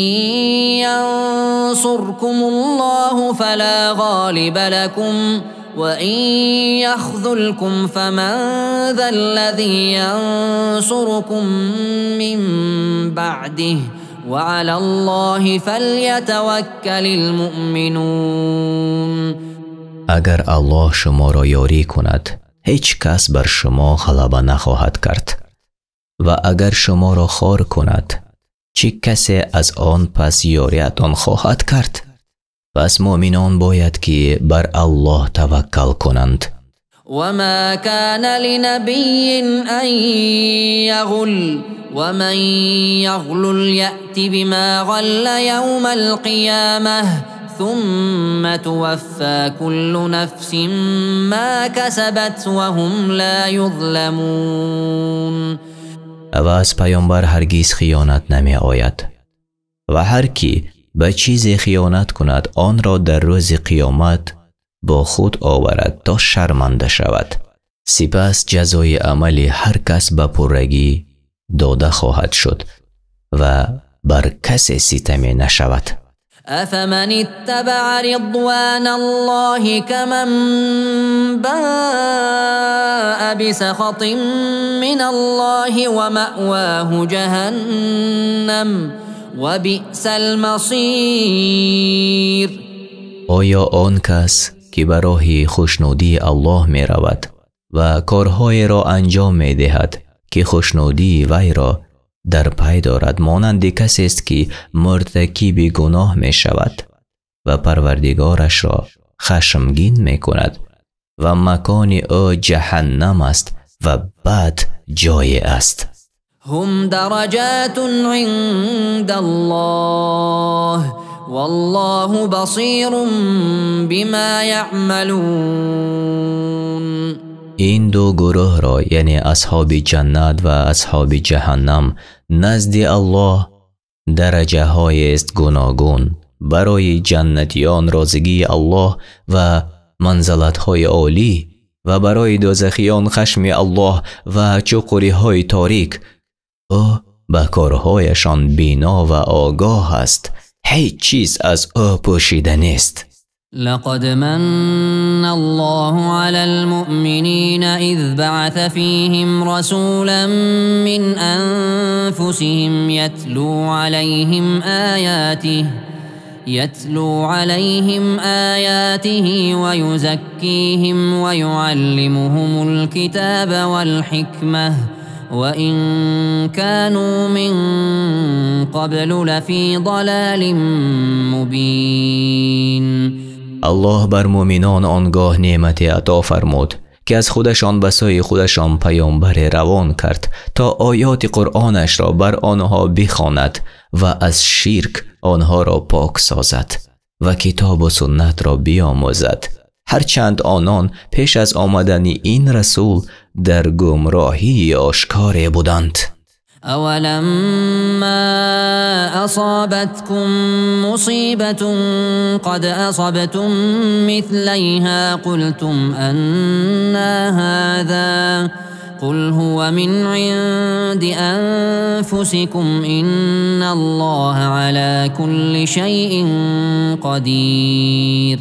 ينصركم الله فلا غالب لكم وإن يخذلكم فمن ذا الذي ينصركم من بعده وعلى الله فليتوكل المؤمنون. Агар Аллоҳ шуморо ёрӣ кунад, ҳеҷ кас бар шумо ғалаба нахоҳад кард, ва агар шуморо хор кунад, чӣ касе аз он пас ёриатон хоҳад кард? Пас мӯъминон бояд ки бар Аллоҳ таваккал кунанд. وما كان لنبي أن يغل ومن يغلل يأت بما غل يوم القيامة ثم توفى كل نفس ما كسبت وهم لا يظلمون. Ва аз паёмбар ҳаргиз хиёнат намеояд, ва ҳар кӣ ба чизе хиёнат кунад, онро дар рӯзи қиёмат бо худ оварад то шарманда шавад. Сипас ҷазои амали ҳар кас ба пуррагӣ дода хоҳад шуд ва бар касе ситаме нашавад. أفمن اتبع رضوان الله كمن باء بسخط من الله ومأواه جهنم وبئس المصير. Оё он кас, ки ба роҳи хушнудии Аллоҳ меравад ва корҳоеро анҷом медиҳад, ки хушнудии вайро дар пай дорад, монанди касест, ки муртакиби гуноҳ мешавад ва парвардигорашро хашмгин мекунад ва макони ӯ ҷаҳаннам аст ва бад ҷое аст. هم درجات عند الله والله بصير بما يعملون. Ин ду гурӯҳро, яъне асҳоби ҷаннат ва асҳоби ҷаҳаннам, назди Аллоҳ дараҷаҳоест гуногун. Барои ҷаннатиён розигии Аллоҳ ва манзалатҳои олӣ ва барои дӯзахиён хашми Аллоҳ ва чуқуриҳои торик. Ӯ ба корҳояшон бино ва огоҳ аст. Ҳеҷ чиз аз ӯ пӯшида нест. لقد من الله على المؤمنين إذ بعث فيهم رسولا من أنفسهم يتلو عليهم آياته ويزكيهم ويعلمهم الكتاب والحكمة وإن كانوا من قبل لفي ضلال مبين. Аллоҳ бар муъминон он гоҳ неъмате ато фармуд, ки аз худашон ба сӯи худашон паёмбаре равон кард, то оёти Қуръонашро бар онҳо бихонад ва аз ширк онҳоро пок созад ва китобу суннатро биомӯзад. Ҳарчанд онон пеш аз омадани ин расул дар гумроҳии ошкоре буданд. أولما أصابتكم مصيبة قد أصبتم مثليها قلتم أنى هذا قل هو من عند أنفسكم إن الله على كل شيء قدير.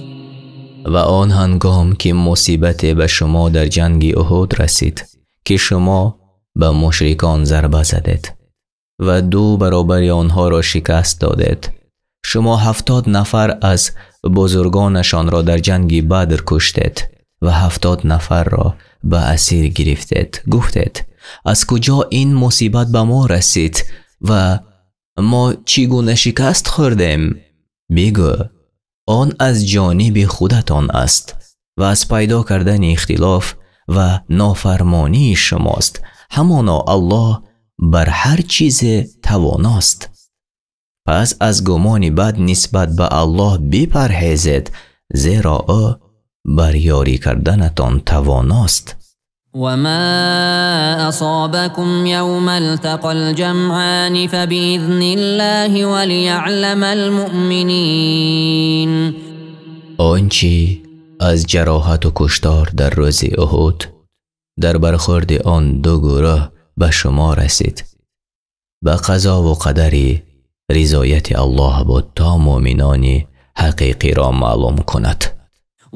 Ва он ҳангом ки мусибате ба шумо дар ҷанги Уҳуд расид, ки шумо ба мушрикон зарба задед ва ду баробари онҳоро шикаст додед, шумо 70 нафар аз бузургонашонро дар ҷанги Бадр куштед ва 70 нафарро ба асир гирифтед. Гуфтед: аз куҷо ин мусибат ба мо расид ва мо чӣ гуна шикаст хӯрдем? Бигӯ: он аз ҷониби худатон аст ва аз пайдо кардани ихтилоф ва нофармонии шумост. Ҳамоно Аллоҳ бар ҳар чизе тавоност. Пас аз гумони бад нисбат ба Аллоҳ бипарҳезед, зеро ӯ бар ёрӣ карданатон тавоност. وما أصابكم يوم التقى الجمعان فبإذن الله وليعلم المؤمنين. Он чи аз ҷароҳату куштор дар рӯзи Уҳуд дар бархӯрди он ду гурӯҳ ба шумо расид, ба қазову қадари ризояти Аллоҳ буд, то муъминони ҳақиқиро маълум кунад.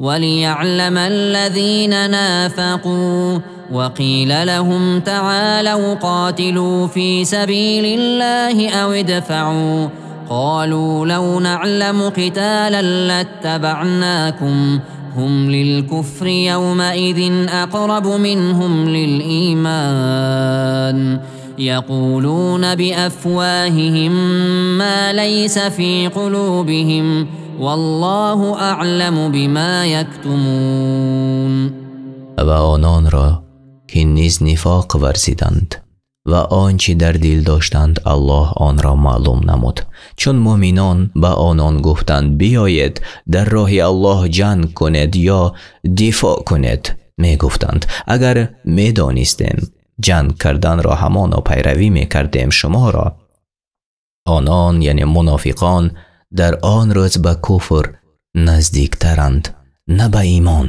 وليعلم الذين نافقوا وقيل لهم تعالوا قاتلوا في سبيل الله أو ادفعوا قالوا لو نعلم قتالا لاتبعناكم هم للكفر يومئذ أقرب منهم للإيمان يقولون بأفواههم ما ليس في قلوبهم والله أعلم بما يكتمون. Ва ононро ки низ нифоқ варзиданд ва он чи дар дил доштанд, Аллоҳ онро маълум намуд. Чун муъминон ба онон гуфтанд: биёед дар роҳи Аллоҳ ҷанг кунед ё дифоъ кунед, мегуфтанд: агар медонистем ҷанг карданро, ҳамоно пайравӣ мекардем шуморо. Онон, яъне мунофиқон, дар он рӯз ба куфр наздиктаранд, на ба имон.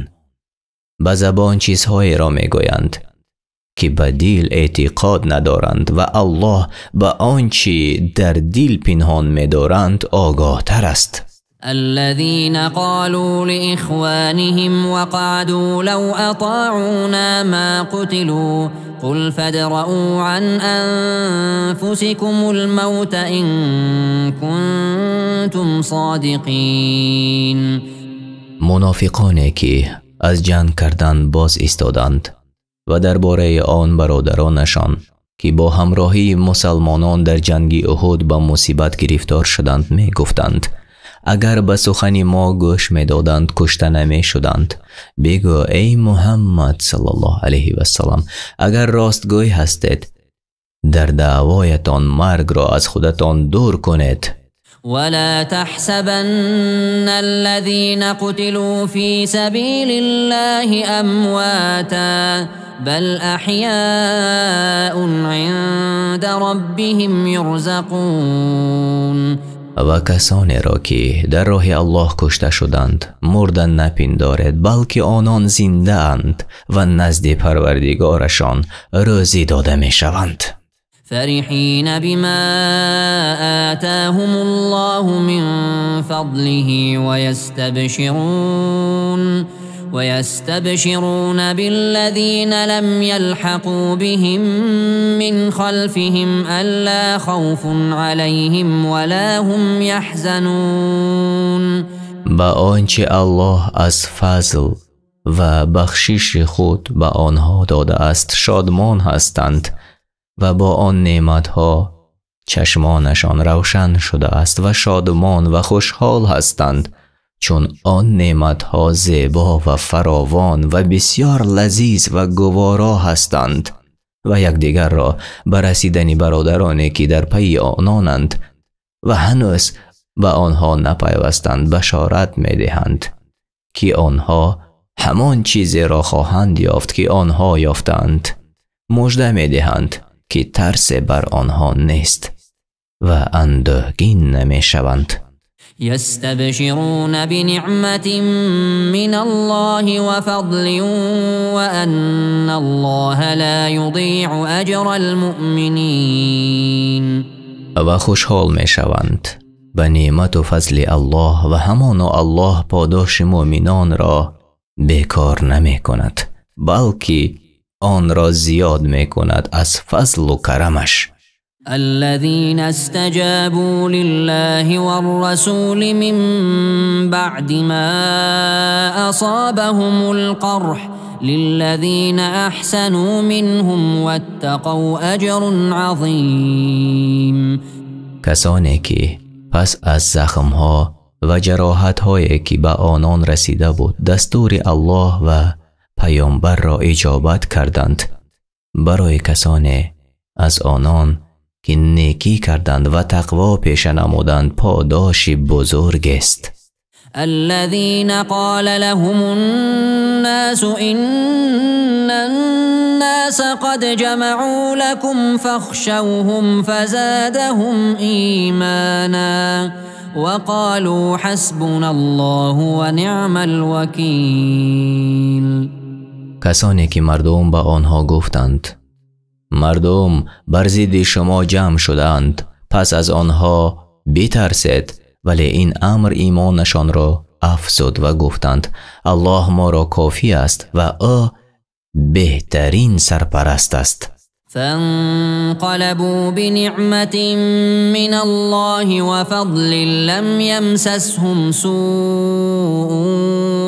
Ба забон чизҳоеро мегӯянд, ки ба дил эътиқод надоранд ва Аллоҳ ба он чи дар дил пинҳон медоранд огоҳтар аст. الذين قالوا لإخوانهم وقعدوا لو أطاعونا ما قتلوا قل فادرءوا عن أنفسكم الموت إن كنتم صادقين. Мунофиқоне ки аз ҷанг кардан боз истоданд ва дар бораи он бародаронашон, ки бо ҳамроҳии мусалмонон дар ҷанги Уҳуд ба мусибат гирифтор шуданд, мегуфтанд: агар ба сухани мо гӯш медоданд, кушта намешуданд. Бигӯ: эй Муҳаммад саллаллоҳу алайҳи вассалам, агар ростгӯй ҳастед, дар даъвоятон маргро аз худатон дур кунед. ولا تحسبن الذين قتلوا في سبيل الله أمواتا بل أحياء عند ربهم يرزقون. Ва касонеро ки дар роҳи Аллоҳ кушта шуданд мурда напиндоред, балки онон зиндаанд ва назди Парвардигорашон рӯзӣ дода мешаванд. فرحين بما آتاهم الله من فضله ويستبشرون بالذين لم يلحقوا بهم من خلفهم ألا خوف عليهم ولا هم يحزنون. Ба он чи Аллоҳ аз фазл ва бахшиши худ ба онҳо додааст шодмон ҳастанд ва бо он неъматҳо чашмонашон равшан шудааст ва шодмон ва хушҳол ҳастанд, чун он неъматҳо зебо ва фаровон ва бисёр лазиз ва гуворо ҳастанд ва якдигарро ба расидани бародароне ки дар пайи ононанд ва ҳанӯз ба онҳо напайвастанд башорат медиҳанд, ки онҳо ҳамон чизеро хоҳанд ёфт ки онҳо ёфтаанд. Мужда медиҳанд ки тарсе бар онҳо нест ва андӯҳгин намешаванд. يستبشرون بنعمة من الله وفضل وأن الله لا يضيع أجر المؤمنين. Ва хушҳол мешаванд ба неъмату фазли Аллоҳ ва ҳамоно Аллоҳ подоши муъминонро бекор намекунад, балки онро зиёд мекунад аз фазлу карамаш. الذين استجابوا لله والرسول من بعد ما أصابهم القرح للذين أحسنوا منهم واتقوا أجر عظيم. Касоне ки пас аз захмҳо ва ҷароҳатҳое ки ба онон расида буд дастури Аллоҳ ва паёмбарро иҷобат карданд, барои касоне аз онон ки некӣ карданд ва тақво пеша намуданд подоши бузургест. الذين قال لهم الناس إن الناس قد جمعوا لكم فاخشوهم فزادهم إيمانا وقالوا حسبنا الله ونعم الوكيل. Касоне ки мардум ба онҳо гуфтанд: мардум бар зидди шумо ҷамъ шудаанд, пас аз онҳо битарсед, вале ин амр имонашонро афзуд ва гуфтанд: Аллоҳ моро кофӣ аст ва ӯ беҳтарин сарпараст аст. فانقلبوا بنعمة من الله وفضل لم يمسسهم سوء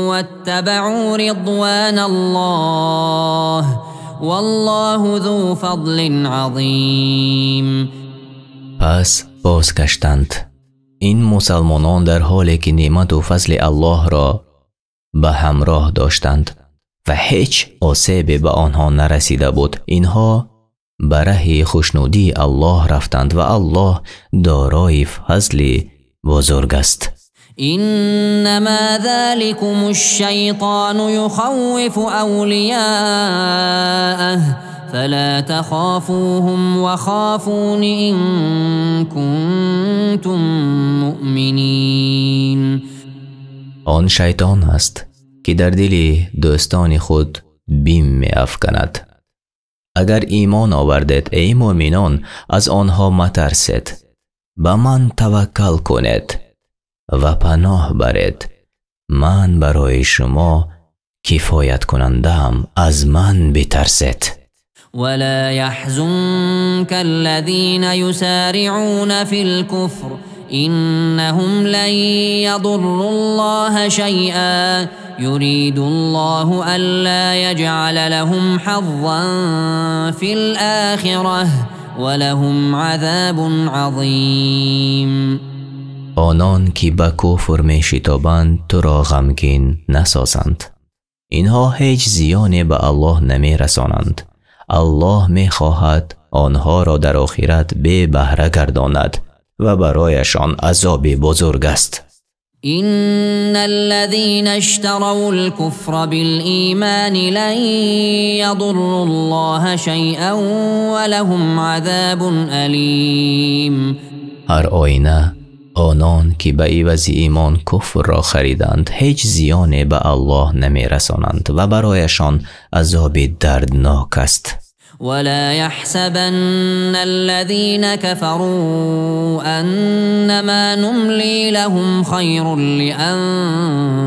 واتبعوا رضوان الله والله ذو فضل عظيم. Пас бозгаштанд ин мусалмонон дар ҳоле ки неъмату фазли Аллоҳро ба ҳамроҳ доштанд ва ҳеҷ осебе ба онҳо нарасида буд. Инҳо ба раҳи хушнудии Аллоҳ рафтанд ва Аллоҳ дорои фазли бузург аст. إنما ذلكم الشيطان يخوف أولياءه فلا تخافوهم وخافون إن كنتم مؤمنين. Он шайтон аст ки дар дили дӯстони худ бим меафканад. Агар имон овардед, эй муъминон, аз онҳо матарсед, ба ман таваккал кунед ва паноҳ баред. Ман барои шумо кифояткунандаам, аз ман битарсед. ولا يحزنك الذين يسارعون في الكفر إنهم لن يضروا الله شيئا يريد الله ألا يجعل لهم حظا في الآخرة ولهم عذاب عظيم. Онон ки ба куфр мешитобанд туро ғамгин насозанд. Инҳо ҳеҷ зиёне ба Аллоҳ намерасонанд. Аллоҳ мехоҳад онҳоро дар охират бебаҳра гардонад ва барояшон азоби бузург аст. إن الذين اشتروا الكفر بالإيمان لن يضروا الله شيئا ولهم عذاب أليم. Ҳар оина онон ки ба ивази имон куфрро хариданд, ҳеҷ зиёне ба Аллоҳ намерасонанд ва барояшон азоби дарднок аст. ولا يحسبن الذين كفروا أنما نملي لهم خير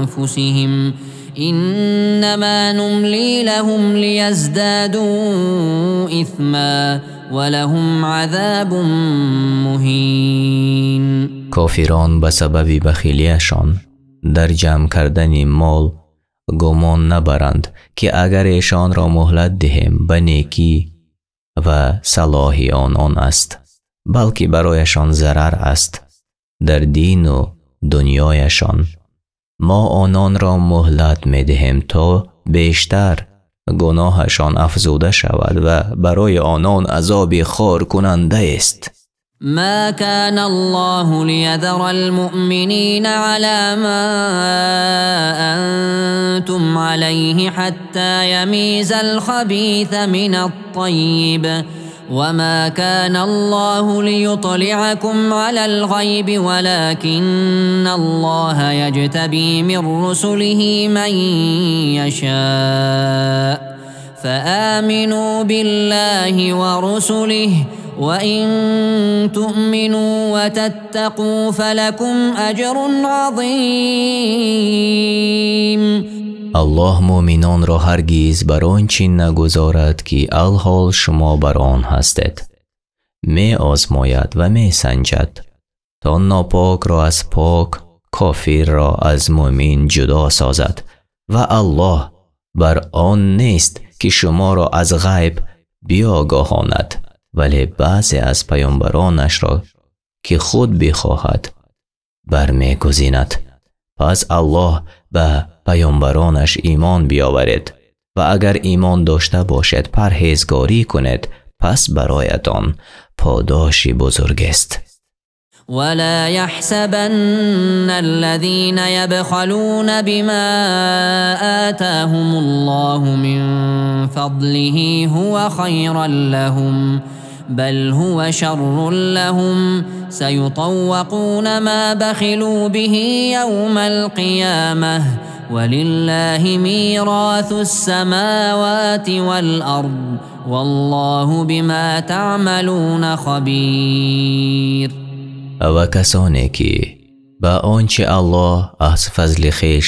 لأنفسهم إنما نملي لهم ليزدادوا إثما ولهم عذاب مهين. Кофирон ба сабаби бахилияшон дар ҷамъ кардани мол гумон набаранд, ки агар эшонро муҳлат диҳем, ба некӣ ва салоҳи онон аст, балки барояшон зарар аст дар дину дунёяшон. Мо ононро муҳлат медиҳем, то бештар гуноҳашон афзуда шавад ва барои онон азоби хоркунандаест. ما كان الله ليذر المؤمنين على ما أنتم عليه حتى يميز الخبيث من الطيب وما كان الله ليطلعكم على الغيب ولكن الله يجتبي من رسله من يشاء فآمنوا بالله ورسله وإن تؤمنوا وتتقوا فلكم أجر عظيم. Аллоҳ муъминонро ҳаргиз бар он чӣ нагузорад, ки алҳол шумо бар он ҳастед. Меозмояд ва месанҷад, то нопокро аз пок, кофирро аз муъмин ҷудо созад, ва Аллоҳ бар он нест, ки шуморо аз ғайб биогоҳонад, вале баъзе аз паёмбаронашро, ки худ бихоҳад, бармегузинад. Пас Аллоҳ ба паёмбаронаш имон биёваред ва агар имон дошта бошед, парҳезгорӣ кунед, пас бароятон подоши бузургест. ولا يحسبن الذين يبخلون بما آتاهم الله من فضله هو خيرا لهم بل هو شر لهم سيطوقون ما بخلوا به يوم القيامة ولله ميراث السماوات والأرض والله بما تعملون خبير. Ва касоне ки ба он чи Аллоҳ аз фазли хеш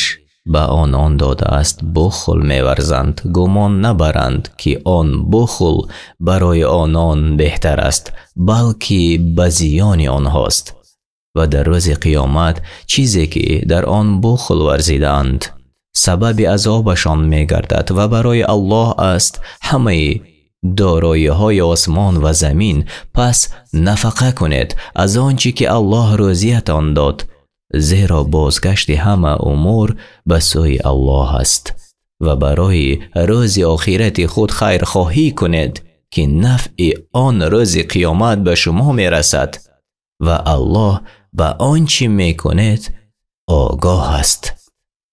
ба онон додааст бухл меварзанд, гумон набаранд, ки он бухл барои онон беҳтар аст, балки ба зиёни онҳост. Ва дар рӯзи қиёмат чизе ки дар он бухл варзидаанд, сабаби азобашон мегардад ва барои Аллоҳ аст ҳамаи дороиҳои осмон ва замин. Пас нафақа кунед аз он чӣ ки Аллоҳ рӯзиятон дод, зеро бозгашти ҳама умур ба сӯи Аллоҳ аст ва барои рӯзи охирати худ хайрхоҳӣ кунед, ки нафъи он рӯзи қиёмат ба шумо мерасад ва Аллоҳ ба он чӣ мекунед огоҳ аст.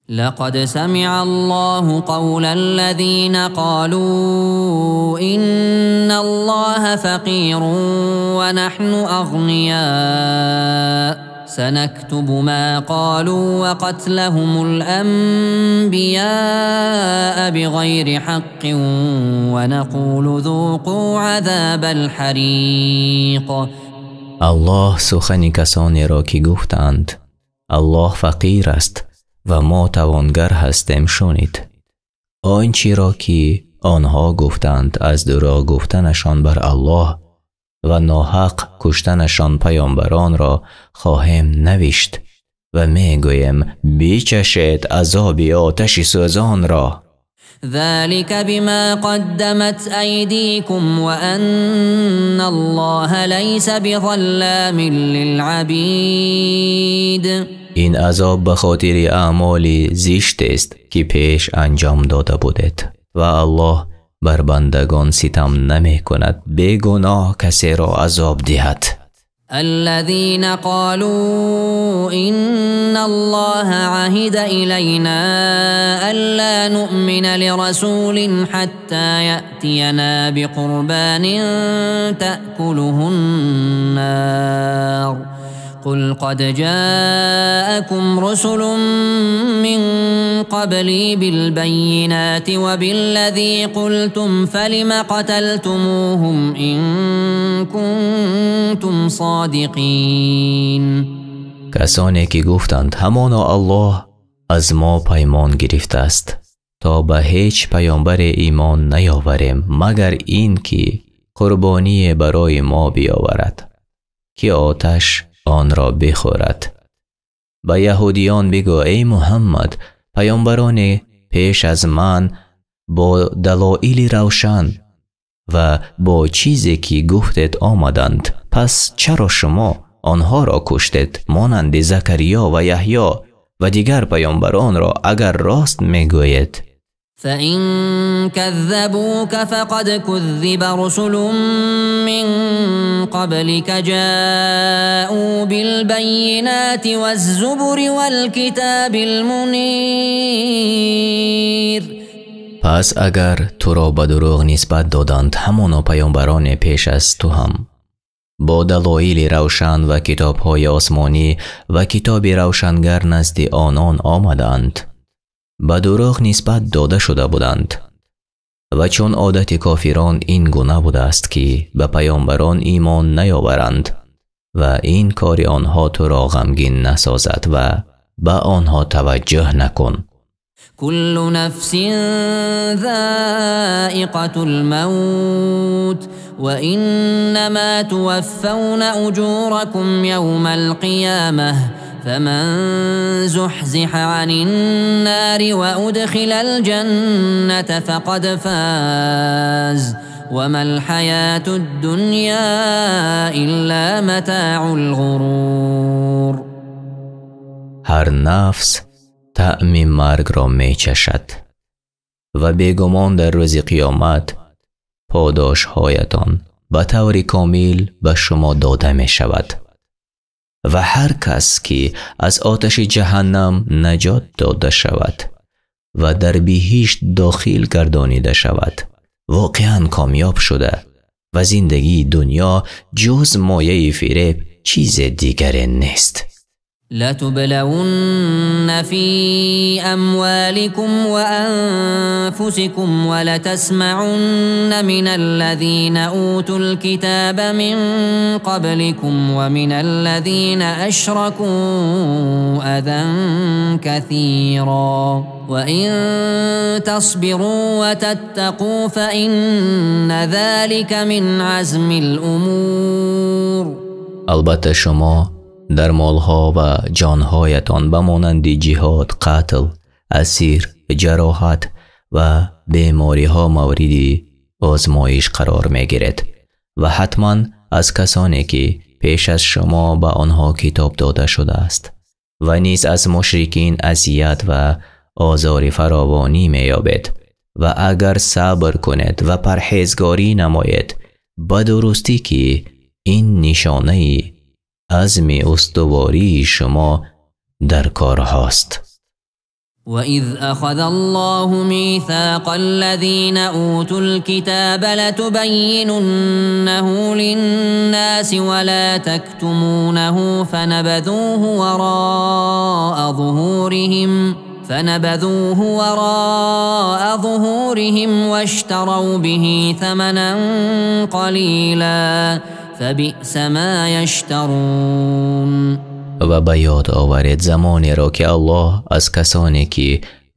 لقد سمع الله قول الذين قالوا إن الله فقير ونحن أغنياء سنكتب ما قالوا وقتلهم الأنبياء بغير حق ونقول ذوقوا عذاب الحريق. Аллоҳ сухани касонеро ки гуфтанд Аллоҳ фақир аст ва мо тавонгар ҳастем шунид. Он чиро ки онҳо гуфтанд аз дурӯғ гуфтанашон бар Аллоҳ ва ноҳақ куштанашон паёмбаронро хоҳем навишт ва мегӯем бичашед азоби оташи сӯзонро. ذلك بما قدمت أيديكم وأن الله ليس بظلام للعبيد. Ин азоб ба хотири аъмоли зиштест, ки пеш анҷом дода будед ва Аллоҳ бар бандагон ситам намекунад, бегуноҳ касеро азоб диҳад. الذين قالوا إن الله عهد إلينا ألا نؤمن لرسول حتى يأتينا بقربان تأكله النار قل قد جاءكم رسل من قبلي بالبينات وبالذي قلتم فلم قتلتموهم إن كنتم صادقين. Касоне ки гуфтанд ҳамоно Аллоҳ аз мо паймон гирифтааст то ба ҳеҷ паёмбаре имон наёварем магар ин ки қурбоние барои мо биёварад ки оташ онро бихӯрад. Ба яҳудиён бигӯ эй Муҳаммад, паёмбароне пеш аз ман бо далоили равшан ва бо чизе ки гуфтед омаданд, пас чаро шумо онҳоро куштед монанди Закариё ва Яҳё ва дигар паёмбаронро агар рост мегӯед? فإن كذبوك فقد كذب رسل من قبلك جاءوا بالبينات والزبر والكتاب المنير. Пас агар туро ба дурӯғ нисбат доданд, ҳамоно паёмбароне пеш аз ту ҳам бо далоили равшан ва китобҳои осмонӣ ва китоби равшангар назди онон омаданд, ба дурӯғ нисбат дода шуда буданд. Ва чун одати кофирон ин гуна будааст ки ба паёмбарон имон наёваранд ва ин кори онҳо туро ғамгин насозад ва ба онҳо таваҷҷӯҳ накун. كل نفس ذائقة الموت وإنما توفون أجوركم يوم القيامة فمن زحزح عن النار وأدخل الجنة فقد فاز وما الحياة الدنيا إلا متاع الغرور. Ҳар нафс таъми маргро мечашад ва бегумон дар рӯзи қиёмат подошҳоятон ба таври комил ба шумо дода мешавад ва ҳар кас ки аз оташи ҷаҳаннам наҷот дода шавад ва дар биҳишт дохил гардонида шавад, воқеан комёб шуда ва зиндагии дунё ҷуз мояи фиреб чизе дигаре нест. لتبلون في أموالكم وأنفسكم ولتسمعن من الذين أوتوا الكتاب من قبلكم ومن الذين أشركوا أذى كثيرا وإن تصبروا وتتقوا فإن ذلك من عزم الأمور. Албатта шумо дар молҳо ва ҷонҳоятон ба монанди ҷиҳод, қатл, асир, ҷароҳат ва бемориҳо мавриди озмоиш қарор мегиред ва ҳатман аз касоне ки пеш аз шумо ба онҳо китоб дода шудааст ва низ аз мушрикин азият ва озори фаровонӣ меёбед ва агар сабр кунед ва парҳезгорӣ намоед, ба дурустӣ ки ин нишонаи азми устувории шумо дар корҳост. وإذ أخذ الله ميثاق الذين أوتوا الكتاب لتبيننه للناس ولا تكتمونه فنبذوه وراء ظهورهم واشتروا به ثمنا قليلا فبئس ما يشترون. Ва ба ёд оваред замонеро ки Аллоҳ аз касоне ки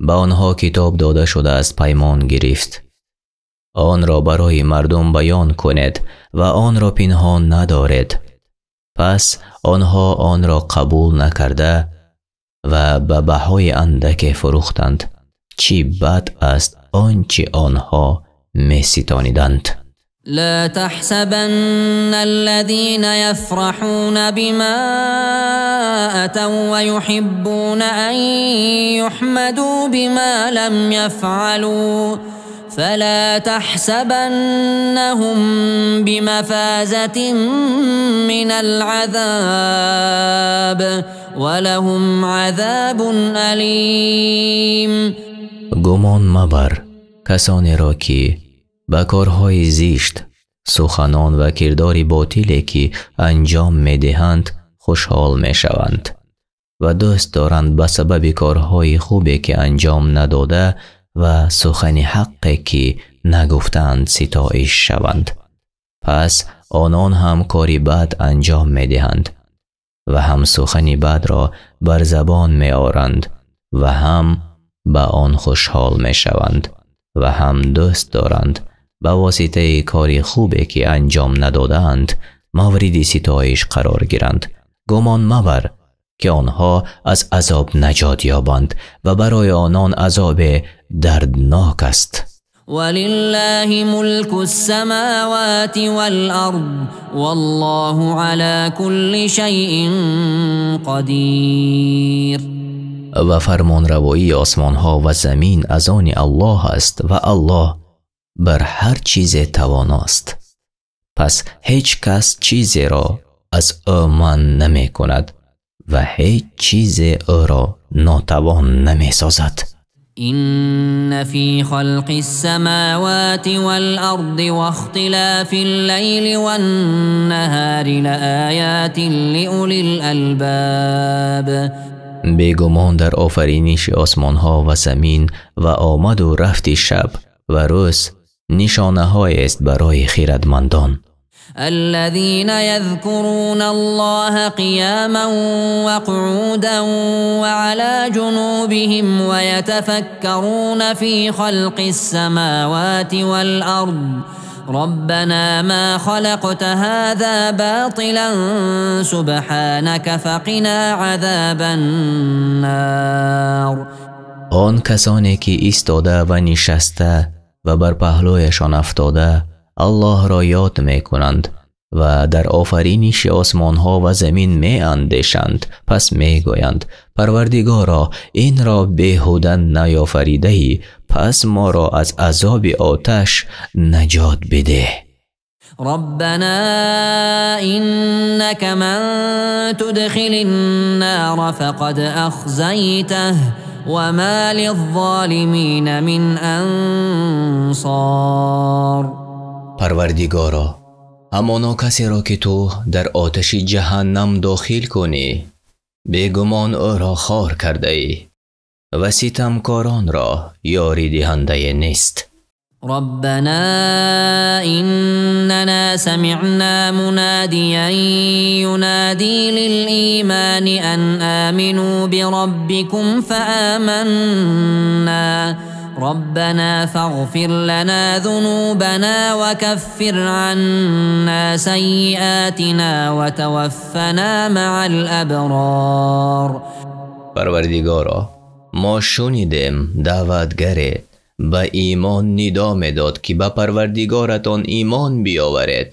ба онҳо китоб дода шудааст паймон гирифт. Онро барои мардум баён кунед ва онро пинҳон надоред. Пас онҳо онро қабул накарда ва ба баҳои андаке фурӯхтанд. Чӣ бад аст он чӣ онҳо меситониданд. لا تحسبن الذين يفرحون بما أتوا ويحبون أن يحمدوا بما لم يفعلوا فلا تحسبنهم بمفازة من العذاب ولهم عذاب أليم. Гумон мабар касонеро ки ба корҳои зишт, суханон ва кирдори ботиле ки анҷом медиҳанд хушҳол мешаванд ва дӯст доранд ба сабаби корҳои хубе ки анҷом надода ва сухани ҳаққе ки нагуфтаанд ситоиш шаванд. Пас онон ҳам кори бад анҷом медиҳанд ва ҳам сухани бадро бар забон меоранд ва ҳам ба он хушҳол мешаванд ва ҳам дӯст доранд ба воситаи кори хубе ки анҷом надодаанд мавриди ситоиш қарор гиранд. Гумон мабар ки онҳо аз азоб наҷот ёбанд ва барои онон азобе дарднок аст. ولله ملك السماوات والأرض والله على كل شيء قدير. Ва фармонравоии осмонҳо ва замин аз они Аллоҳ аст ва Аллоҳ бар ҳар чизе тавоност. Пас ҳеҷ кас чизеро аз ӯ манъ намекунад ва ҳеҷ чизе ӯро нотавон намесозад. إن في خلق السماوات والأرض واختلاف الليل والنهار لآيات لأولي الألباب. Бегумон дар офариниши осмонҳо ва замин ва омаду рафти шаб ва рӯз нишонаҳоест барои хирадмандон. الذين يذكرون الله قياما وقعودا وعلى جنوبهم ويتفكرون في خلق السماوات والأرض ربنا ما خلقت هذا باطلا سبحانك فقنا عذاب النار. Он касоне ки истода ва нишаста ва бар паҳлӯяшон афтода Аллоҳро ёд мекунанд ва дар офариниши осмонҳо ва замин меандешанд, пас мегӯянд: Парвардигоро, инро беҳуда наёфаридаӣ, пас моро аз азоби оташ наҷот бидеҳ. ربنا إنك من تدخل النار فقد أخزيته وما للظالمين من أنصار. Парвардигоро, ҳамоно касеро ки ту дар оташи ҷаҳаннам дохил кунӣ, бегумон ӯро хор кардаӣ ва ситамкоронро ёридиҳандае нест. ربنا إننا سمعنا مناديا ينادي للإيمان أن آمنوا بربكم فآمنا ربنا فاغفر لنا ذنوبنا وكفر عنا سيئاتنا وتوفنا مع الأبرار. Парвардигоро, мо шунидем даъватгаре ба имон нидо медод ки ба Парвардигоратон имон биёваред.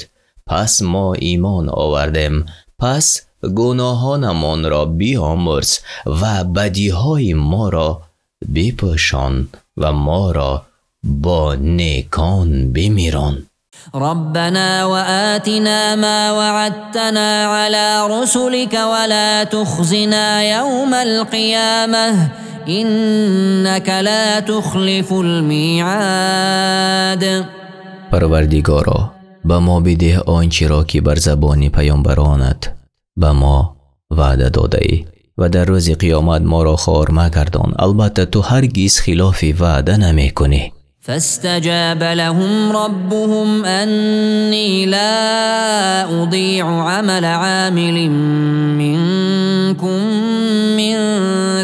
Пас мо имон овардем. Пас гуноҳонамонро биомӯрз ва бадиҳои моро бипӯшон ва моро бо некон бимирон. ربنا وآتنا ما وعدتنا على رسلك ولا تخزنا يوم القيامة إنك لا تخلف الميعاد. Парвардигоро, ба мо бидеҳ он чиро ки бар забони паёмбаронат ба мо ваъда додаӣ ва дар рӯзи қиёмат моро хор магардон. Албатта ту ҳаргиз хилофи ваъда намекунӣ. فاستجاب لهم ربهم أني لا أضيع عمل عامل منكم من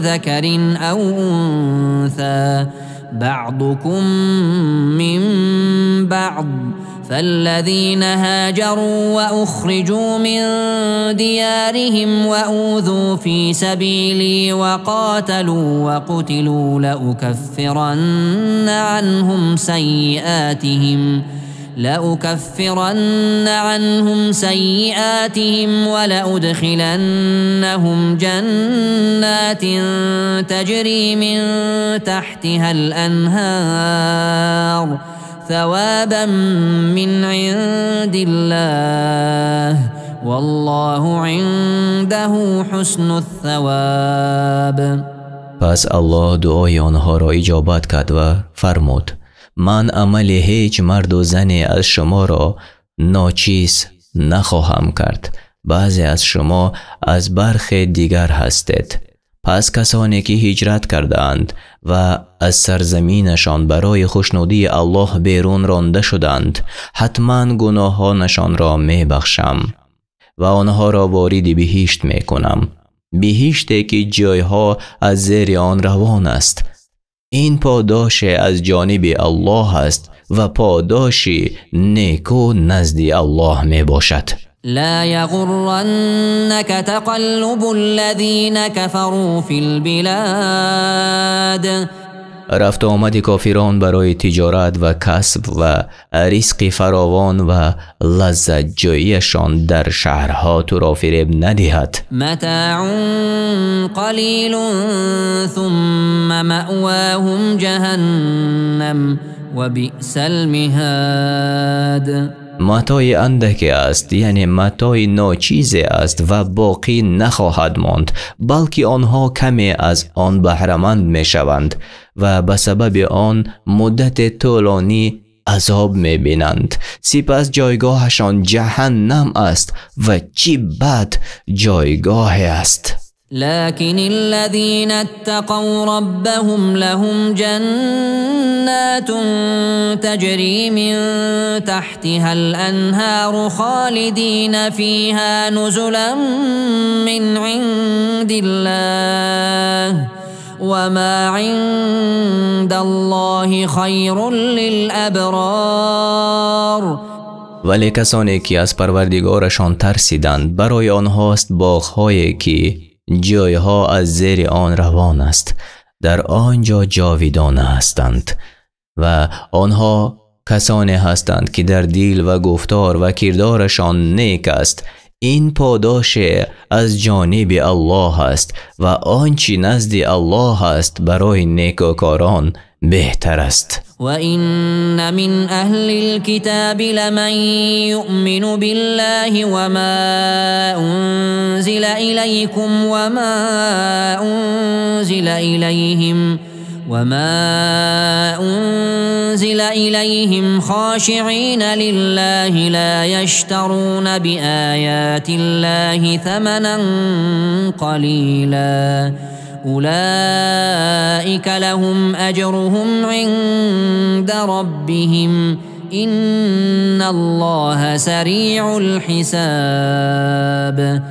ذكر أو أنثى بعضكم من بعض فالذين هاجروا وأخرجوا من ديارهم وأوذوا في سبيلي وقاتلوا وقتلوا لأكفرن لأكفرن عنهم سيئاتهم ولأدخلنهم جنات تجري من تحتها الأنهار ثوابا من عند الله والله عنده حسن الثواب. Пас Аллоҳ дуои онҳоро иҷобат кард ва фармуд: ман амали ҳеҷ марду зане аз шуморо ночиз нахоҳам кард. Баъзе аз шумо аз бархе дигар ҳастед. Пас касоне ки ҳиҷрат кардаанд ва аз сарзаминашон барои хушнудии Аллоҳ берун ронда шуданд, ҳатман гуноҳонашонро мебахшам ва онҳоро вориди биҳишт мекунам, биҳиште ки ҷойҳо аз зери он равон аст. Ин подоше аз ҷониби Аллоҳ аст ва подоши неку назди Аллоҳ мебошад. لا يغرنك تقلب الذين كفروا في البلاد. Рафту омади кофирон барои тиҷорат ва касб ва ризқи фаровон ва лаззатҷӯияшон дар шаҳрҳо туро фиреб надиҳад. متاع قليل ثم مأواهم جهنم وبئس المهاد. Матои андаке аст, яъне матои ночизе аст ва боқӣ нахоҳад монд, балки онҳо каме аз он баҳраманд мешаванд ва ба сабаби он муддати тӯлонӣ азоб мебинанд. Сипас ҷойгоҳашон ҷаҳаннам аст ва чӣ бад ҷойгоҳе аст. لكن الذين اتقوا ربهم لهم جنات تجري من تحتها الأنهار خالدين فيها نزلا من عند الله وما عند الله خير للأبرار. ولی کسانی که از پروردگارشان ترسیدند برای آنهاست باغ‌هایی که جایها از زیر آن روان است، در آنجا جاویدانه هستند و آنها کسانی هستند که در دل و گفتار و کردارشان نیک است. این پاداش از جانب الله است و آنچه نزد الله است برای نیکوکاران بهتر است. وإن من أهل الكتاب لمن يؤمن بالله وما أنزل إليكم وما أنزل إليهم خاشعين لله لا يشترون بآيات الله ثمنا قليلا أولئك لهم أجرهم عند ربهم إن الله سريع الحساب.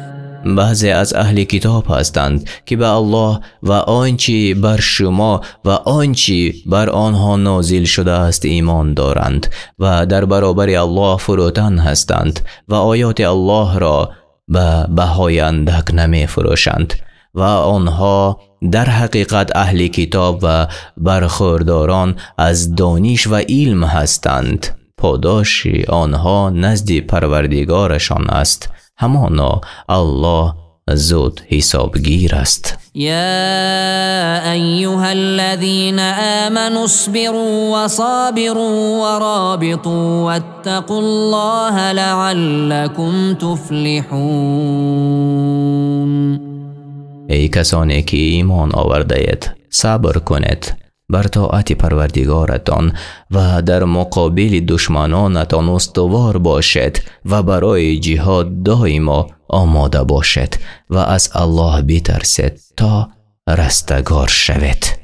بعضی از اهل کتاب هستند که به الله و آنچه بر شما و آنچه بر آنها نازل شده است ایمان دارند و در برابر الله فروتن هستند و آیات الله را به بهای اندک نمی فروشند و آنها در حقیقت اهل کتاب و برخورداران از دانش و علم هستند. پاداش آنها نزد پروردگارشان است، همانا الله زود حسابگیر است. یا ایها الذین آمنوا اصبروا وصابروا ورابطوا واتقوا الله لعلكم تفلحون. ای کسانی که ایمان آورده اید، صبر کنید بر طاعت پروردگارتان و در مقابل دشمنانتان استوار باشید و برای جهاد دائما آماده باشید و از الله بترسید تا رستگار شوید.